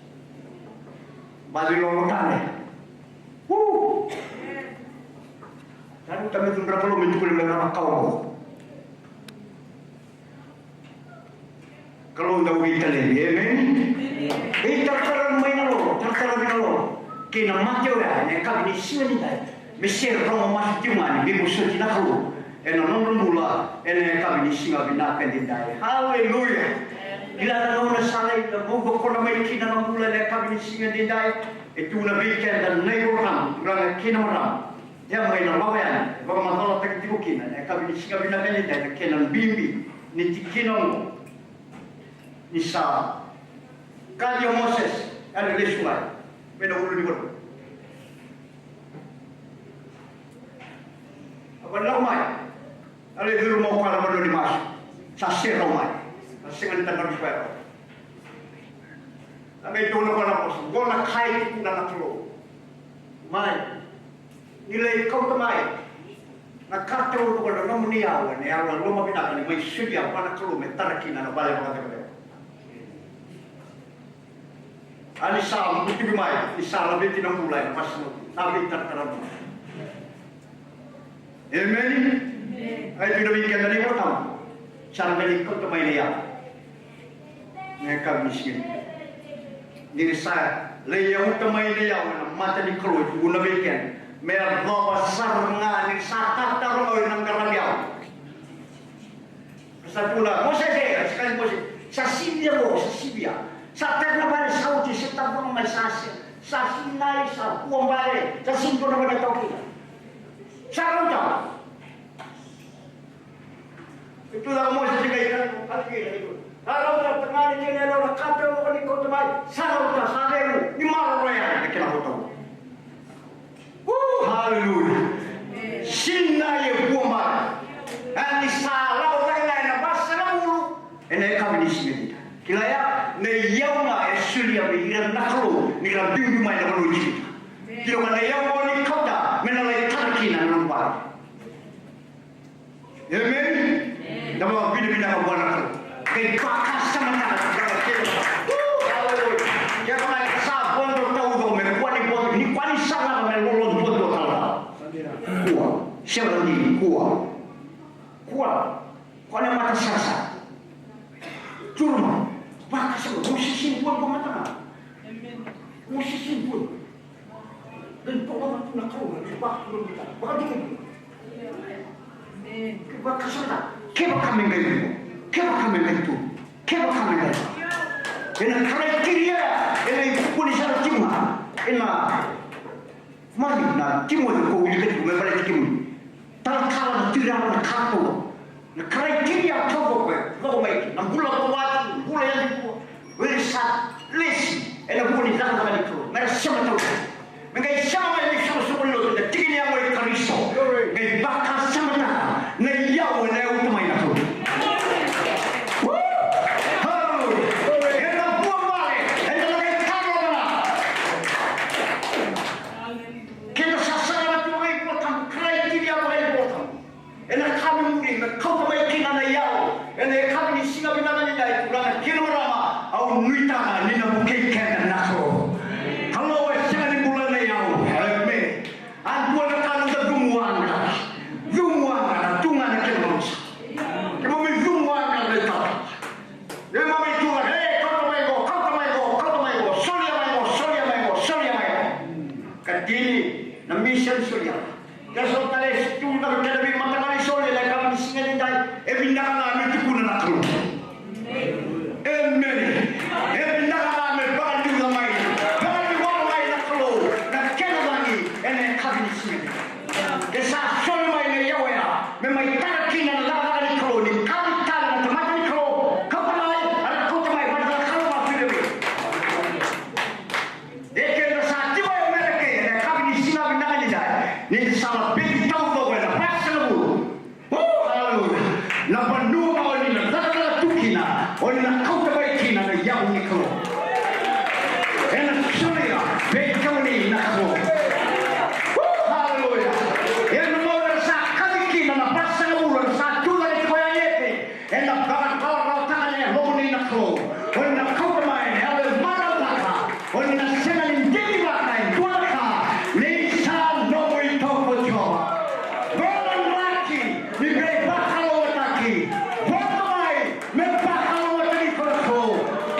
Baci lolo tale. Uu. Sa rauta me cudru na Kalou me tukuna me ra makawa. Kalou dau veitalevi, emeni. Veitaratara mai na lolo, taratara mai na lolo. Kei na mate oya, ena yakavi ni siga nidai. Me se rogo masu tiko ga ni veivosoti na Kalou ena nodra bula, ena yakavi ni siga vinaka edaidai. Haleluya. Kila na gauna sa lai na vauvakola mai kina na bula ena yakavi ni siga edaidai. E tukuna vei keda na iVolatabu, turaga kei na marama. Ia mai na lako yani, e vakamacalataki tiko kina ena yakavi ni siga vinaka edaidai na kena bibi ni tikina oqo. Ni sa kaci o Mosese, ena lesu mai. Mai na ulu ni vanua. A vanua mai. A lai curu mai o koya na vanua ni masu. Sa serau mai. Sa sega ni tagadu koya. A qai tukuna o koya na vosa. Qo na ka e tukuna na Kalou. Mai. Ni lai kauta mai na ka taucoko na nomuni yau ena yalo e lomavinaka ni mai solia vua na Kalou me tara kina na vale vakacevaceva. A ni sa butuki mai, ni sa laveti na bula ena vasagavulu na veitaratara bula. Emeni. Ai tu na vei keda na iVolatabu. Sa na qai kauta mai na yau. Na yakavi ni siga. Ni sa lai yauta mai na yau ena mata ni Kalou e tukuna vei keda me yacova sara ga ni sa tataro ga ena qaravi yau. Sa tukuna, Mosese, sa kaya Mosese, sa sivia mo, sa sivia. Sa tara na vale sa oti, sa tavava mai sa se. Sa sinai, sa vuabale, sa sini dua na vale taukina. Sa rauta. E tu cake Mosese qai kaya, kaya kina, sa rauta, tagane kei na yalewa, na ka taucoko ni kauta mai, sa rauta, sa levu, ni maroroya na kena kauta mai. Haleluya. Sinai e vuabale. A ni sa lako cake ga ena vasagavulu ena yakavi ni siga nikua. Kila ya, na iyau ga e solia vei ira na Kalou ni ra biubiu mai na vanua o Ijipita. Kila ga na iyau ga o ni kauta me na lai tara kina na nomu vale. Emeni. Na vakavinavinaka vua na Kalou. Qai vakasamataka na ka kece. Haleluya. Kevaka e sa vodo taucoko me kua ni vodo, ni kua ni sa lava me lolo duadua tale ga. Kua. Sega ni kua. Kua. Kua na mata sarasara. Curuma. Vakasamataka. Mo sisini vua na mata ga. Mo sisini vua. Dai toka vata na Kalou, dai vakaturabuitaka, vakadikadika. Amen. Ke vakasota, kevaka me qai vua, kevaka me qai tu, kevaka me qai. Ena criteria, ena ivukuni sara tiko ga, ena mani na Timoci ko wilika tiko me baleti kemuni. Talatala na turaga na kato. Na criteria taucoko e lako mai kina, na bula vakawati, bula yadikua. Era sa lesi ena vuku ni cakacaka ni Kalou. Mera sema taucoko. Me qai sema mai na isoqosoqo ni lotu, na tiki ni yago i Karisito. Qai vakasamataka na iyau ena yauta mai na Kalou. Woo! Hallelujah. Ena vuabale, ena qai taro na. Keda sa sara tu mai Vola Tabu, criteria mai Vola Tabu. Ena ka me muri, me kauta mai kina na iyau. Ena yakavi ni siga vinaka nidai, turaga kei na marama, au nuitaka ni na vukei keda na Kalou. Kalou e sega ni bula ena iyau. Amen. A dua na ka na cumu waqa. Cumu waqa, na tu ga na kena mamaca. Keimami cumu waqa na italatala. Keimami tu ga, e, kauta mai qo, kauta mai qo, kauta mai qo, solia mai qo, solia mai qo, solia mai qo. Ka tini na mission solia. Ke so tale e se tu na vei keda veimataqali soli ena yakavi ni siga nidai, e vinaka ga me tukuna na Kalou. Emeni. E vinaka ga me vakaliuca mai, vakaliuca mai na Kalou na kena cagi ena yakavi ni siga nidai. Ke sa soli mai na iyau oya me mai tara kina na cakacaka ni Kalou, ni kaci tale na tamata ni Kalou, kauta mai, a ra kauta mai, vata na Kalou vakafiri vei. E keda sa tiko e Merika ena yakavi ni siga vinaka nidai, ni da sa laveti taucoko ena vasagavulu. Oh, hallelujah. Na vanua o ni na cakacaka tu kina, o ni na kauta mai kina na yavu ni Kalou. Ena solia vei kemuni na Kalou. Oh, hallelujah. Ena gauna sa kaci kina na vasagavulu, sa tu cake tiko yani e ke. Ena vakarawarawataka na yalomuni na Kalou. O ni na kauta mai na yalo e marautaka. O ni na sega ni digitaka e dua na ka, ni sa nomu itovo ko Jiova. Veilaki ni veivakalougatataki. Vodo mai me vakalougatataki iko na Kalou.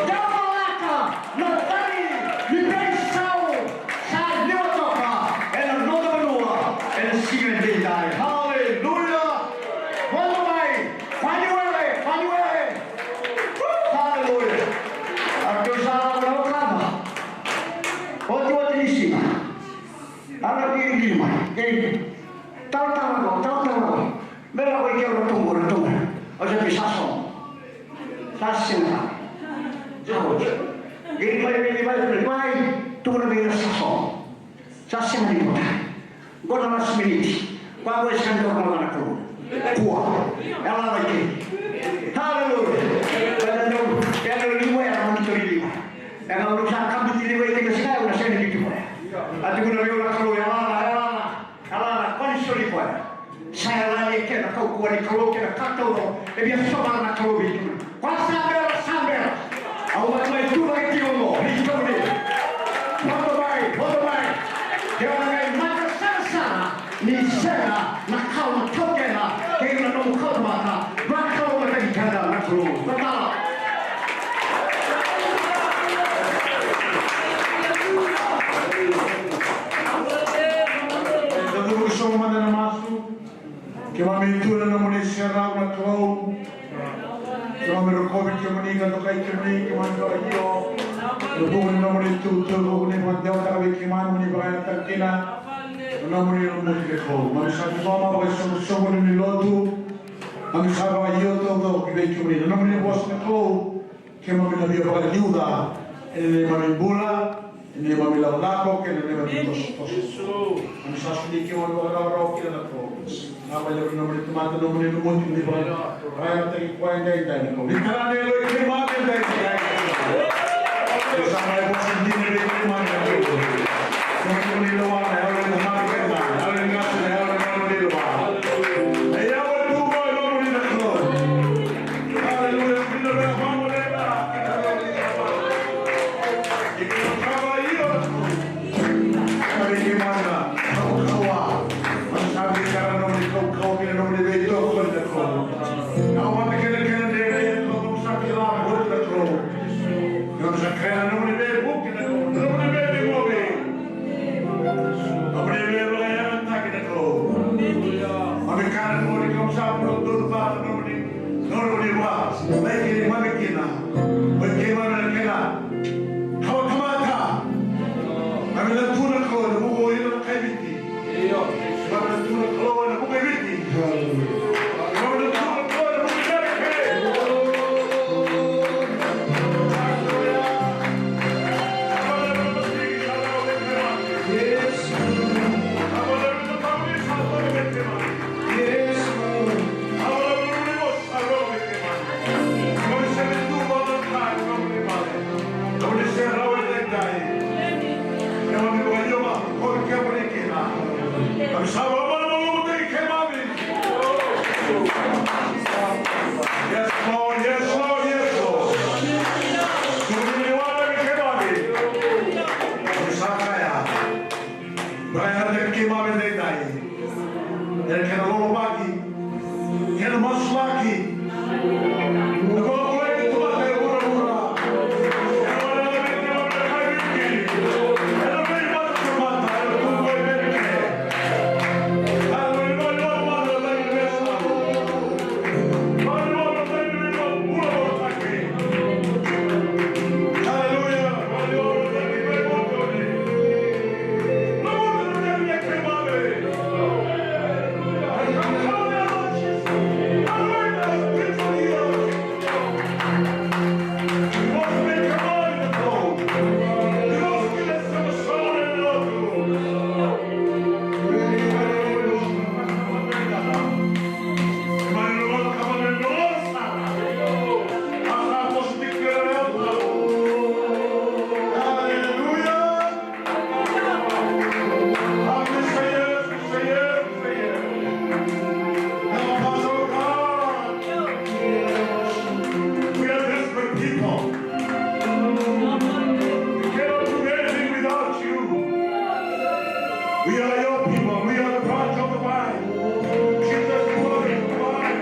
Daulaka na cagi ni veisau sa liwa toka ena noda vanua ena siga edaidai. Haleluya. Vodo mai. Paniwele, paniwele. Haleluya. A tou sa lako na wekada. Otioti ni siga. A na qiriqiri mai. Ei. Talatala qo, talatala qo. Me lako i ke o ratou qo, ratou qo. Au sa qai sa sogo. Sa sega. Sa oti. Qiri mai, qiri mai, qiri mai. Tukuna vei ira sa so. Sa sega ni vota. Qo na last minute. Koya qo e sega ni dau rogoca na Kalou. Kua. E lala i ke. Haleluya. Koya na dau, e dau liwa, e na mani tori liwa. E na ulu sa kabuti liwa i ke na siga, e na sega ni biuti koya. A tukuna vei au na Kalou, e lala, e lala. E lala, koya ni soli koya. Sa yalayala e kena kaukauwa ni Kalou kei na ka taucoko e via sovaraka na Kalou vei kemuni. Koya sa bera, sa bera. Au mani mai tu vaka tiko qo vei kemuni. Vodo mai, vodo mai. Kevaka e mata sarasara ni sega na kawa na taukena kei na nomu kawatamata, vakalougatataki keda na Kalou. Tatala. Eda cuva sobu mada ena masu. Keimami tu ena nomuni serau na Kalou. Keimami rokovi kemuni ka dokai kemuni, keimami vakaio. Ena vuku ni nomuni itukutuku, ni vakadewataka vei keimami, ni vakayagataka kina na nomuni lumuti na Kalou. Keimami sa ciqoma vakaisoqosoqo ni lotu. Keimami sa vakaio taucoko ki vei kemuni. Na nomuni vosa na Kalou. Keimami na via vakaliuca ena neimami bula, ena neimami lakolako kei na neimami tosotoso. Keimami sa soli keimami vakarawarawa kina na Kalou. Na vale ni nomuni tamata, nomuni lumuti, ni vakayagataki koya edaidai na Kalou. Ni tara na yalo i keimami edaidai. Ni sa mai vosa dina vei keimami na Kalou. Nomuni lewa na yalo ni tamata kei na yalo ni gasi, na yalo ni nomuni lewa. Na yalo e tu mai nomuni na Kalou. Aleluya, kina vei a vamo leva. Iko na kava io. Kari ki mana, kaukauwa. Mani savi kara nomuni kaukauwa, kina nomuni veitokoni na Kalou. Au mata kena kena dede, Kalou sa kila, Kalou na Kalou. Kalou sa kila nomuni veivuke na Kalou, nomuni veimovi. Nomuni veivakayagataki na Kalou. Mami kara nomuni Kalou sa pura donu vata nomuni. Nona vuniva, mai keimami kina. Mai keimami na kena kawatamata. Mami na tu na Kalou ena vuku o ira na kai Viti. Mami na tu na Kalou ena vuku i Viti. Mami na tu na Kalou ena vuku i Merika. Yes. Yes. Yes, Lord, yes, Lord, yes, Lord. Vakayagataki keimami edaidai. Ena kena lolomaki, kena masulaki. Na vakakulaki tamata e vuravura. Ena vakayagataki keimami na kai Viti. Ena veimatatamata, ena tubu e Merika. Aleluya, aleluya, aleluya. We are desperate people. We cannot do anything without you. We are your people. We are the branch of the vine. Jesus, you are the vine.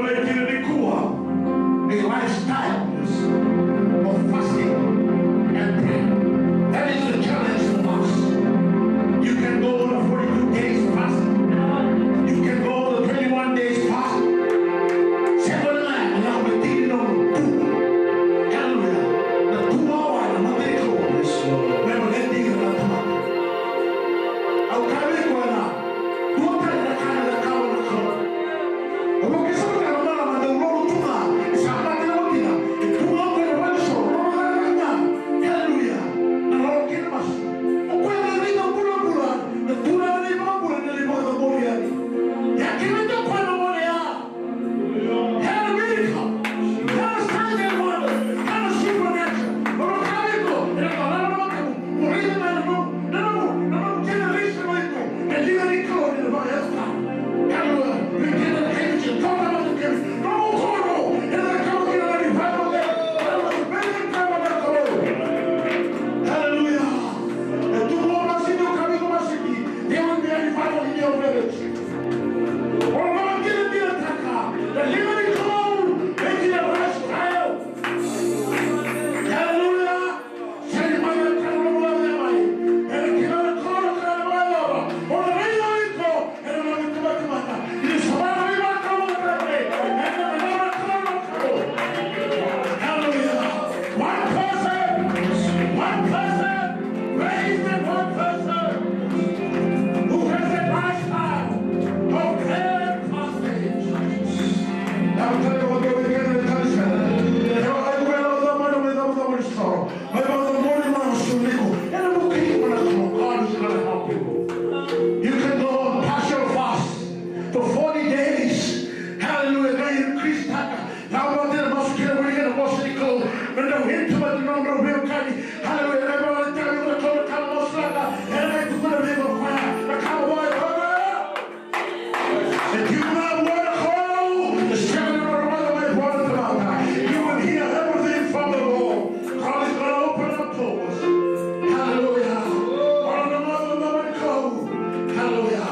Nikua, a lifestyle of fasting and prayer. That is the challenge for us. You can go on a forty-two days fast. You can go on a twenty-one days fast. Second line, now we did it on two. Hallelujah. The two hour, I'm not very close. We're not ending in that. Au kaya vei koya, dua tale na ka ena cakava na Kalou. Au kila sara ga na marama dau lolo tu ga, e sa mate na watina, e tu ga o koya ena valenisoro, lolo ga na ka ga. Haleluya. Na lolo kei na masu. O koya na liga bulabula, na turaga ni vakabula, na lai vakacabori yani. Ia kevaka o koya na gone ya. Had a miracle. Had a sign and wonder. Had a supernatural. Ora ka vei iko, ena ka lala na matemu. Mo raica mai na nomu, na nomu, na nomu generation o iko. E liga ni Kalou ni na vakayacora. Kalou, we get an angel. Kalou na matemu. Nomu koro. Ena ka kama kina na revival there. Kalou, very revival na Kalou. Hallelujah. E tu mo masiki, o ka vei iko masiki. There will be a revival in your village. O na vakadinadinataka na liga ni Kalou, make it a lifestyle. Hallelujah. Sega ni mai na Kalou na vula mai. Ena kila na Kalou na ka na vakayacora. O na raica o iko ena loma ni tamata. Ni sa vaka na veivakalou na Kalou. Ena loma na Kalou na Kalou. Hallelujah. One person, one person, raise the one person who has a lifestyle of prayer and fasting. Na vale o dou vei keda na kanisa. Kevaka o iko e lako cava mai na mai cavacava ni soro. Mai vakacabori mai na soro ni iko. Ena vukei iko na Kalou, God is gonna help you. You can go on partial fast for forty days. Hallelujah. Qai increase taka. Lako vata na masu kina vei ira na vosa ni Kalou. Me dau intimate na nodrau veiwekani. Hallelujah. Qai vakaitavi ira na Kalou, na Kalou masulaka. Ena qai tukuna vei ira o koya na ka vakayagataka. E tiko na vua na Kalou. E sega ni nona rogoca mai vua na tamata. You will hear everything from the Lord. God is gonna open up doors. Hallelujah. Ora na masu na mai Kalou. Hallelujah.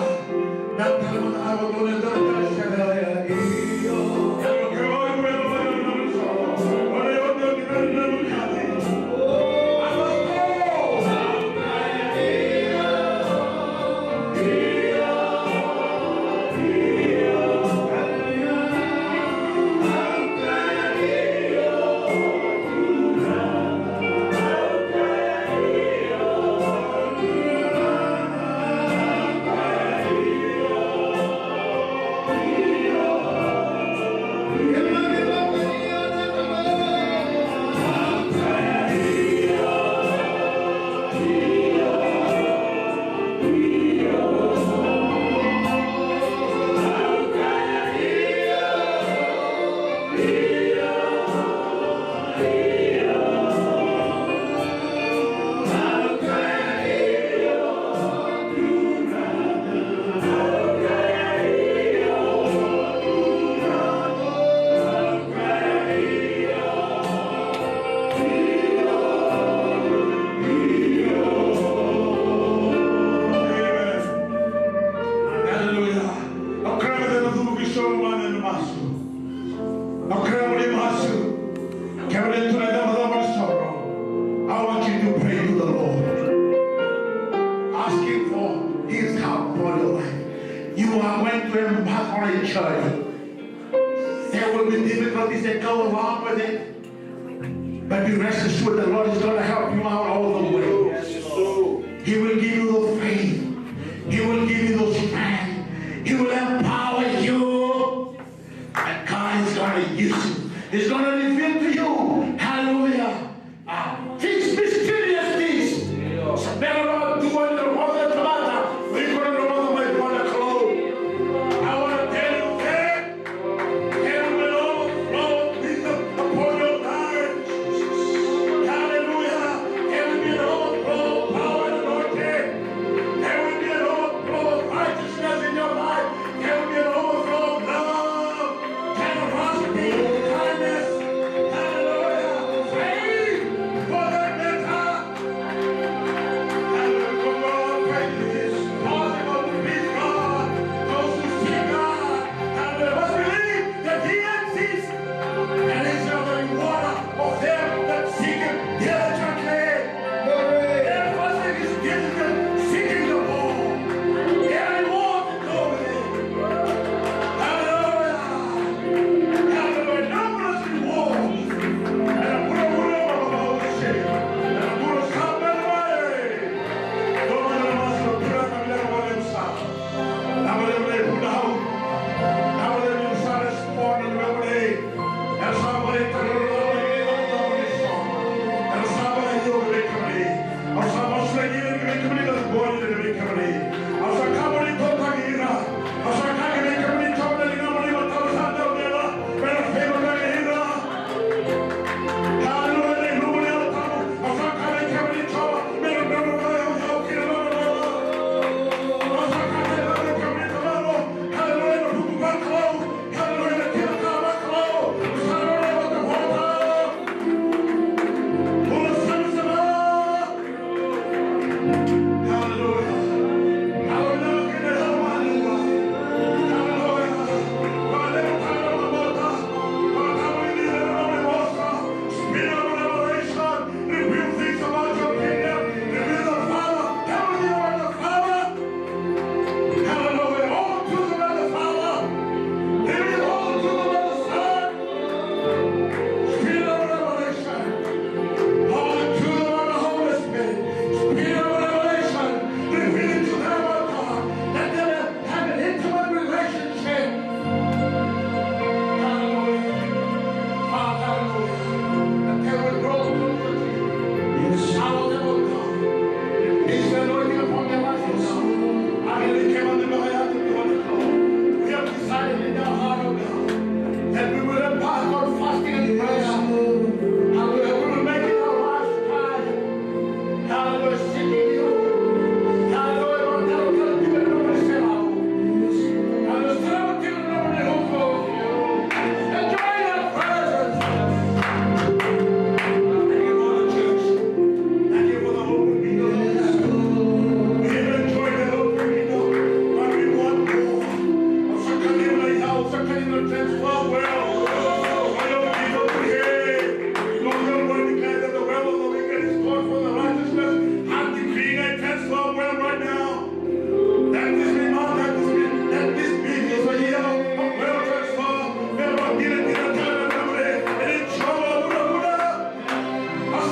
Amen. Hallelujah. Au kerea me da cuva ki so mada ena masu. Au kerea mo ni masu. Kevaka e tu na icavacava ni soro, I want you to pray to the Lord. Ask Him for His help for your life. You are going to embark on a journey. There will be difficulties that go along with it. But be rest assured the Lord is gonna help you out all the way. He will give you the faith. He will give you the strength. He will empower you. And God is gonna use you. He's gonna reveal to you. Hallelujah. Ah, things, mysterious things. Sa bera ni dua ni rogoca na tamata. Iko na rogoca mai vua na Kalou. I wanna tell you that there will be an overflow of wisdom upon your life. Hallelujah. There will be an overflow of power and anointing. There will be an overflow of righteousness in your life. There will be an overflow of love, generosity, kindness. Transfer well. Oil people today. Lord, your word declares that the wealth of the wicked is stored for the righteousness. I'm decreeing a transfer well right now. Let this be month, let this be, let this be this year of wealth transfer. May God give it to the time and the way. And in trouble, Buddha, Buddha.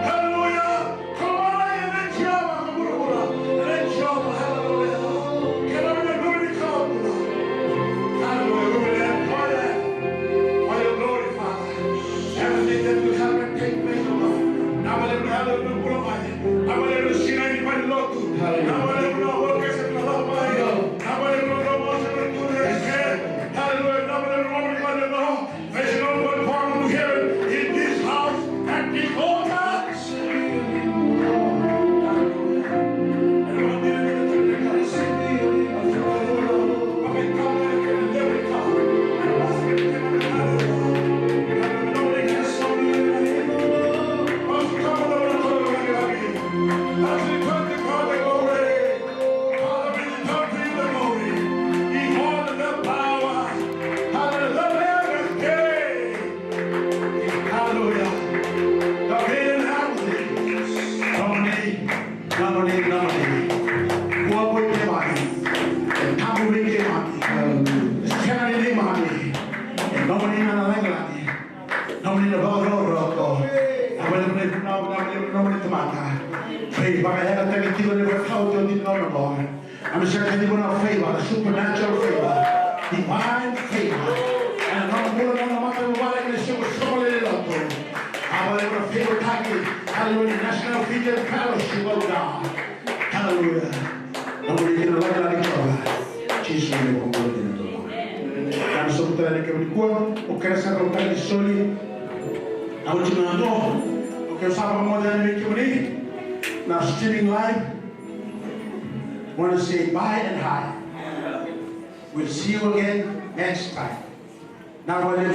Hallelujah. Come on, energy, Jehovah. Energy, Jehovah. Hallelujah. Hallelujah. Glory, Father. Everything that you have and take place, O Lord. Hallelujah. Hallelujah. Hallelujah. Hallelujah. Hallelujah. There's no one born who hear it in this house, at this altar. Father, we return to you the glory. Father, we return to you the glory. Behold the power. Hallelujah. Hallelujah. Dominion and power. Dominion, dominion, dominion. Kua vei keimami. Tabu vei keimami. Sega ni neimami. Dominion na lagilagi. Nomuni na vakarokoroko. Namuni na nomuni tamata. Vei vakayagataki tiko ni vakauti o tiko na noa. Ami sa tiko na favor, supernatural favor, divine favor. Ena nomu bula, nomu matavuvale, ena soqosoqo lewe ni lotu. Ava levu na favor taki. Hallelujah. National Fijian Fellowship, oh God. Hallelujah. Nomuni kina lagilagi Jiova. Jisu na iVakabula ni Turaga. Ka na sobu tale na kemuni kua, o kera sa rautaki ni soli. Au tiko na dua, o kera sa vakamoce yani vei kemuni. Na streaming live. Wanna say bye and hi. We'll see you again next time. Na wale